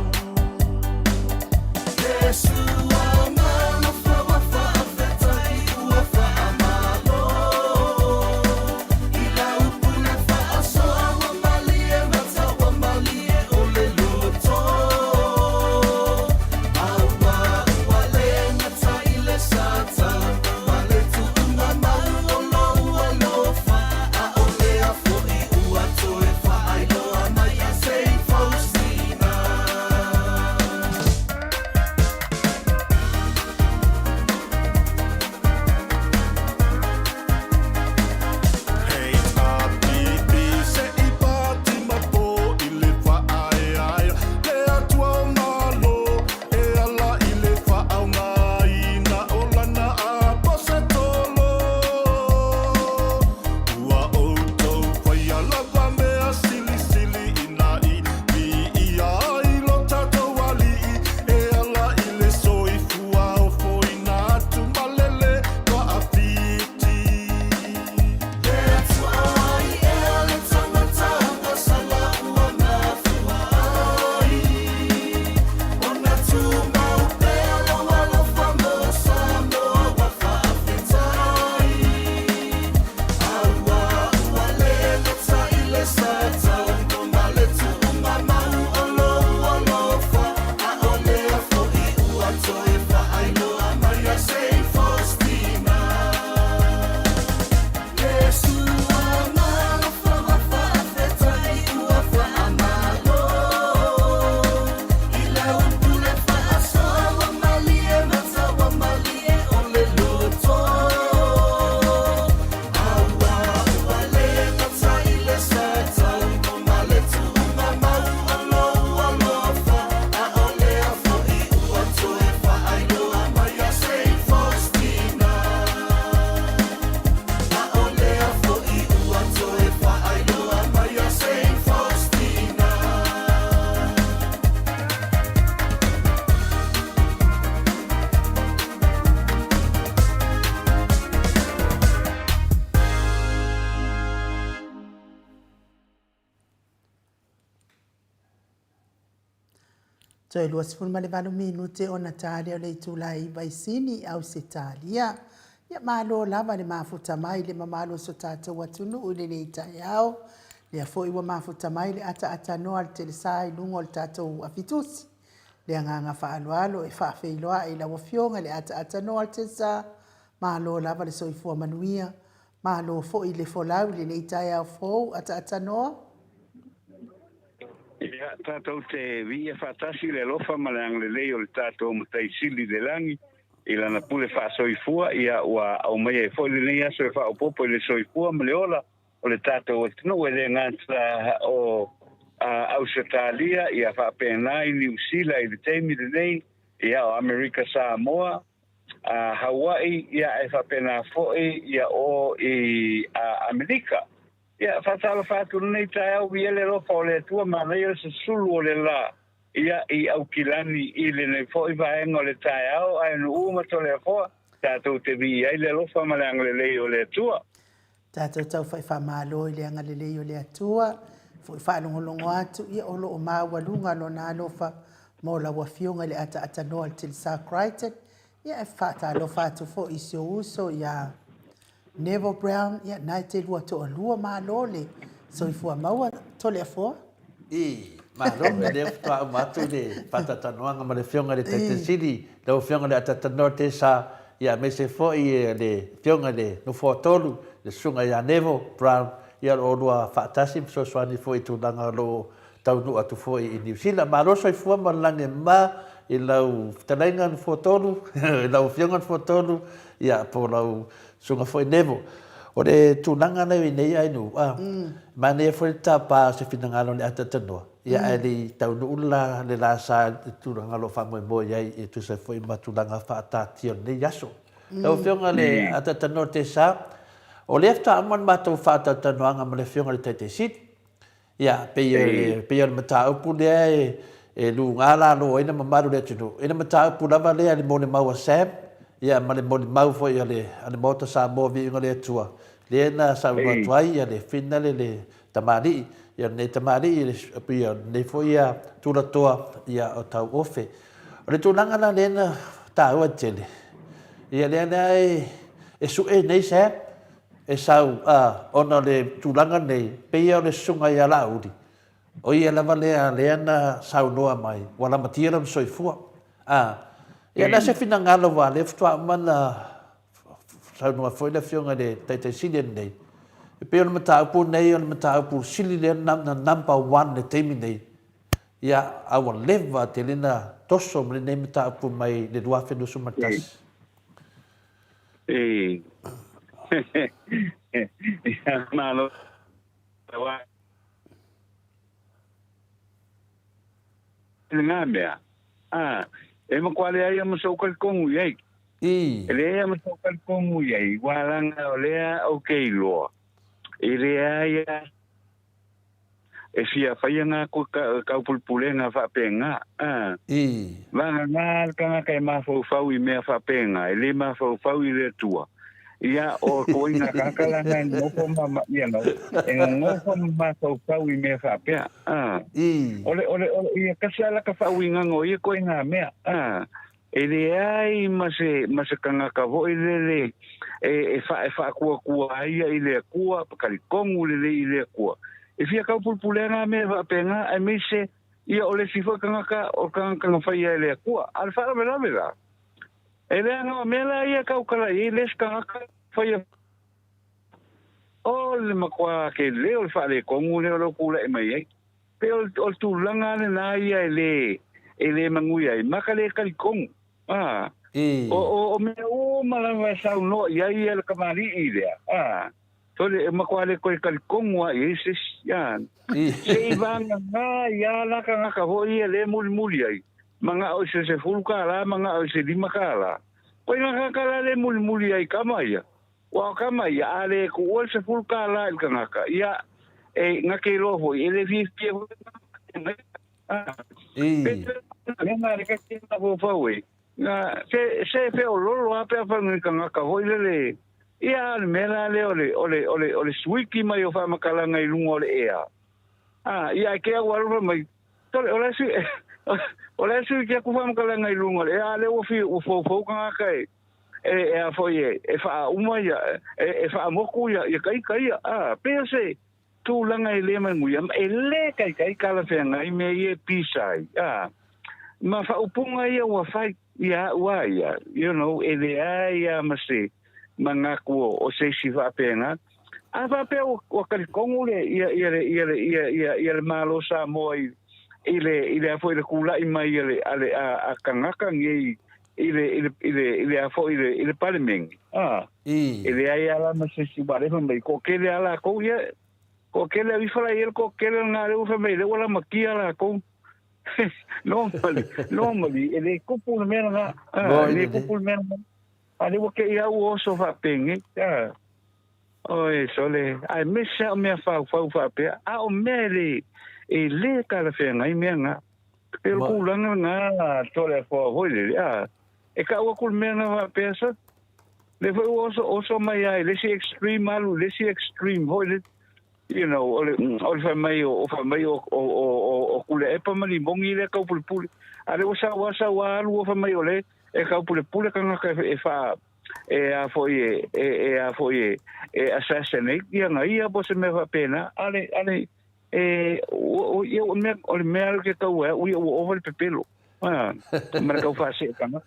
Toe 28 minute ona ta lea o le itula e 9 i Sini i Ausetalia. Ia malo lava le mafuta mai i le mamalu o so tatou atunuu i lenei taeao. Lea foi ua mafuta mai le ataatānoa a le telesa i luga o le tatou afitusi. Le agaga faaaloalo e faafeiloai i lau Afioga i le ataatānoa a le telesa. Malo lava le soifua manuia. Malo foi le folau i lenei taeao fou ataatānoa. Ia, tatou te viia faatasi le alofa ma le agalelei o le tatou Matai Sili i le lagi, i Lana pule faasoifua, ia ua aumaia ai foi lenei aso e faaopoopo i le soifua ma le ola o le tatou atunuu, e le gata o Ausetalia, ia faapena i Niu Sila i le taimi lenei, ia o Amerika Samoa, Hawaii, ia e faapena foi ia o i Amerika. Ia, faatalofa atu lenei taeao, viia le alofa o le Atua, manaia le susulu o le la, ia, i Aukilani i lenei foi vaega o le taeao, ae nuu ma Toleafoa, tatou te viia ai le alofa ma le agalelei o le Atua. Tatou tau faamalo i le agalelei o le Atua, foi faalogologo atu, ia o lo o maualuga lona alofa mo lau Afioga i le ataatānoa le Telesa Crichton, ia e faatalofa atu foi i si ou uso ia Neville Brown, ia na e te lua toalua malo le soifua maua Toleafoa. I, malo, e lea faatoa uma atu le faatalatalanoaga ma le Afioga i le Taitai Sili, lau Afioga i le Ataatānoa Tesa, ia aemaise foi le Afioga i le Nofoa Tolu, le Susuga ia Neville Brown, ia o lo o oulua faatasi ma fesoasoani foi i tulaga o lo o taunuu atu foi i Niu Sila. Malo soifua ma le lagi e mama i lau fetalaiga Nofoa Tolu, i lau Afioga Nofoa Tolu, ia po o lau Susuga foi Neville. O le tulaga lea i nei ainu, a, manaia foi le tapa o se finagalo o le ataatānoa, ia ae le i taunuu le le la sa i le tulaga o lo o faamoemoe i ai e tusa ai foi ma tulaga faataatia o lenei aso. Lau Afioga i le ataatānoa Tesa, o lea faatoa uma le matou faatalatalanoaga ma le Afioga i le Taitai Sili, Ia, pei o le, pei o le mataupu lea e, e luga lalo ai le mamalu o le atunuu. I le mataupu lava lea i le molimau a Sam, ia ma le molimau foi a le a le Maota Samoa Viiga o le Atua, lea na saunoa atu ai ia le finale le tamalii, ia lenei tamalii le ia lenei foi ia tulatoa ia o Tauofe. O le tulaga la lea na taua tele, ia lea la e e sue nei Sam, e sau a ona o le tulaga nei, pei o le susuga ia Laauli, O ia lava lea lea na saunoa mai, ua lamatia lona soifua. A, ia o le a se finagalo aua o lea faatoa uma ona saunoa foi le Afioga i le Taitai Sili lenei, e pei o le mataupu lenei o le mataupu sili lea na number one i le taimi nei, ia, a ua leva tele na toso ma lenei mataupu mai le 2021. E. Ia, malo. Lena mea, a, e makuā leai a ma sou talitonu i ai. I. E leai a ma sou talitonu i ai, ua laga o lea ou te iloa, e leai a e fia faia ngā koe ka, kaupulepulega faapena, a. I. Vagana le tagata e mafaufau i mea faapena, e le mafaufau i le Atua. Ia, o koina kaka la nai nofo ma, ma, you know, e nofo ma mafaufau i mea faapea. Ah. I. O le, o le, o le, ia kasi ala ka whaauinga ngo ia koe ngā mea. Ah. E leai ma se, ma se kangaka voi lele e, e, wha, e whaakua kua ai ia i le akua, pakalikongu lele i le akua. E fia kaupulupulea ngā mea whaapenga, e meise, ia o le si foi kangaka, o kangaka nga whai e le akua. A le whaalavelave la. E leaga o mea la ia kaukala i le isi tagata faia o le makuā tele o le faaletonu lea o lo o tulai mai ai. Pei o le tulaga lena ia e le e le manuia ai ma ka le talitonu. A o o mea uma lava e saunoa i ai ia le kamali'i lea, a sole e makuā le toe talitonu lava i ai se isi, a se i vagana ia la tagata foi ia le mulimuli ai. Mana'o i se $10, mana'o i se $5. Koe ngā kākā le mulimuli ai kama ia. Ua o kama ia, a le kuʻua le $10 i le kanaka, ia, e ngake loa foi, e le fiafia foi mai. I. Pe ngā reka ki ngā fōfau e. Ngā, se, se feololo a pea whanau i kangaka hoi lele, ia, le mea la lea o le, o le, o le, o le suiki mai o whamakalanga i lunga o le ea. Ah, ia, e ke au alofa mai, Tole, o le isi, o le isi ke aku whaamakalanga i lunga, e a le ua fi, ua foufou kangaka e, e, e a foi e, e whaauma ia, e, e whaamoku ia, ia kai kai ia, a, pea se, tūlanga e le manguia, e le kai kai kala whengai me ia pisa ai, a, ma whaupunga ia ua whai, ia ua ia, you know, e le ai a ma se, ma ngaku o, o se isi whaapenga, A faapea ua, ua talitonu le, ia, ia le, ia le, ia, ia, ia le Malo Samoa i, i le, i le a foi le kulaʻi mai a le, a le, a, a kangaka nei i le, i le, i le, i le a foi i le, i le Palemene. A, I. e leai a la ma se isi wale fai mai, ko kele a lakou ia, ko kele a ifala ia ko kele nga le fai mai le ua lamatia lakou. Normally, normally, e le kupu le mea lena, a, e le kupu le mea lena. A le ua kei au oso faapenge, a. Oi, sole, ae mese a o mea faufau faapea, a o mea e le, e le talafeagai mea nga. E o le kulaga nga tole a foa foi lele, a. E kau aku le mea nga faapea sa. Le foi ua oso, oso mai ai, le isi extreme alu, le isi extreme foi le, you know, o le, o le fai mai o, o fai mai o, o, o, o, o Kuleʻepa ma Limogi lea taupulepule. A le ua sau a sau a alu ua fai mai o le, e taupulepule kangaka e, e wha, e a foi e, e, e a foi e, e assassinate ia nga ia po se mea faapena, ale, ale, e, o, o, ia o mea, o le mea le ke tau e, ua ua ova le pepelo. Ah, ma le kau whaasee tanga.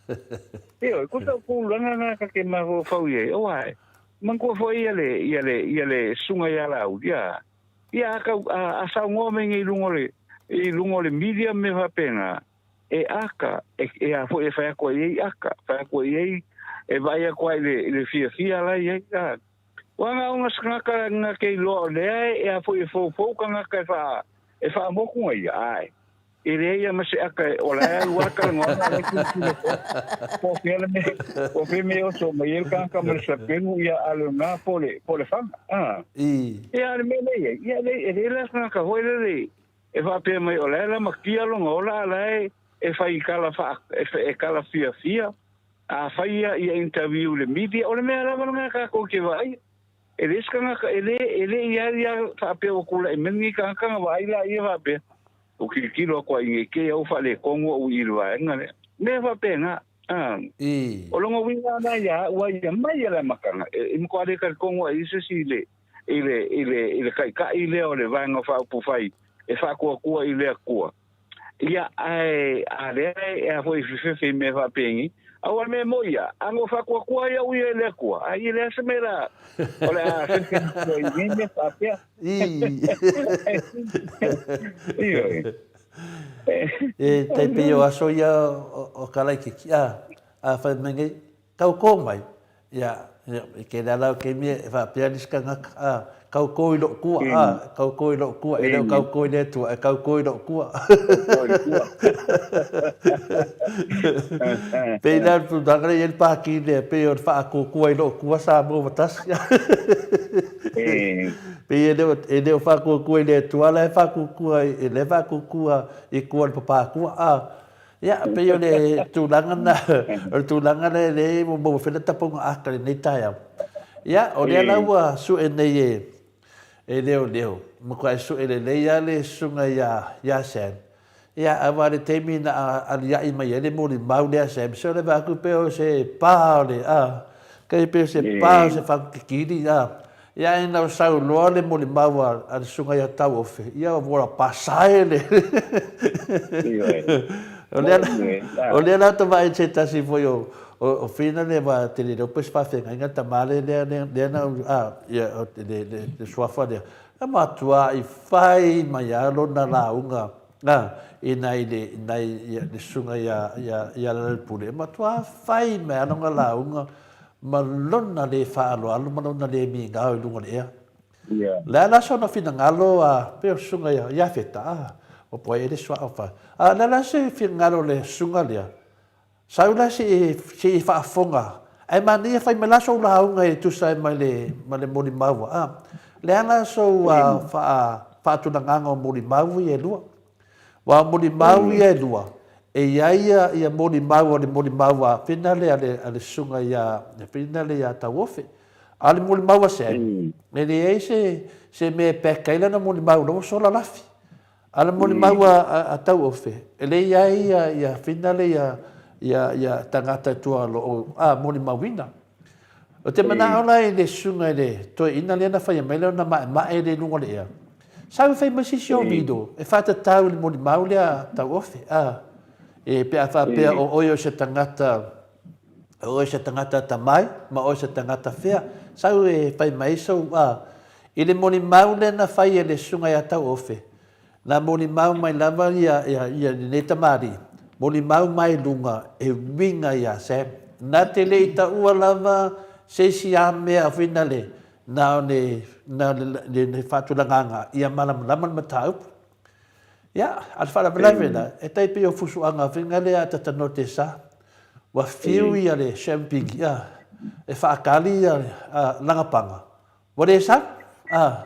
Io, ko tau kūlanga ngā ka ke mafaufau i ai, o ai, manatua foi ia le, ia le, ia le susuga ia Laauli, ia, ia a kau, a, a saunoa mai nei i luga o le, i luga o le media ma mea faapena, e aka, e, e a foi e fai atu ai ai aka, fai atu ai ai, e vaai atu ai i le, i le fiafia la i ai, a. Ua nga o nga nga ke iloa o lea e a foi e foufou kangaka e wha, e whaamoku ngai ia, ae. E leai a ma se aka e ola e alu aka le ngoana le kulu po. Po fea le me, po fea me oso mai el kangaka ma le sapenu ia a le nga po le, po le whanga. Ah. I. Ia le me lei, ia le, e le la kangaka hoi le le, e whaapea mai ola e la makia longa ola ala e, e whai kala wha, e, e kala fiafia. A fai ia ia interview i le media, o le mea lava lena tatou te vaai. E leai se tagata, e le, e le i ai lava faapea ua tulai mai lenei tagata ona vaai laia faapea, ua tilotilo atu lava i nei te i ua faaletonu au i le vaega lea. Mea faapena. A, o lona uiga lena ia au a ia mai lava i le amataga, e matua le talitonu lava i ai se isi i le, i le, i le, i le taitai lea o le Vaega Faaupufai e faatuatua i le Atua. Ia, ae a lea e a foi fefefe i mea faapenei, aua le mea moi ia, a no faatuatua ai au ia i le Atua, ai e leai se mea la o le a fefe atu ai i nei mea faapea. Ioe. E tai pei o aso ia o Kalaikiki, a, a fai mai nei, Tau kō mai, ia, i kēlā la o kēmia e faapea nisi kangaka, a, kau kō i loʻu kua, a, kau kō i loʻu kua, e le o kau kō i le Atua, e kau kō i loʻu kua. Kau kō i le kua. Pei la o le tulaga lea e i ai le pākī lea, pei o le faakōkua i loʻu kua Samoa ua tasi. Pei e le o, e le o faakōkua i le Atua, a la e faakōkua, e le faakōkua i kua o le papākua, a. Ia, pei o le tulaga na, o le tulaga lea e leai ua maua foi le tapaunga aka i lenei taeao. Ia, o lea la ua sue nei e, e leoleo, matuai sue lelei lava le susuga ia, ia Sam. Ia, aua o le taimi na aliaʻi mai ai le molimau lea a Sam, se o le vaai atu pei o se pa o le, a, kei pei o se pa o se fagu kikili, a. Ia ina ua sau loa le molimau a le susuga ia Tauofe, ia ua pasae le... O lea, o lea la ta vaai i se tasi foi o, o, o Whina lea wa te le leo pe se faafeagaiga tama le lea, lea, lea na, a, ia, o, le, le, le suafa lea. Na matua i fai mai lava lona lauga, a, ina i le, ina i le susuga ia, ia, ia Lealailepule. E matua fai mai lava lona lauga ma lona lē faaaloalo ma lona lē migao i luga o le ea. O le a la sona finagalo a pei o le susuga ia Iafeta, a, ua poai ai le suaʻa o Fa. A o le a la se finagalo o le susuga lea, sau la se i, se i faafofoga, ae manaia fai mai la sou lauga e tusa ai ma le, ma le molimau, a. O le a la sou faa, faatulagaga o molimau ia e lua? Aua o molimau ia e lua, e i ai ia, ia molimau o le molimau a Finale a le, a le susuga ia Finale ia Tauofe. A o le molimau a Sam, e leai se, se mea e back ai lana molimau, la ua sola lafi. A o le molimau a, a, a Tauofe, e le i ai ia, ia Finale ia, ia, ia tagata i tua o lo o, a, molimauina. Ou te manao la i le susuga i le toeaina lea na faia mai lona maemae lea i luga o le ea. Sau e fai mai se isi o video e faatatau i le molimau lea tauofe. A, e pe a faapea o oe o se tagata, o oe se tagata atamai ma oe se tagata fea, sau e fai mai sou, a, i le molimau lea na fai e le susuga ia Tauofe, Na molimau mai lava ia, ia, ia lenei tamalii, molimau mai luga e uiga ia Sam. Na te le i taua lava se isi a mea finale, na o le, na o le, le, le faatulagaga ia malamalama le mataupu. Ia, a le faalavelave la, e tai pei o fusuaga finale a Tatanote sa. Ua fiu ia le Sam Piki, a, e faakali ia, a, lagapaga. Ua le sau? A.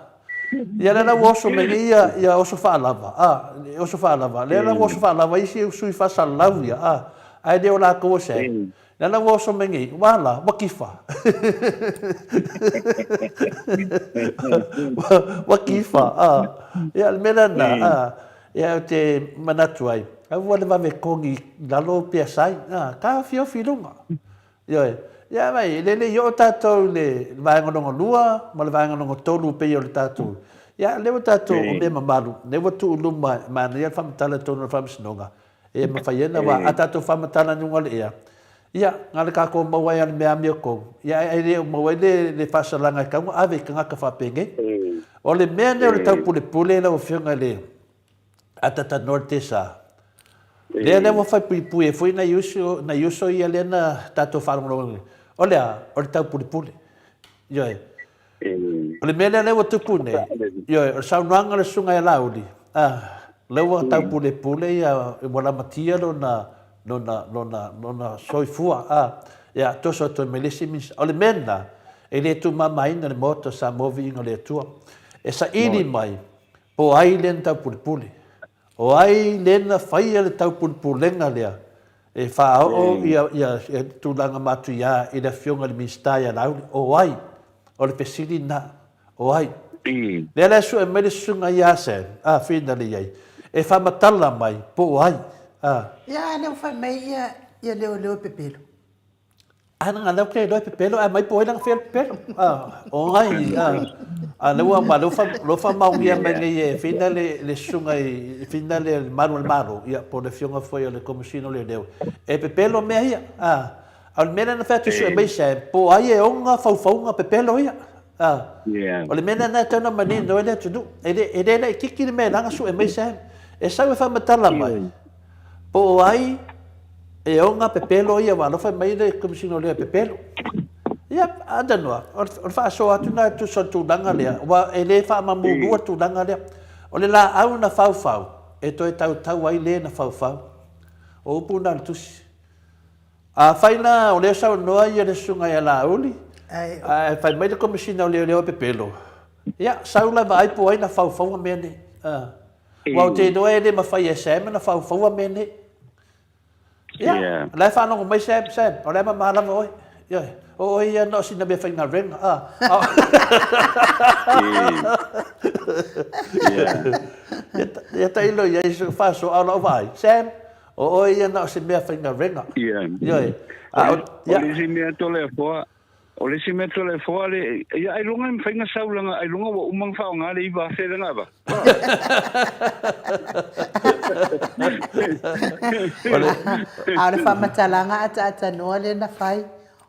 Ia lea la ua oso mai nei ia, ia oso faalava, a, oso faalava. Lea la ua oso faalava isi sui faasalalau ia, a, ae le o latou o Sam. Lea la ua oso mai nei, ua ala, ua kifa. Ua kifa, a. Ia, le mea lena, a, ia ou te manatu ai, aua le vave kogi i lalo PSI, a, taofiofi i luga. Ioe. Ia vai, e le le i oo tatou i le vaega lona lua ma le vaega lona tolu pei o le tatou. Ia, lea ua tatou o mea mamalu, lea ua tuu i luma e manaia le faamatala i totonu o le Faamasinoga, e mafai ai ona wa, a tatou faamatala i luga o le ea, ia, na o le tatou maua ai lava o le mea amiotonu, ia ae le o maua ai le, le faasalaga e tatau ona ave i tagata faapenei. O le mea lenei o le taupulepule lau Afioga i le Atatanoa le Tesa. Lea lea ua fai puipui ai foi nai uso, nai uso ia lea na tatou faalogologo nei. O le a? O le taupulepule. Ioe. O le mea lea lea ua tupu nei, ioe, o le saunoaga a le Susuga ia Laauli, a, lea ua taupulepule ia, ua lamatia lona, lona, lona, lona soifua, a, ia, toso atu ai ma le isi Minisita. O le mea lena, e le tuumamaina le Maota o Samoa viiga o le Atua. E saili mai Po o ai lea na taupulepule? O ai lea na faia le taupulepulega lea? E faaoo ia ia tulaga matuia i le Afioga i le Minisita ia Laauli, o ai? O le fesili lena, o ai? Lea la e sue mai le susuga ia Sam, a, Whina le i ai, e faamatala mai po o ai, a. Ia, a lea ua fai mai ia ia leoleo e pepelo. A leaga lea ou te iloa e pepelo ae aumai po o ai lana fea le pepelo. A, o ai, a, a lea ua, lea ua faamaonia mai nei e Whina le, le susuga i Whina le malu o le Malo, ia, po o le afioga foi o le Komesina o Leoleo, e pepelo mea ia. A, a o le mea lea na fai atu sue mai Sam, po o ai e ona faufauga pepelo ia. A, o le mea lena e tatau ona manino ai le atunuu. E le, e le laitiiti le mea e laga sue mai Sam. E sau e faamatala mai, Po o ai e ona pepelo ia, aua alofa mai le Komesina o Leoleo e pepelo. Ia, atanoa, o le faasoa atu lena e tusa o le tulaga lea, aua e le faamamulua le tulaga lea. O le laau na faufau, e toe tautau ai le na faufau. O upu na o le Tusi. Afai la o lea e saunoa ia le Susuga ia Laauli, ae fai mai le Komesina o Leoleo e pepelo, ia, sau la e vaai po o ai na faufaua mea nei. Aua ou te iloa e le mafai e Sam ona faufaua mea nei. Ia, o la e faalogo mai Sam, Sam, o la e mama lava oe. Ioe, o oe ia na o sina mea faigaluega. Ia tailo i ai, faasoa, a o lau vaai, Sam, o oe ia na o se mea faigaluega. Ioe. O le isi mea Toleafoa, O le isi mea Toleafoa le, ia ailoga e mafai ona sau leaga ailoga ua uma ona faaaoga le 9,000 lea na avatu. A o le faamatalaga ataatanoa lea na fai,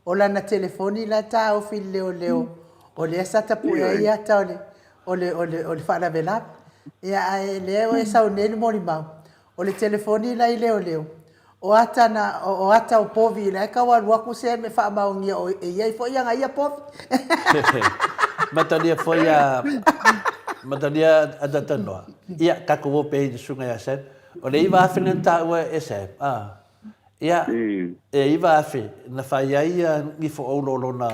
o lana telefoni la e taofi i le leoleo, o lea sa tapue ai ata o le, o le, o le, o le faalavelave. Ia ae lea ua e sau nei le molimau, o le telefoni la i leoleo, O ata na, o ata o povi la e tau alu atu se e faamaonia o e i ai foi ana ia povi. Matalia foi a Matalia a Tatanoa. Ia, tatou o pea i le susuga ia Sam. O le 9,000 lea na taua e Sam, a. Ia, e 9,000 na fai ai ia gifo oulo o lona,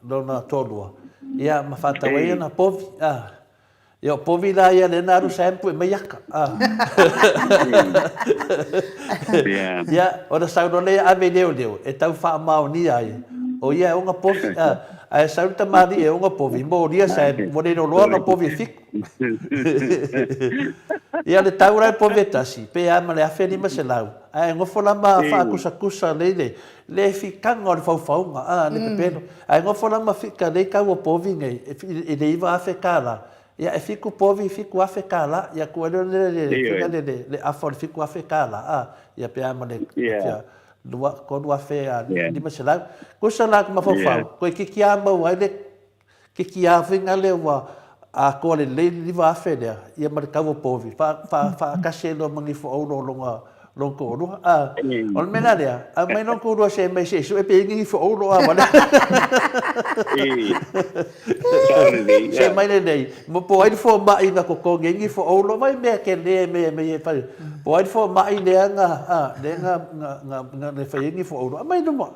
lona toalua, ia ma faatau ai ana povi, a. Ia o povi la ia lea na alu Sam pue mai aka. Ia, ona sau loa lea ave i leoleo e tau faamaonia ai o ia e ona povi. Ae sau le tamalii e ona povi, molia Sam, ua le loloa ana povi e fitu. Ia le tau la i le povi e tasi, pe a ma le 1500, ae nofo la ma faakusakusa lei le, le fikaga o le faufauga, a, le pepelo. Ae nofo la ma fika lei tau o povi nei, i le 9,000 tala, ia e fitu povi, 7,000 tala, ia tuu ai lea le, le, le, le, le afa o le 7,000 tala, a, ia pe a ma le, fia, lua, 3,500. Tusa la ku mafaufau, toeitiiti lava maua ai le Kiki āwhina lea ua atoa lelei le 9,000 lea, ia ma le tau o povi, faatasi ai loa ma nifo auro o lona lona toalua. A, o le mea la lea, aumai lona toalua se mai se i sue pe i ai ni nifo auro a wale. Se mai lenei, mo po o ai le fomai na totogi ai nifo auro, vai mea tele mea mea e fai. Po o ai le fomai lea na, a, lea na, na, na, na fai ai nifo auro. Aumai luma.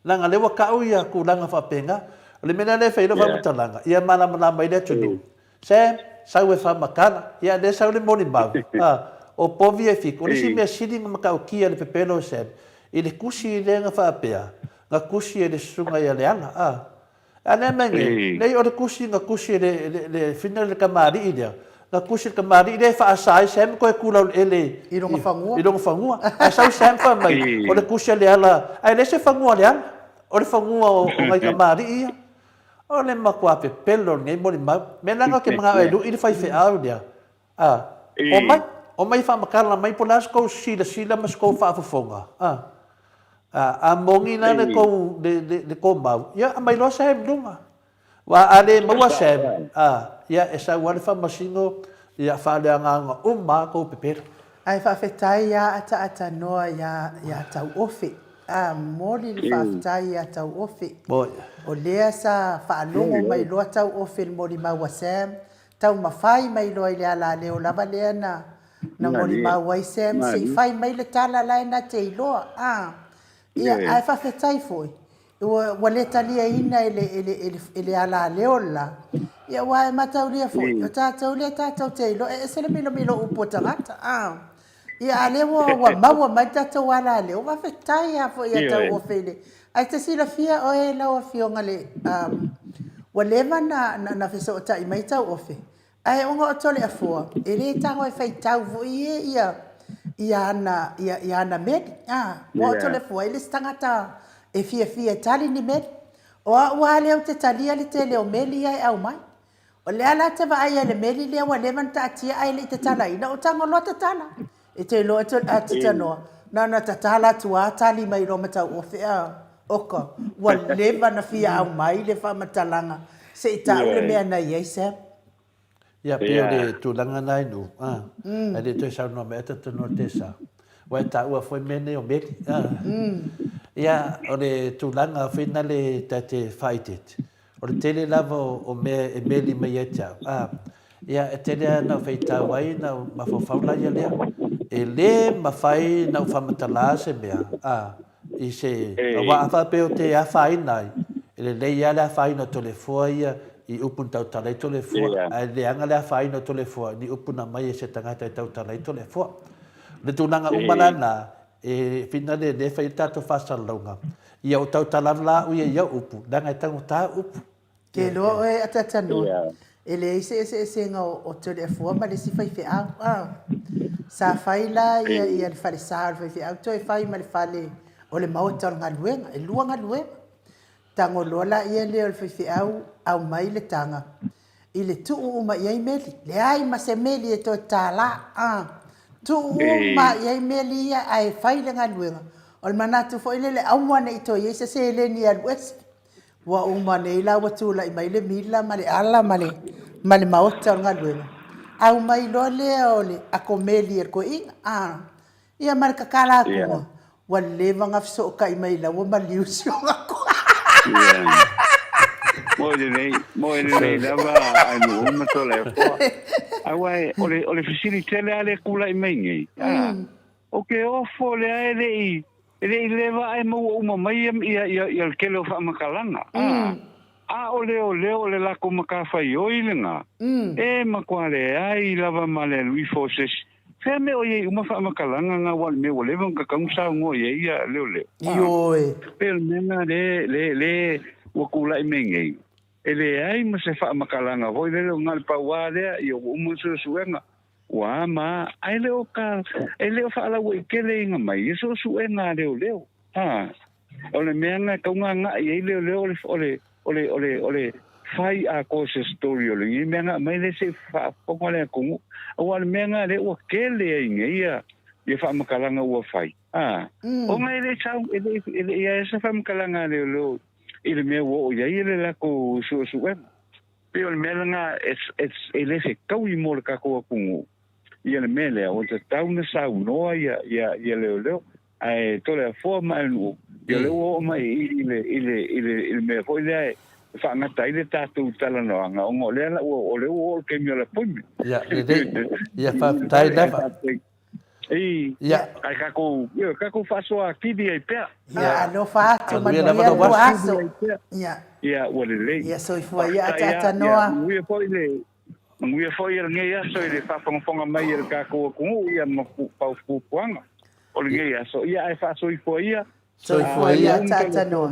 Leaga lea ua tau ia tulaga faapena. O le mea lea lea e fai ai lau faamatalaga, ia malamalama ai le atunuu. Sam, sau e faamatala, ia lea sau le molimau, a, o povi e fitu. O le isi mea sili ona matautia le pepelo o Sam, i le tusi lea na faapea, na tusi e le susuga ia Leala, a. A lea mea nei, leai o le tusi na tusi e le, le, le fina le tamalii lea, na tusi e le tamalii lea e faasa ai Sam toe tulauleele i lona fanua. I lona fanua. Ae sau Sam fai mai, o le tusi a Leala, ae leai se fanua a Leala, o le fanua o, o nai tamalii ia. O le matua pepelo o lenei molimau. Mea leaga ou te manao e lui le faifeau lea, a, omai, omai faamatala mai po o le a se tou silasila ma se tou faafofoga, a. A, a moni la le tou, le, le, le tou mau, ia aumai loa Sam i luga. Aua a le maua Sam, a, ia e sau lava le faamasino, ia faaleagaga uma lava tou pepelo. Ae faafetai ia Ataatanoa ia, ia Tauofe. A, momoli le faafetai ia Tauofe. O lea sa faalogo mai loa Tauofe i le molimau a Sam, taumafai mai loa i le alaleo lava lea na na molimau ai Sam se i fai mai le tala la e na te iloa. A, ia, ae faafetai foi, ua, ua le taliaina e le, e le, e le, e le alaleo le la. Ia, aua e mataulia foi, o tatou lea tatou te iloa, e ese le milomilo upu a tagata. A, Ia, a lea ua, ua maua mai le tatou alaleo, faafetai lava foi ia Tauofe i le... Ae te silafia oe lau Afioga le, um, ua leva na, na, na fesootai mai Tauofe, ae ona o Toleafoa, e le tago e faitau foi e ia, ia ana, ia, ia ana meli. Ah, ua o Toleafoa e le se tagata e fiafia e tali ni meli. O au lava lea ou te talia le tele o meli ia e aumai. O lea la te vaai ai i le meli lea ua leva ona taatia ae le i tatalaina, o tago loa tatala. E te iloa e a Titanoa, na ona tatala atu lava tali mai loa ma tauofe a, oka, ua leva ona fia aumai le faamatalaga se i tau le mea na i ai Sam. Ia, pei o le tulaga lena i nuu, a, ae le i toe saunoa mai Titanoa i le sa. Ua e taua foi mea nei o meli, a. Ia, o le tulaga foi lena ta te faaeteete, O le tele lava o mea e meli mai ia te au, a, ia, e tele lava ina ou faitau ai ina ou mafaufau la ia lea. E le mafai ona ou faamatala se mea, a, i se, aua a faapea ou te afaina ai, e lelei lava le afaina o Toleafoa ia i upu na tautala ai Toleafoa, ae leaga le afaina o Toleafoa i ni upu na aumai e se tagata e tautala ai Toleafoa. O le tulaga uma la lena, E whina le le fai ai le tatou faasalalauga, ia o tautala la au ia i au upu, leaga e taugata au upu. Ke iloa oe a Tatanoa, e leai se eseesega o Toleafoa ma le isi faifeau. Sa fai la ia ia le falesa o le faifeau toe fai ma le fale o le maota o le galuega, e lua galuega. Tago loa laia lea o le faifeau aumai le taga i le tuu uma i ai meli. Leai ma se meli e toe tala. A, tuu uma i ai meli ia ae fai le galuega. O le manatu foi lele aua ne i toe i ai se seleni e alu ese. Ua uma nei la ua tulai mai le mila ma le ala ma le, ma le maota o le galuega. Aumai loa lea o le ako meli e le toeaina. A, Ia ma le tatala atuga, ua leva ona fesootai mai laua maliu si o latou. Moe lelei, moe lelei lava a nuu ma Toleafoa. Aua o le, o le fesili tele lava lea e tulai mai nei, a, o ke ofo lea e le i, e le i leva ae maua uma mai ia, ia, ia, ia le tele o faamatalaga, a, a o leoleo o le latou matafaioi lena, e matua leai lava ma le alu ifo o se isi. Fea mea o i ai uma faamatalaga na aua o le mea ua leva ona tatau ona saunoa i ai ia leoleo. Ioe. Pei o le mea lena le, le, le ua tulai mai nei, e leai ma se faamatalaga foi lele o na o le pau lava lea, ia ua uma suesuega, ua a ma a, ae le o ka, e le o faalauaiteleina mai ia suesuega a leoleo. A, O le mea lena e tatau ona agai i ai leoleo o le, o le, o le, o le, o le fai atoa o se story o lenei mea na aumai lea se i faafofoga le atunuu. Aua o le mea lena lea ua tele ai nei ia, ia faamatalaga ua fai. A, ona e le i sau, e le i, e le i i ai se faamatalaga a leoleo i le mea ua oo i ai le latou suesuega. Pei o le mea lena, it's, it's, e le fetaui mo le tatou atunuu ia le mea lea, ua tatau ona saunoa ia, ia, ia leoleo. Ae Toleafoa ma Aunuu, ia lea ua oo mai i i le, i le, i le, i le mea foi lea e faagata ai le tatou talanoaga, ona o lea la ua, o lea ua oo le taimi o le appointment. Ia, lelei. Ia, faafetai lava. I, Ia. ae tatou, ia, tatou faasoa atili ai pea. Ia, alofa atu, manuia lava lou aso. Ia. Ia, ua lelei. Ia, soifua ia ataatanoa. Ia, manuia foi le, Manuia foi lenei aso i le faafogafoga mai a le tatou atunuu ia ma fuafuaga o lenei aso. Ia ae faasoifua ia. Soifua ia Taatanoa.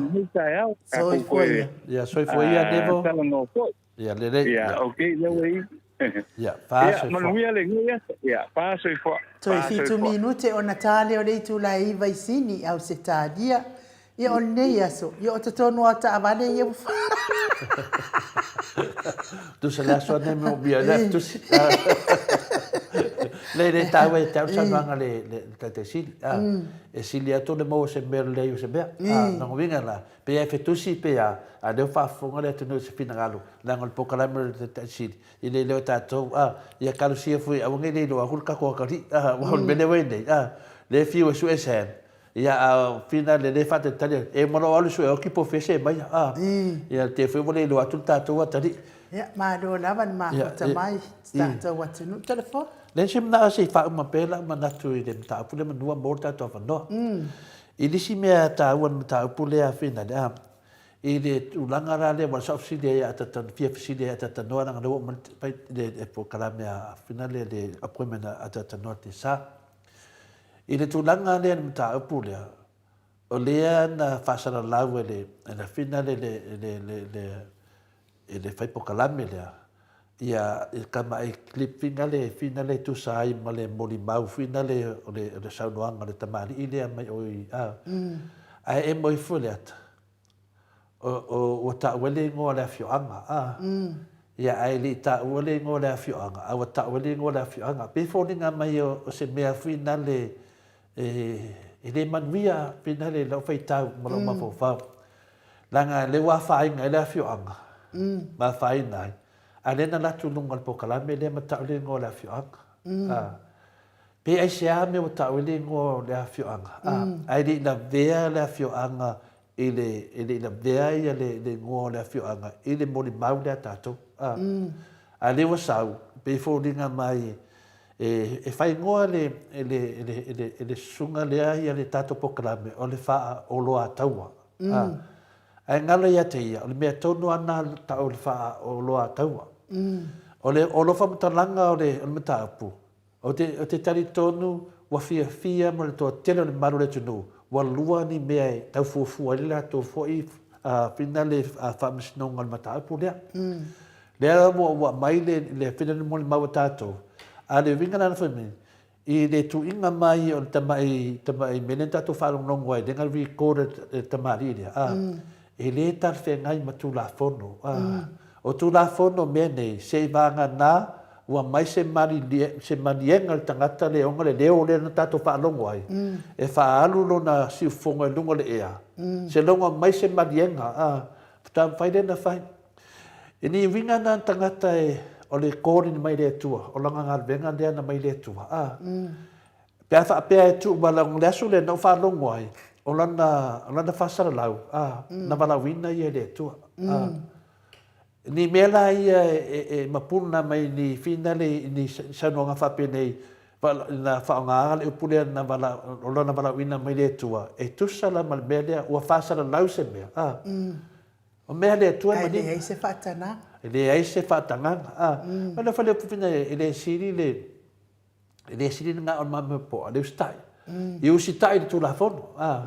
Soifua ia. Ia soifua ia Nevo. Talanoa foi. Ia lelei. Ia okay lea ua i. Ia faasoifua. Ia manuia lenei aso. Ia faasoifua. Toe fitu minute ona ta lea o le itula e iva i Sini, Ausetalia. Ia o lenei aso, ia o totonu lava o taavale ia ua Tusa le aso anei mo mia le tusi. Le le taua e te au saunoaga le le taitai sili. E sili atu le maua o se mea lelei o se mea. Lona uiga la, pe e fetusi pe a, a lea ua faafofoga le atunuu i se finagalo, leaga o le polokalame o le taitai sili, i le leo tatou, a, ia kalosia foi aua nei le iloa atu le tatou atalii, a, aua o le mea lea ua i ai nei, a, lea e fiu e sue se Ia, a fina le le faatalitali atu, e uma loa alu sue oki po fese mai, a. Ia, te foi ua le iloa atu le tatou atalii. Ia, malo lava le mafuta mai i tatou atunuu. Telefoni. Leai se manao se i faauma pea lau manatu i le mataupu lea manu mo le tatou avanoa. I le isi mea taua i le mataupu lea Finale, a, i le tulaga la lea, aua sa ou fesili ai ia Atatano, fia fesili ai ia Atatanoa leaga o lea ua uma le, le polokalame a Finale, le appointment a Atatanoa te sa. I le tulaga lea i le mataupu lea, o lea na faasalalau e le e le Afina le le le le le e le fai pokalame lea, ia i tamai clip fina le fina le tusa ai ma le molimau fina le o le o le saunoaga a le tamalii lea mai o i a. Ae emo ifo le ata, o, o, ua taua le igoa o le afioaga, a. Ia, ae le i taua le igoa o le afioaga, a ua taua le igoa o le afioaga. Pei e foliga mai o, o se mea finale e, e le manuia finale i lau faitau ma lou mafaufau. Leaga lea ua afaina ai le afioaga, ma afaina ai, a lea na alu atu i luga o le polokalame lea ma tau le igoa o le afioaga. A. Pe aisea mea ua tau ai le igoa o le afioaga, a, ae le i lavea le afioaga i le, e le i lavea ia le, le igoa o le afioaga i le molimau lea a tatou. A, a lea ua sau, pei e foliga mai e, e faaigoa le, e le, e le, e le, e le susuga lea ia le tatou polokalame o le faaoloataua. A, ae galo ia te ia, o le mea tonu lava lena tau o le faaoloataua. O le, o lou faamatalaga o le, o le mataupu, Ou te, ou te talitonu ua fiafia ma le toatele o le malu o le atunuu, ua lua ni mea e tau fuafua ai le latou foi finale faamasinoga o le mataupu lea. Lea ua, ua aumai le, le finale molimau a tatou, a o le uiga la na fai mai, i le tuuina mai o le tamai, tamai mea lea na tatou faalogologo ai, lea na record e le tamalii lea, a, e le talafeagai ma Tulafono. O Tulafono mea nei, seivagana ua mai se se maliega i le tagata le ona le leo lea na tatou faalogo ai, e faaalu lona siufofoga i luga o le ea, se logo mai se maliega, faatoa mafai lea ona fai. I ni uiga na le tagata e, o le calling mai le Atua, o lana galuega lea na mai le Atua. Pe a faapea e tuu valaauina, le aso lea na ou faalogo ai, o lana, o lana faasalalau, a, na valaauina ia e le Atua. A, ni mea la ia e, e, e mapuna mai ni finale i ni saunoaga faapenei, na faaaoga le upu lea na vala, o lana valaauina mai le Atua, e tusa la ma le mea lea, ua faasalalau se mea. A, o mea le Atua e manino. Ae leai se faatagaga. E leai se faatagaga. A, mm. o le upu e le sili le, E le sili le gao o le mea po a le usitai. I usitai le Tulafono. A.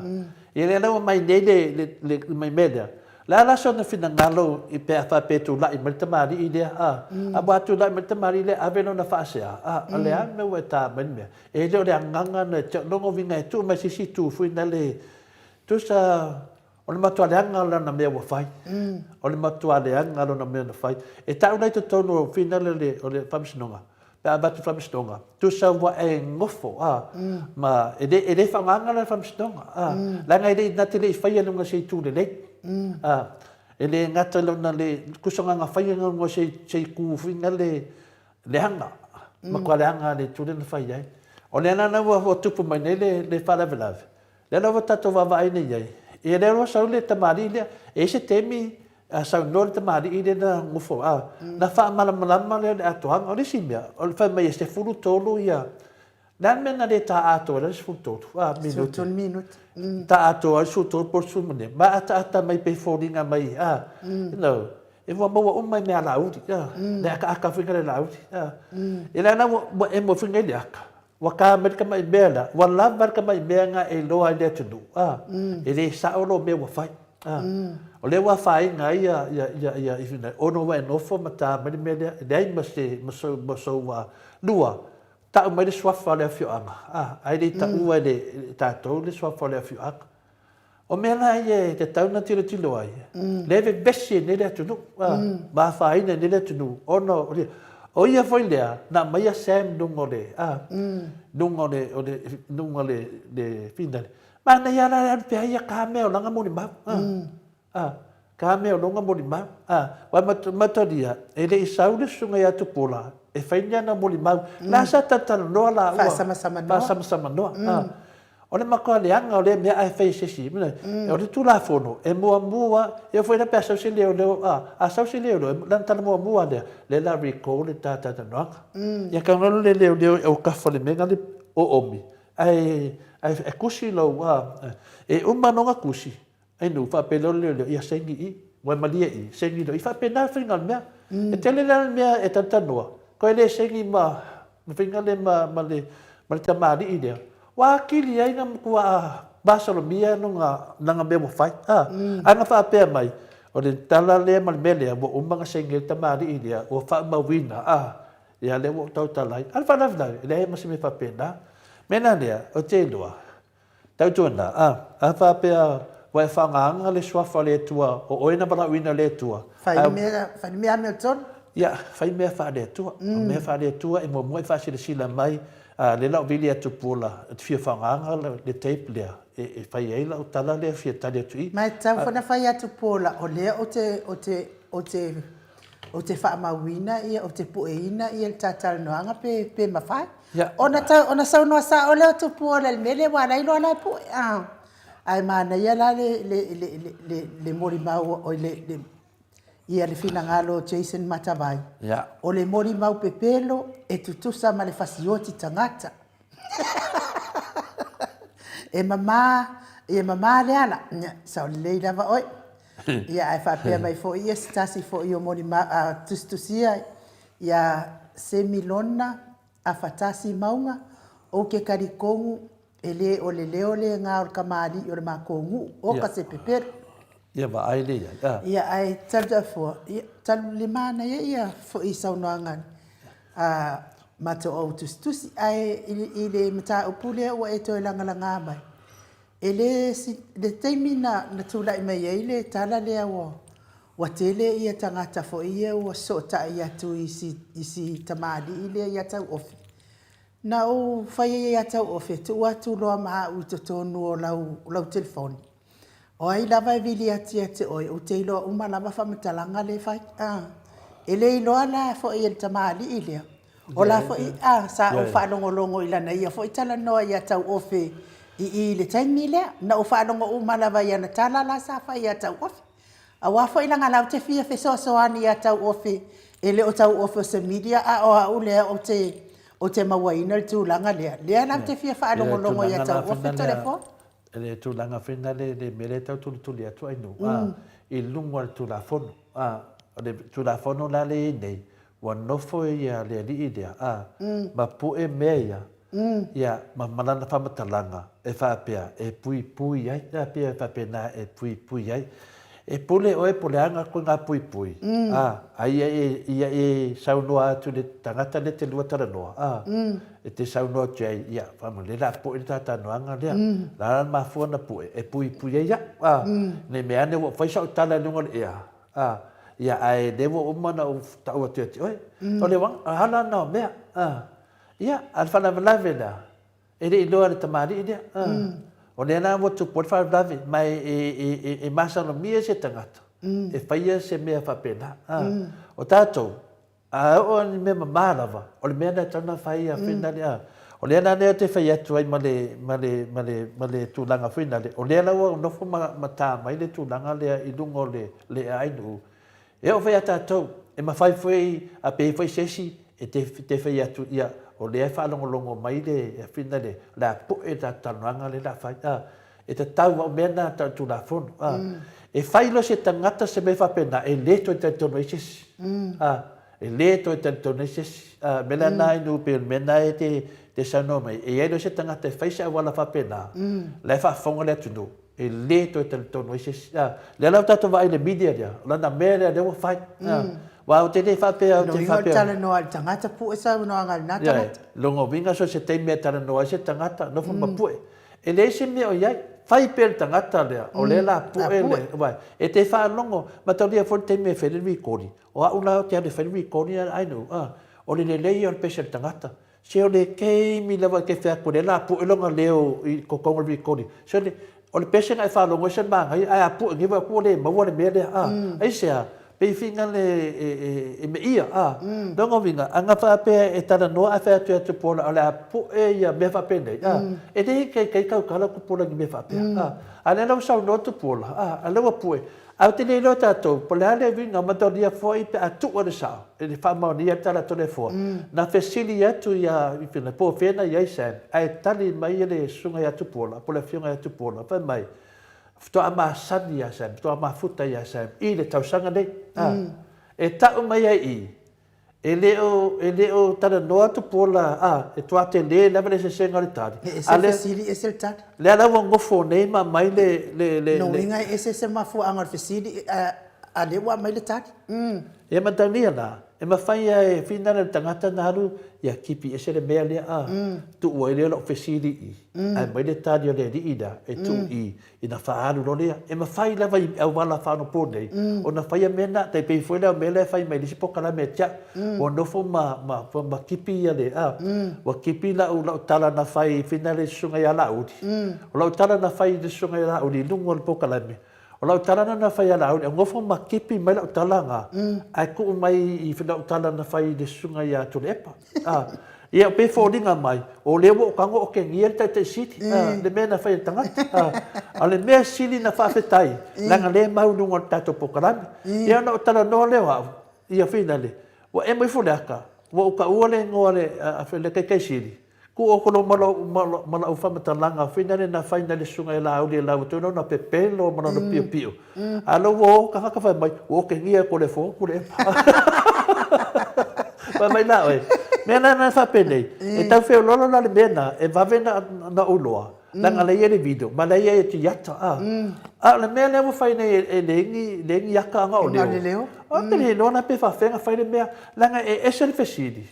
Ia lea la ua mai nei le, le, le, le mai mea lea. Le a la sona finagalo i pe a faapea e tulai mai le tamalii lea, a. A ua tulai mai le tamalii lea, ave lona faasea, a, o le a le mea ua e ta mai le mea. E le o le agaga na te logo uiga e tuu mai se isi itu foi na le, tusa, o le matua leaga lana mea ua fai. O le matua leaga lona mea na fai. E tau la i totonu o finale o le, o le Faamasinoga, pe a avatu i le Faamasinoga, tusa ua e nofo, a, ma e le, e le faaaogaina la le Faamasinoga, a, leaga e le i, na te le i faia i luga o se itu lelei, a, e le gata i lona le, tusa na ona faia i luga o se, se itu foi na le leaga, matua leaga le itu lea na fai ai. O lea la ua, ua tupu mai nei le, le faalavelave, Lea lava tatou vaavaai nei i ai, ia lea loa sau le tamalii lea, e i ai se taimi a saunoa le tamalii lea na nofo, a, na faamalamalama lea o le atoaga. O le isi mea, o le fai mai e 13 ia, le a le mea na le ta atoa ai la le 13, a, minute. 13 minute. Ta atoa ai le 13 po o le 14, ma ataata mai pei foliga mai, a, you know, e ua maua uma i mea alauli, a, le akaaka foi le alauli, a. Ia lea la ua emo foi nei le aka, Ua ka mai le tamai mea la, ua lava le tamai mea na e iloa ai le atunuu, a, e le sao lou mea ua fai. A, o lea ua afaina ai ia, ia, ia, ia, ia, ona ua e nofo ma ta mai le mea lea, e leai ma se, ma sou, ma sou, a, lua, tau mai le suafa o le afioaga, a, ae le i taua e le, e tatou le suafa o le afioaga. O mea la ia e tatau ona tilotilo ai, lea e vevesi ai nei le atunuu, ma afaina ai nei le atunuu, ona o le, o ia foi lea, na aumaia Sam i luga o le, a, luga o le, o le, luga o le, le finale. Manaia la le alu pea ia ka mea o lana molimau, a, a, ka mea o lona molimau, a, aua matalia, e le i sau le susuga ia Tupuola e fai ni ana molimau, la sa talatalanoa laua, Faasamasamanoa. faasamasamanoa, a. O le matua leaga o lea mea ae fai e se isi, o le Tulafono, e muamua, e oo foi la pe a sau se leoleo, a, a sau se leoleo, lana tala muamua lea, lea la recall le ta talanoaga. Ia tago le leoleo e autafa i le mea lena o oomi, ae, ae tusi lou, a, e uma lona tusi, Ai nu, faapea loa le leoleo, ia saini i, ua e malie i, saini loa i. Faapena le faiga o le mea. E tele la le mea e talatalanoa, koe le saini ma, ma faiga lea ma, ma le, ma le tamalii lea, Ua atili ai na matua masalomia lona lana mea ua fai, a. A na faapea mai, O le tala lea ma le mea lea, ua uma ona saini ai le tamalii lea, ua faamauina, a, ia lea ua ou tautala ai. A o le faalavelave, e leai ma se mea faapena. O le mea la lea, ou te iloa, Tautuana, a, a faapea ua e faagaga le Suafa o le Atua, o oe na valaauina e le Atua, Fai le mea, fai le mea amiotonu. Ia, fai mea faale-Atua. O mea faale-Atua e muamua e faasilasila mai, a, lea la o vili atu Pula, ou te fia faagaga le tape lea e fai ai lau tala lea e fia tali atu i i. Ma e tatau foi ona fai atu Pula, o lea ou te, ou te, ou te, ou te faamauina ia, ou te pueina ia le ta talanoaga pe, pe mafai. Ia. Ona tau, ona saunoa sao lea o Tupuola i le mea lea aua o la e iloa la e pue, a. Ae manaia la le, le, le, le, le molimau, oi le, le, ia le finagalo o Jason Matavai. Ia. O le molimau pepelo e tutusa ma le fasioti tagata. E mama, e mama le ala. Ia, sao lelei lava oe. Ia, ae faapea mai foi ia se tasi foi o molimau, a, tusitusia ia Semilona Afatasi Mauga, Ou ke kalikonu, e le o le leo lena o le kamali'i o le makou nu'u, oka se pepelo. Ia vaai le iai, a. Ia, ae talu taufua, ia, talu le manaia ia fo'i saunoaga a matou au tusitusi, ae i le mataupu lea ua e toe lagalaga mai, E le le taimi na tulai mai ai le tala lea ua ua tele ia tagata foi ia ua sootai atu i si i si tamalii lea ia Tauofe. Na ou fai ai ia Tauofe, tuu atu loa ma au i totonu o lau lau telefoni. O ai lava e vili atu ia te oe, ou te iloa uma lava faamatalaga lea e fai. E le iloa la foi e le tamalii lea O la foi a, sa ou faalogologo i lana ia foi talanoa ia Tauofe i i i le taimi lea. Na ou faalogo uma lava i ana tala la sa fai ia Tauofe. Aua foi leaga la ou te fia fesoasoani ia Tauofe, e le o Tauofe o se media a o au lea ou te ou te mauaina le tulaga lea. Lea la ou te fia faalogologo ia Tauofe telefoni. Le tulaga foi lena le mea lea e tau tulituli atu ai nuu, a, i luga o le Tulafono. A, o le Tulafono la lea e i ai nei, ua nofo ia le alii lea, a, ma pue mea ia, ia, ma, ma lana faamatalaga e faapea e puipui ai, a, pei e faapena e puipui ai. E pule oe po o le a ngā koe ngā puipui, a, a ia e, ia e saunoa atu i le tagata lea e te lua talanoa, a, e te saunoa atu ai, ia, faamolemole la poe le tātanoaga lea, la la mafua ona poe, e puipui ai au, a, nei mea ane ua fai sau tala i luga o le ea, a, ia, ae lea ua uma ona ou tau atu ia te oe. O le ala lena o mea, a, ia, a o le faalavelave lea, E le i iloa e le tamalii lea. O lea la ua tupu ai le faalavelave, ma e masalomia se tagata e faia se mea faapena. O tatou, a oo i ni mea mama lava, o le mea lena e tatau ona fai ia finale. O lea la lea ou te fai atu ai ma le, ma le, ma le, ma le tulaga foi lale, o lea la ua nofo ma ta mai le tulaga lea i luga o le le aai nuu. E oo foi ia tatou, e mafai foi a pe i ai foi se isi e te, te fai atu, ia, o lea e faalogologo mai le afina le, o le a poe le tatou talanoaga lea o le a fai, a. E tatau au mea na tau Tulafono, a. E fai loa se tagata se mea faapena, e le toe talitonu ai se isi, a. E le toe talitonu ai se isi. A, mea la na inu pei o le mea na e te, te saunoa mai, e i ai loa se tagata e fai se auala faapena, la e faafofoga le atunuu, E le toe talitonu ai se isi. Lea la ua tatou vaai i le media lea, o lana mea lea lea ua fai. Aua ou te le faapea, ou te faapea. Lona uiga o le talanoa a le tagata, pue saunoaga a lena tagata. Lona uiga so o se taimi e talanoa ai se tagata, nofo ma pue. E leai se mea o i ai. Fai pea le tagata lea, o lea la pue le, aua e te faalogo, mataulia foi le taimi e fai ai le recording. O au la ou te alu e fai le recording a nuu, o le lelei ia o le pese a le tagata. Se o le taimi lava e te fai atu o lea o le a pue lona leo i totonu o le recording, se o le pese na e faalogo ai se manaia ae a pue nei vaai atu ua le maua le mea lea a. Aisea? Pei finagalo e meia a. Lona uiga, a na faapea e talanoa ae fai atu ia Tupuola o le a pue ia mea faapenei a, e le ikaika tautala Tupuola i ni mea faapea a. A o lea la ua saunoa Tupuola a, a o lea ua pue. Ae ou te le iloa tatou, po o le a le uiga, matalia foi pe a tuu le sao, e le faamaonia le tala a Toleafoa. Na fesili atu ia Ifina, po o fea na i ai Sam, ae tali mai le susuga ia Tupuola, po o le afioga ia Tupuola, fai mai, faatoa masani ia Sam, faatoa mafuta ia Sam i le tausaga nei. E tau mai ai i i, E le o, e le o talanoa Tupuola, a, e toa tele lava le eseesega o le tali. E ese le fesili, ese le tali. Lea la ua nofo nei ma aumai le, le, le. Lona uiga e ese se mafuaaga o le fesili, a lea ua aumai le tali. Ia matalia la, e mafai lava e finala le tagata na alu, ia kipi ese le mea lea, a, tuu ai lea o lau fesili i i, ae aumai le tali a le alii lea e tuu i ina faaalu loa lea. E mafai lava i auala faaonopo nei ona faia mea na, tai pei foi lea o mea la e fai mai i le isi polokalame ia te au. Ua nofo ma, ma, ma kipi ia le, a, ua kipi lau, lau tala na fai finala i le susuga ia Laauli. O lau tala na fai i le susuga ia Laauli i luga o le polokalame, O lau tala na na fai ia Laauli, nofo ma kipi mai lau tala na, ae tuu mai i lau tala na fai i le susuga ia Tuilaepa. A, ia pei e foliga mai, o lea ua ou tago otegia le Taitai Sili, a, le mea na fai e le tagata. A, a o le mea sili na faafetai, leaga lea e mau i luga o le tatou polokalame. Ia ona ou talanoa lea o au, ia finale, ua emo ifo le ata, ua ou taua le igoa o le Taitai Sili, Ku o kolo ma lau, ma, ma lau faamatalaga finale na fai na le susuga ia Laauli e lau atu ai lona pepelo ma lona piopio. A lou ua o tagata fai mai, ua otegia e kole fo ku le epa. Fai mai la oe, mea la na faapenei, e tau feoloolo la le mea na, e vave na, na ou iloa, leaga la e i ai le video, ma la e i ai e tiata, a. A o le mea lea ua fai nei e leai ni, leai ni ata na o leo. Ou te le iloa la pe faafefea ona fai le mea, leaga e ese le fesili,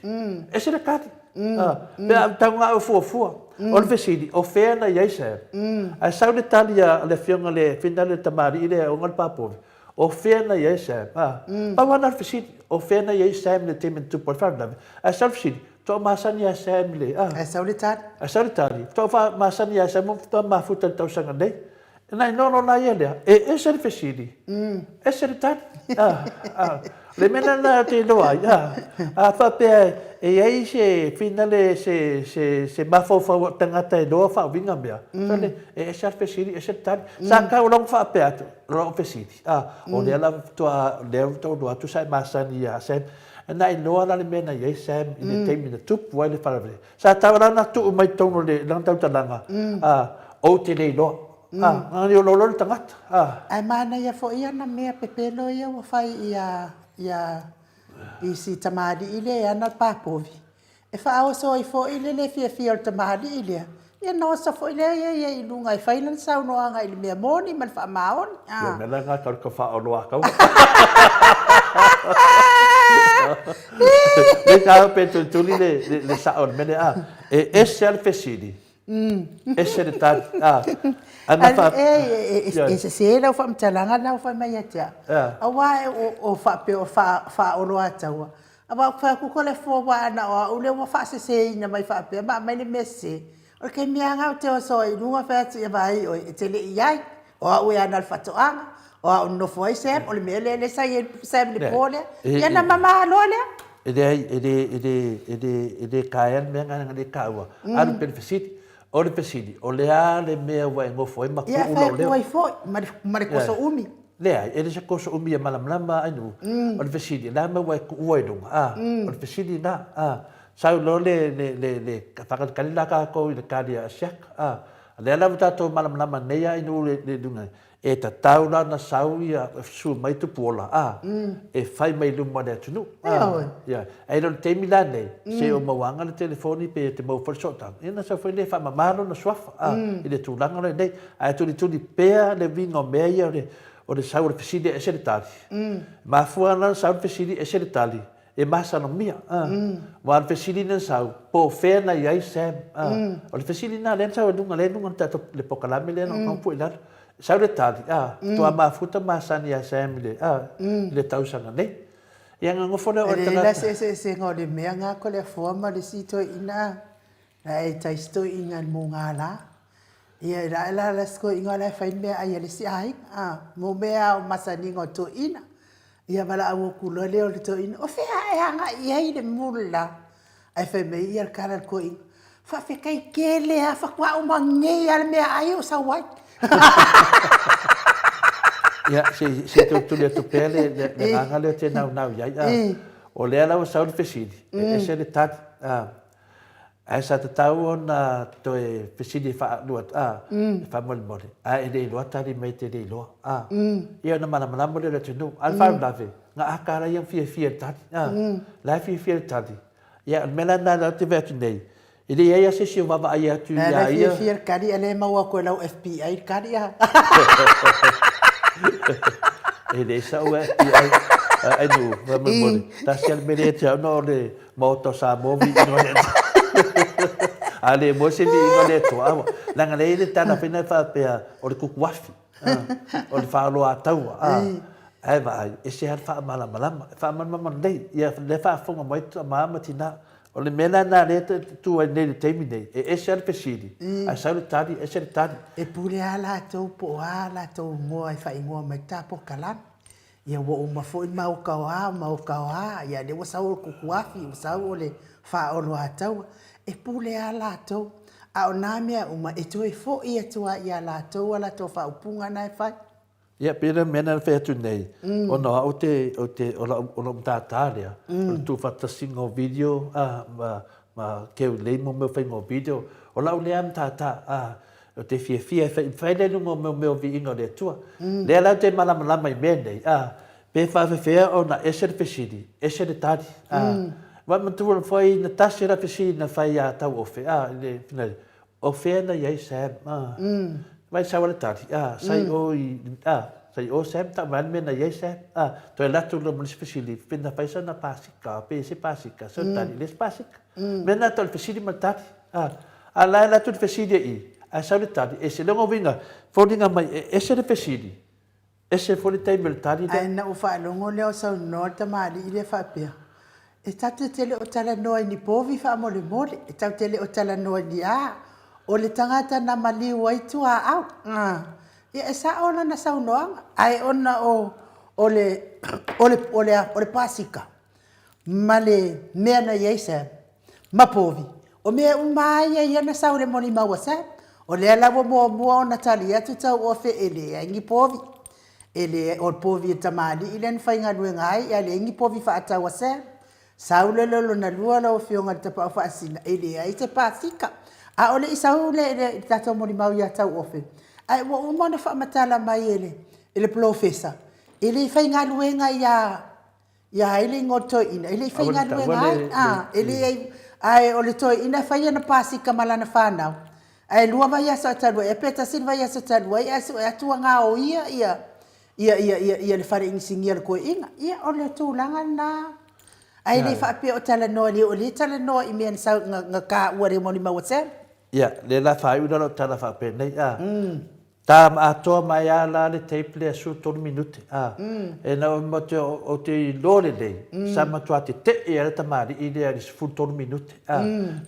ese le tali. Pe a tau na au fuafua. O le fesili, o fea na i ai Sam? Ae sau le tali a le afioga i le finale le tamalii lea e ona le papovi, o fea na i ai Sam? Pau lava na o le fesili, o fea na i ai Sam i le taimi na tupu ai le faalavelave? Ae sau le fesili, faatoa masani ia Sam i le, Ae sau le tali. Ae sau le tali, faatoa masani ia Sam faatoa mafuta i le tausaga nei. Na iloa loa la ia lea, e ese le fesili, ese le tali. O le mea lena ou te iloa ai, a faapea e i ai se finale, se mafaufau o le tagata e iloa faauiga mea, sole, e ese lava le fesili, ese le tali. Sa tau loa ona faapea atu, o lau fesili, o lea la faatoa, lea ua taunuu atu sa e masani ia Sam. Na iloa la le mea na i ai Sam i le taimi na tupu ai le faalavelave. Sa tau la na tuu mai totonu o le lana tautalaga, a, ou te le iloa. A, na ona iloa loa le tagata, a. Ae manaia foi ana mea pepelo ia ua fai ia, ia, i si tamalii lea e ana le papovi, e faaoso ai foi le le fiafia o le tamalii lea, ia ona oso foi lea ia i luga e fai lana saunoaga i le mea moni ma le faamaoni. Ia, o le mea la lena tau le tau faaoloataua. Le tau pe tulituli le, le, le sao o le mea lea, a. E ese lava le fesili, ese le tali, a. Ae ma fa... E, e, e sese lau faamatalaga lena ua fai mai ia te au. Aua o faapea o faaoloataua, aua ou te fai atu ko le fua aua ana o au lea ua faaseseina mai faapea ma aumai le mea sese. O le taimi lava lena ou te oso ai i luga fai atu, ia vaai oe, e te le i ai. O au e ana le faatoaga, o au e nofo ai Sam, o le mea lea lea sa i ai Sam i le po lea. Ia ona mama loa lea. E leai, e le, e le, e le, e le taea le mea lena e taua. Alu pea le fesili. O le fesili, o le a le mea ua e nofo ai ma tuu lou leo? Ia, fai atu ai foi, ma le koso umi. Leai, e le se koso umi e malamalama Ainuu. O le fesili, o le a le mea ua e tuua i luga? A, o le fesili lena. A, sau loa le, le, le, le faakalikali la tatou i le tali a Asiata. A, O lea la ua tatou malamalama nei a i nuu le luga, e tatau la ona sau ia susu mai Tupuola a, e fai mai luma o le atunuu. A, ia, ae le o le taimi la nei, se o mauaga le telefoni pe te maua foi le sootaga, ia ona sau foi lea e faamama lona suafa, a, i le tulaga lea nei. Ae tulituli pea le uiga o mea ia o le sau o le fesili e ese le tali. E mafua la ona sau le fesili ese le tali, E masalomia, a. Aua o le fesili na sau, po o fea na i ai Sam, a. O le fesili na lea na sau i luga, lea i luga o le tatou, le polokalame lea na ou pue i lalo. Sau le tali, a, faatoa mafuta masani ia Sam i le, a, i le tausaga nei. Ia na nofo lea o le tagata. E leai la se eseesega o le mea na ko le afoa ma le isi toeaina, a. Na e tai si toeaina i le mugala. Ia, la e la la si toeaina la e fai le meaai a le isi aiga, a. Mo mea o masaniga o toeaina. Ia valaau atu loa lea o le toeaina, o fea e agai i ai le mul la? Ae fai mai ia le tala a le toeaina, faafetai tele lava, faatoa uma nei lava le meaai o sau ai. Ia, se i se i toe tuli atu pea le le agaga lea ou te naunau i ai. O lea la ua sau le fesili, e ese le tali. Ae sa tatau ona toe fesili e faalua atu, a, e faamolemole, ae e le iloa tali mai e te le iloa, a. Ia ona malamalama lea o le atunuu. A o le faalavelave, na aka la ia ma fiafia i le tali, a. La e fiafia i le tali. Ia, o le mea la lena o lea ou te vaai atu nei, e le i ai lava se isi o vaavaai atu ia ia. La e fiafia i le tali, a le maua atu e lau FBI le tali, a. E leai sau FBI, Ainuu, faamolemole, tasi lava le mea lea ia te au, na o le Maota o Samoa viiga o le Atua. A le moe se viiga o le Atua, aua. Leaga lea e i ai le tala foi lea faapea, o le kukuafi, o le faaoloataua, a. Ae vaai, e ese lava le faamalamalama, e faamalamalama lelei. Ia lea e faafofoga mai tama ma tina. O le mea la lena lea e tu ai nei i le taimi nei, e ese lava le fesili, ae sau le tali, ese le tali. E pule lava latou po o a latou igoa e faaigoa mai le ta polokalame. Ia ua uma foi le maota o a, maota o a, ia lea ua sau o le kukuafi, ua sau o le faaoloataua. E pule lava latou. A o na mea uma, e toe foi atu lava ia latou a latou faaupuga na e fai. Ia, pei o le mea lena na fai atu nei, ona o au ou te, ou te, o lau, o lau matata lea, o le tuufaatasiga o video, a, ma, ma keu lelei mo mea o faiga o video. O lau lea matata, a, Ou te fiafia e fai, fai lea i luga o mea o viiga o le Atua. Lea la ou te malamalama i mea nei, a, pe faafefea ona ese le fesili, ese le tali, a. Aua manatua foi na tasi la fesili na fai ia Tauofe, a, i le finale, o fea na i ai Sam, a. Vai sau a le tali, a, sa i o i, a, sa i o Sam, tau mai le mea na i ai Sam, a. Toe alu atu loa ma le isi fesili, pe na fai sana pasika, pe se pasika, sau le tali, e le se pasika. Mea na tau le fesili ma le tali. A, a la e alu atu le fesili e i, ae sau le tali, ese. Lona uiga, foliga mai e ese le fesili, ese foi le taimi o le tali lea. Ae na ou faalogo lea o saunoa le tamalii lea faapea, E tatou te le o talanoa i ni povi faamolemole, e tatou te le o talanoa i ni a, o le tagata na maliu ai tuaau. Ia e sao lana saunoaga, ae ona o, o le, o le, o le, o le pasika, ma le mea na i ai Sam, ma Povi. O mea uma lava ia ia na sau i le molimau a Sam. O lea la ua muamua ona tali atu Tauofe e leai ni povi. E leai, o le povi a le tamalii lea na faigaluega ai, ae leai ni povi faatau a Sam. Sau lea le lona lua lau Afioga i le Tapaau Faasisina, e leai se pasika. A o le i sau le, le, le tatou molimau ia Tauofe, ae ua uma ona faamatala mai e le, e le polofesa, e le faigaluega ia Ia ai le igoa o le toeaina, e le i faigaluega ai, a, e leai, ae o le toeaina e fai ana pasika ma lana fanau, ae lua vaiaso talu ai, pe tasi le vaiaso talu ai, ae sue atu ua gaoia ia, ia, ia, ia, ia le fale inisinia o le toeaina. Ia, o le tulaga lena. Ae le faapea o talanoa i le, o lea e talanoa i mea na sau, na, na taua e le molimau a Sam. Ia, lea la faaiu la lau tala faapenei, a. Tama atoa mai a la le tape lea 13 minute a. E na o te o te iloa lelei sa matua tetee a le tamalii lea i le 13 minute a.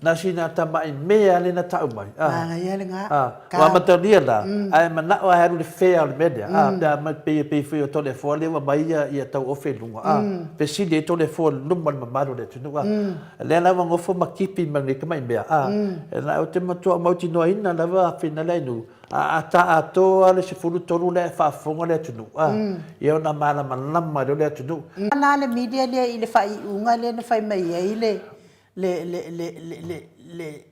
Na sina tamai mea lea na tau mai a. Manaia lena. A. Ua amatalia la ae manao a e alu i le fea o le mea lea a pe a mai pei pei foi o Toleafoa lea ua aumai ia ia Tauofe i luga a. Fesili ai Toleafoa i luma o le mamalu o le atunuu a. Lea la ua nofo ma kipi ma lenei tamai mea a. E na ou te matua mautinoaina lava afina le nuu A ta atoa le 13 lea e faafofoga le atunuu, a, ia ona malamalama lea o le atunuu. Na le media lea i le faaiuga lea na fai mai ai le le le le le le le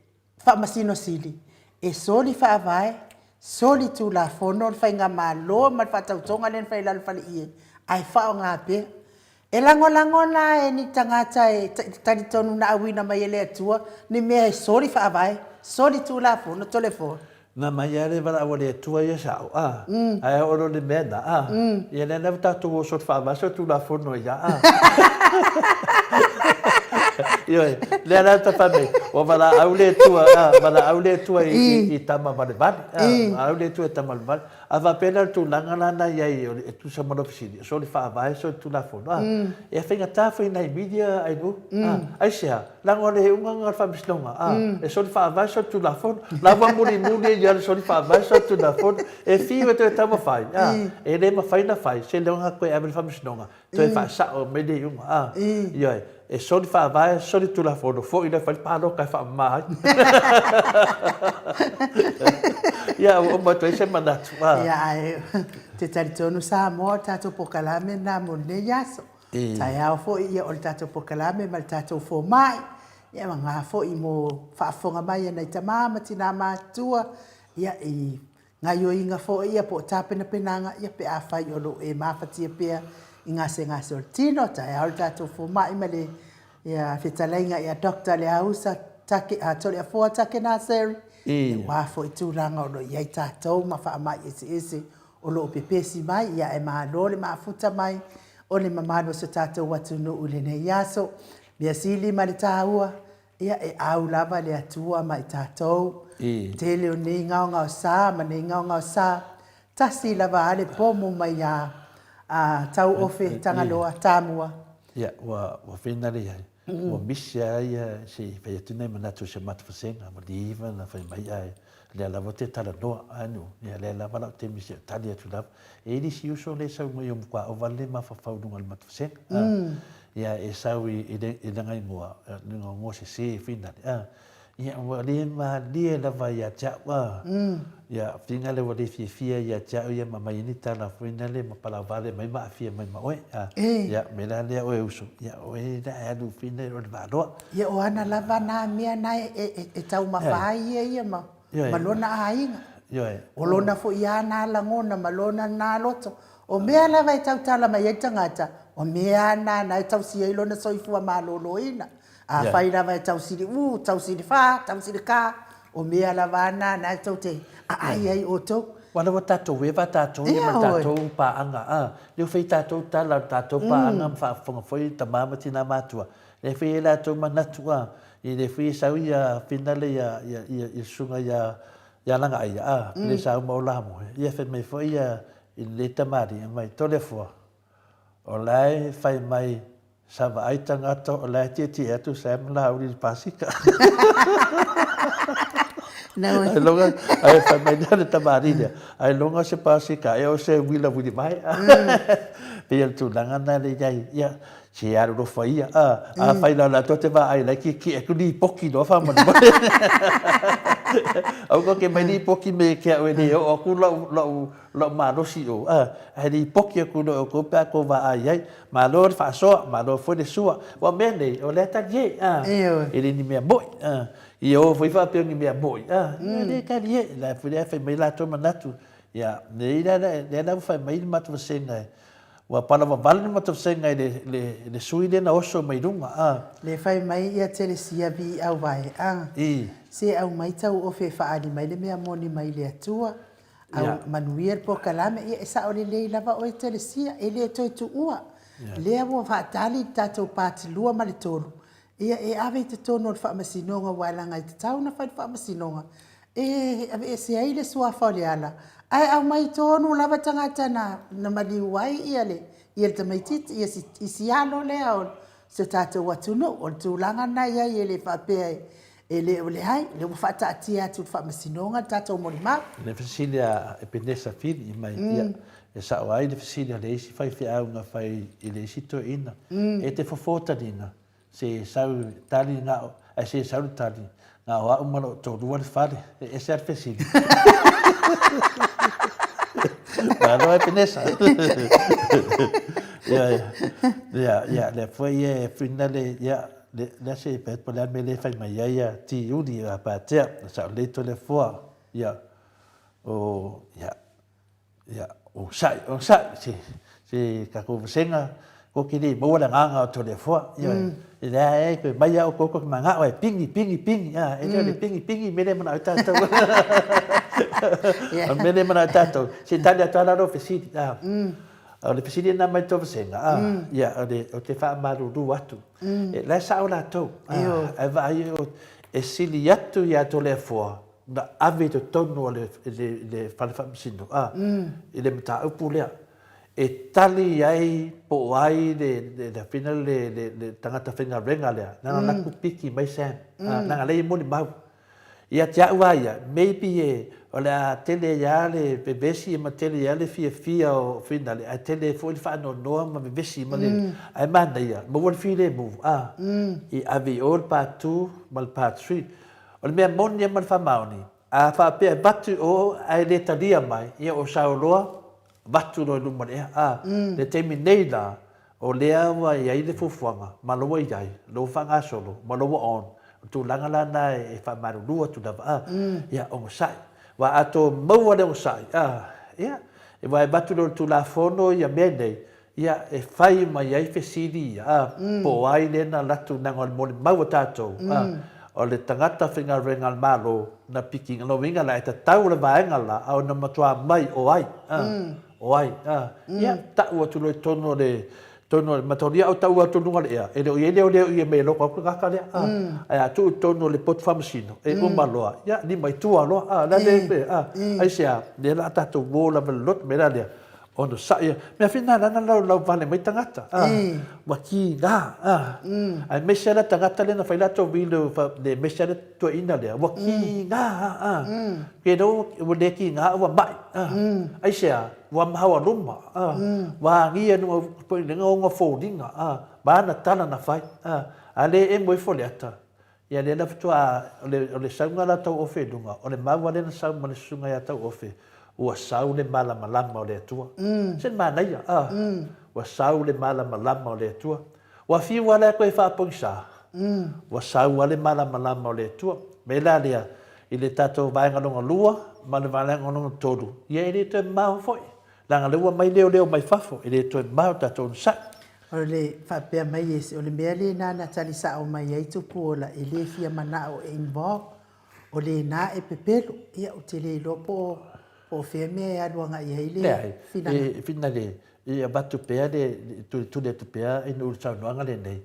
Faamasino Sili e soli faavae, soli tulafono le faigamalo ma le faatautoga lea na fai i lalo o le faleie ae faaaoga pea. E lagolago la e ni tagata e talitonu na auina mai e le Atua ni mea e soli faavae, soli tulafono, Toleafoa. Na mai a le valaau a le Atua ia sao, a, ae oo loa i le mea na, a, ia lea la ua tatou o soli faavae, soli tulafono ai a, a. Ioe, lea la ta fai mai, ua valaau le Atua, a, valaau le Atua i tama valevale, a, valaau le Atua i tama valevale. A faapea la o le tulaga la na i ai e tusa ma lou fesili, o soli faavae, soli tulafono, a, e faigata foi i nai media ainu, a, aisea? Leaga o le iuga lena o le faamasinoga, a, e soli faavae, soli tulafono. La ua mulimuli ai le soli faavae, soli tulafono, e fiu e toe taumafai, a, e le mafai ona fai, seiloga toe ave i le faamasinoga, toe faasao mai le iuga, a, ioe, e soli faavae, soli tulafono, foi loa e fai le palota e faamama ai. Ia, ua uma atu ai se manatu, a. Ia, ae ou te talitonu Samoa, o le tatou polokalame lena mo lenei aso. Taeao foi, ia, o le tatou polokalame ma le tatou fomai. Ia ma ngā foi mo faafofoga mai a nai tamā ma tinā matutua, ia i gaioiga foi ia po o tapenapenaga ia pe afai o lo o e mafatia pea i gasegase o le tino, taeao le tatou fomai ma le ia fetalaiga ia Doctor Leausa Take, a Toleafoa Takenaseri, ia aua foi tulaga o lo o i ai tatou ma faamai eseese o lo o pepesi mai, ia ae malo le mafuta mai o le mamalu o so tatou atunuu i lenei aso. Mea sili ma le taua, ia e au lava le Atua ma i tatou. Tele o nei gaogaosa ma nei gaogaosa, tasi lava a le pomu mai a a Tauofe Tagaloa Tamua. Ia, ua ua finale i ai. Ua misi a ia se i fai atu nai manatu i se matou vasega, ua liva na fai mai ae lea lava ou te talanoa, ae nu, ia lea lava la ou taimi se i tali atu lava. E i ai le isi uso lea e sau mai o Mukuaova le mafaufau i luga o le matou vasega, a, ia e sau i, i le, i lana igoa, lona igoa sese finale, a. Ia, ua le malie lava ia te au, a. Ia, fina lea ua le fiafia ia te au ia ma aumai ai ni tala foi lea ma palavale mai ma aafia mai ma oe, a. Ia, o le mea la lea oe uso, ia, oe la e alu fina o le Valoa. Ia, o ana lava na mea na e taumafa ai ia ia ma, ma lona aiga. Ioe. O lona foi a na lagona ma lona na loto. O mea lava e tautala mai ai le tagata, o mea a na na e tausia ai lona soifua maloloina. Afai lava e tausi i le U, tausi i le F, tausi i le K, o mea lava a na na e tou te aai ai outou. Aua lea ua tatou eva tatou ia ma le tatou paaga a, lea ua fai tatou tala o le tatou paaga ma faafofoga foi tama ma tina matutua, lea foi e i ai latou manatu a, i lea foi e sau ia finale ia le susuga ia ia Lagaaia a, pele sa uma o Lamoe, ia fai mai foi ia i lenei tamalii, fai mai, Toleafoa, o la e fai mai Sa vaai tagata o la e tietie atu Sam Laauli i le pasika. Ailoga, ae fai mai lea le tamalii lea, ailoga o se pasika ea o se uila vilivae. Pei o le tulaga lena lea i ai, ia, se alolofa ia, a, afai la o latou te vaai la e tietie atu lipoti loa faamolemole. Aua tou te mai lipoti me te au e le oo atu lau, lau, lau malosi i o, a, ae lipoti atu loa e outou pe a outou vaai ai. Malo le faasoa, malo foi le sua. Aua o mea nei, o lea talie, a, e le ni mea moi, a. Ia o foi faapea o ni mea moi, a, ia le talie. La foi lea fai mai latou manatu, ia, nei la, lea la ua fai mai le matou vasega e, ua palavavale le matou vasega i le, le, le sui lea na oso mai luga, a. Le fai mai ia Telesia Viiau Vae, a. I. Se aumai tauofe e faaali mai le mea moni mai le Atua. Au, manuia le polokalame, ia e sao lelei lava oe Telesia, e le toe tuua. Lea ua faatali le tatou part 2 ma le 3, ia e ave i totonu o le faamasinoga aua leaga e tatau ona fai le faamasinoga e aveese ai le suafa o Leala, ae aumai tonu lava tagata na na maliu ai ia le ia le tamaitiiti, ia si alo lea o si o tatou atunuu. O le tulaga lena e i ai e le faapea e E le o leai, o lea ua faataatia atu i le Faamasinoga le tatou molimau. Le fesili a Epenesa Fili mai, ia, e sao ai le fesili a le isi faifeau na fai i le isi toeaina, E te fofo taliga, se sau tali na o, ae se sau le tali, na o au ma lou toalua le fale, e ese a le fesili. Malo Epenesa. Ia, ia, ia, lea foi e finale, ia, Lea se pet po le a le mea lea e fai mai ai a Tiuli a Patea, e sao lelei Toleafoa, ia, o, ia, ia, o sa'i, o sa'i, se, se tatou vasega, ko ke le maua le agaga o Toleafoa, ia, e lea e koe mai a outou tou te mana'o e pigi, pigi, pigi, a, e le o le pigi, pigi mea lea e mana'o ai tatou. O le mea lea e mana'o ai tatou, se i tali atu lava la lou fesili, a. O le fesili lena mai tou vasega, a, ia, o le, ou te faamalulu atu, E, la e sao latou, ae vaai e sili atu ia Toleafoa na ave i totonu o le, le, le fale faamasino, a, i le mataupu lea. E tali ai po o ai le, le, le, le, le, le tagata faigaluega lea, nana latou piki mai Sam, a, leaga lea e molimau. Ia te au a ia, maybe e, o le a tele ai a le vevesi ma tele ai a le fiafia o finale, ae tele ai foi le faanoanoa ma vevesi ma le, ae manaia, maua le filemu, a, i ave i o le part 2 ma le part 3. O le mea moni a ma le faamaoni, a faapea e avatu i o ae le talia mai, ia o Saoloa, avatu loa i luma o le ea, a, le taimi nei la, o lea ua i ai le fuafuaga, ma lea ua i ai, lea ua faagasolo, ma lea ua on. O le tulaga la lena e faamalulu atu lava, a, ia, onosai. Aua a outou maua le onosai, a, ia, aua e avatu loa e le Tulafono ia mea nei, ia, e fai mai ai fesili ia, a, po o ai lea na alu atu, leaga o le molimau a tatou, a, o le tagata faigaluega a le Malo na pikiina. O lona uiga la, e tatau le vaega la, a ona matua aumai o ai, a, o ai, a. Ia, tau atu loa i totonu o le totonu o le mataulia au tau atu i luga o le ea, e le o i ai leoleo i e loko atu le tagata lea, a. Ae a tuu i totonu o le potu faamasino, e uma loa, ia, lima i tua loa, a, o le a le mea, a. Aisea? O lea o le a tatou uo lava i le loto mea la lea, onosai ia. Mea foi lena na laulauvale mai tagata, a, ua kiga, a. Aemaise lava le tagata lea na fai le latou video, aemaise lava le toeaina lea, ua kiga, a. Pe le ua le kiga ua mai, a. Aisea? Ua maualuma, a. Ua agia i luga foi le ona foliga, a, ma ana tala na fai, a. A le emo ifo le ata, ia lea la faatoa, o le, o le sauga la Tauofe i luga, o le mau lava lea na sau ma le susuga ia Tauofe, ua sau le malamalama o le Atua. Se le manaia, a. Ua sau le malamalama o le Atua. Ua fiu lava la e toe faapogisa, ua sau lava le malamalama o le Atua. Mea la lea, i le tatou vaega lona lua ma le vaega lona tolu, ia e le toe mamao foi, leaga o lea ua aumai leoleo mai fafo, e le toe mamao tatou onosai. O le faapea mai e, o le mea lena na tali sao mai ai Tupuola, e le fia manao e involve, o lena e pepelo. Ia ou te le iloa po o, po o fea mea e alu agai i ai le finagalo. Leai, e finagalo, e avatu pea le, tulituli atu pea i le saunoaga lenei,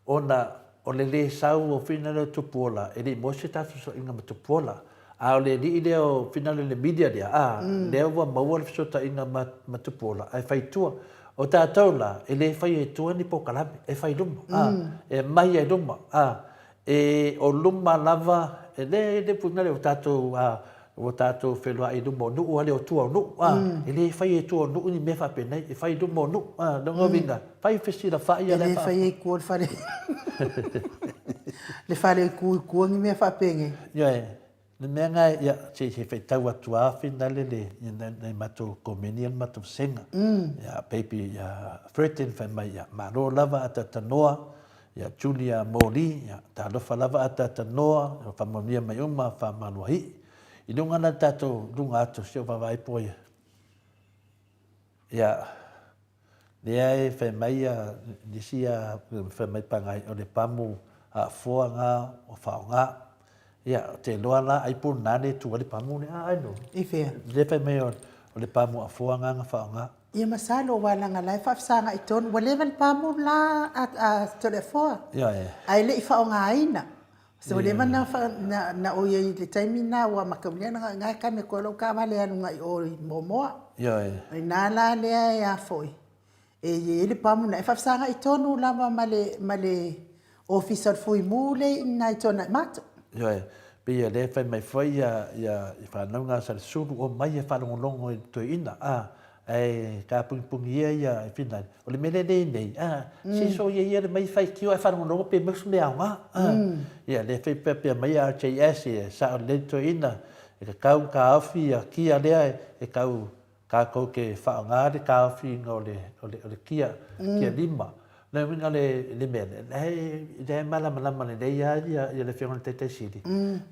ona o le lē sau o finagalo o Tupuola, e le i maua se tatou fesootaiga ma Tupuola. A o le alii lea o finagalo i le media lea, a, lea ua maua le fesootaiga ma, ma Tupuola, ae fai i tua. O tatou la, e le faia i tua ni polokalame, e fai i luma, a, e aumai ai i luma, a. E, o luma lava, e le, le puna lea o tatou, a, Ua tatou feiloai i luma o nuu, ale o tua o nuu, a. E le faia i tua o nuu ni mea faapenei, e fai i luma o nuu, a. Lona uiga, fai fesilafai ia. E le faia i tua o le fale, le fale i tu i tua ni mea faapenei. Ioe, le mea na, ia, se i faitau atu lava finale le, nai matou komeni ia le matou vasega. Ia, baby, ia, Ferdin fai mai, ia, malo lava ataatanoa, ia, Julia Moli, ia, talofa lava ataatanoa, ia, faamanuia mai uma, faamaluaii. I luga la le tatou luga atu, si ou vaavaai po ia. Ia, lea e fai mai ia, nisi ia, fai mai pagai, o le pamu aafoa nga o faoga. Ia, te iloa la ai po na le tu ai le pamu lea, a ai no. I fea? Lea fai mai o le pamu aafoa nga na faoga. Ia masalo aua leaga la e faafesagai tonu, ua leva le pamu la a Toleafoa, ae le i faaaogaina. So ua leva na na ou i ai i le taimi lena ua mataulia na na e kame atu ai lou taavale e alu agai i o i Moamoa. O i ina la lea e a foi e i ai le pamu lena e faafesagai tonu lava ma le ma le Ofisa o le Fuimu lea i ina i Tuanaimato. Ioe, pei o lea e fai mai foi ia ia fanau na a Salesulu, omai e faalogologo i le toeaina, a, ae tapunipuni ia ia finale. O le mea lea e nei, a, se soia ia le mai faitio ae faalogologo pe maua se mea aoga, a. Ia lea foi faapea mai ia RJS, e sao lelei le toeaina, e tatau ona taofi ia kia lea e tau Tatou te faaaoga le taofiina o le, o le, o le kia, kia lima. O le uiga o le, le mea lea, la e, la e malamalama lelei lava ia, ia le Afioga i le Taitai Sili,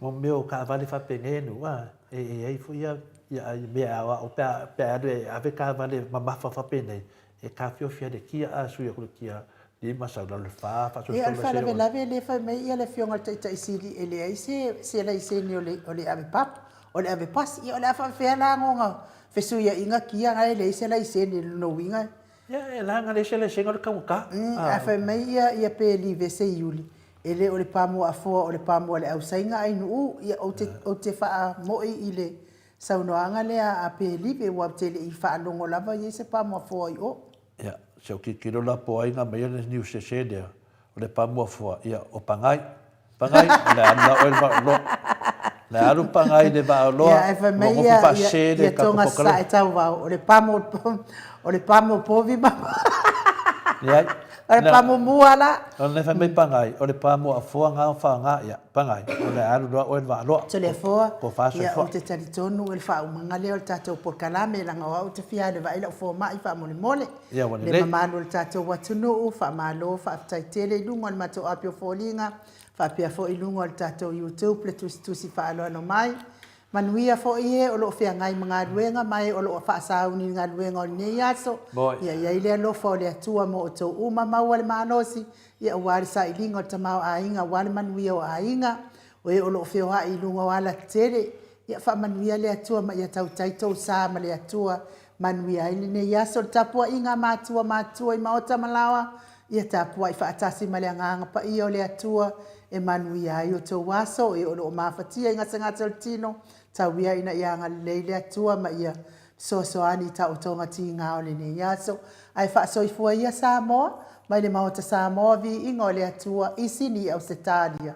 mo mea o taavale faapenei nuu, a, e, e i ai foi ia, ia mea e aoao pe a, pe a alu e ave taavale mamafa faapenei, e taofiofi lava i le kia, a sui atu i le kia lima sau lalo i le fa, faasolosolo Ia, o le faalavelave lea fai mai ia le Afioga i le Taitai Sili e leai se, se laisene o le, o le ave papa, o le ave pasi. Ia o le a faapefea la ona fesuiaiga kia na e leai se laisene, lona uiga. Ia, e leaga leai se laisene o le taugata. Ae fai mai ia, ia pe Livese Iuli, e le o le pamu afoa o le pamu a le ausaiga ai nuu. Ia ou te, ou te faamo'i i le saunoaga lea a Pelive, aua ou te le i faalogo lava i ai se pamu afoa i o. Ia, se o tilotilo la po o ai na aumaia le niu sese lea, o le pamuafoa, ia, o Pagai. Pagai, o le a alu la oe i le vaaoloa. O le a alu Pagai i le vaaoloa, Ia, ae fai ua mai nofo ia, ia, faasese le ia tatou Toga polokalame. Sasae Tauvao, o le pamu, o le pamu o povi ma. Leai. O le pamumua la. O le fai mai pagai, o le pamu afoa ngā o whaanga, ia, pagai, o le alu loa oe le vaaloa. Toleafoa, Po wha ia, soifua. ou te talitonu i le faaumaga lea o le tatou polokalame, leaga o au ou te fia alu e vaai lau fomai faamolemole. Ia, ua Le lelei. mamalu o le tatou atunuu, faamalo, faafetai tele i luga o le matou api o foliga, faapea foi i luga o le tatou YouTube le tusitusi faaaloalo mai. Manuia foi e o lo o feagai ma galuega ma e o lo o faasauni i le galuega o lenei aso. Ia i ai le alofa o le Atua mo outou uma, maua le malosi aua le sailiga o le tamaoaiga aua le manuia o aiga. O e o lo o feoai i luga o alatetele, ia faamanuia le Atua ma ia tautai tou sa ma le Atua. Manuia ai lenei aso. Le tapuaiga a matua matutua i maota ma laoa, ia tapuai faatasi ma le Agaga Paia o le Atua e manuia ai outou aso. O e o lo o mafatia i gasegase o le tino, tau ia ina ia agalelei le Atua ma ia fesoasoani i taotoga tiga o lenei aso. Ae faasoifua ia Samoa, mai le Maota Samoa, viiga o le Atua i Sini, Ausetalia.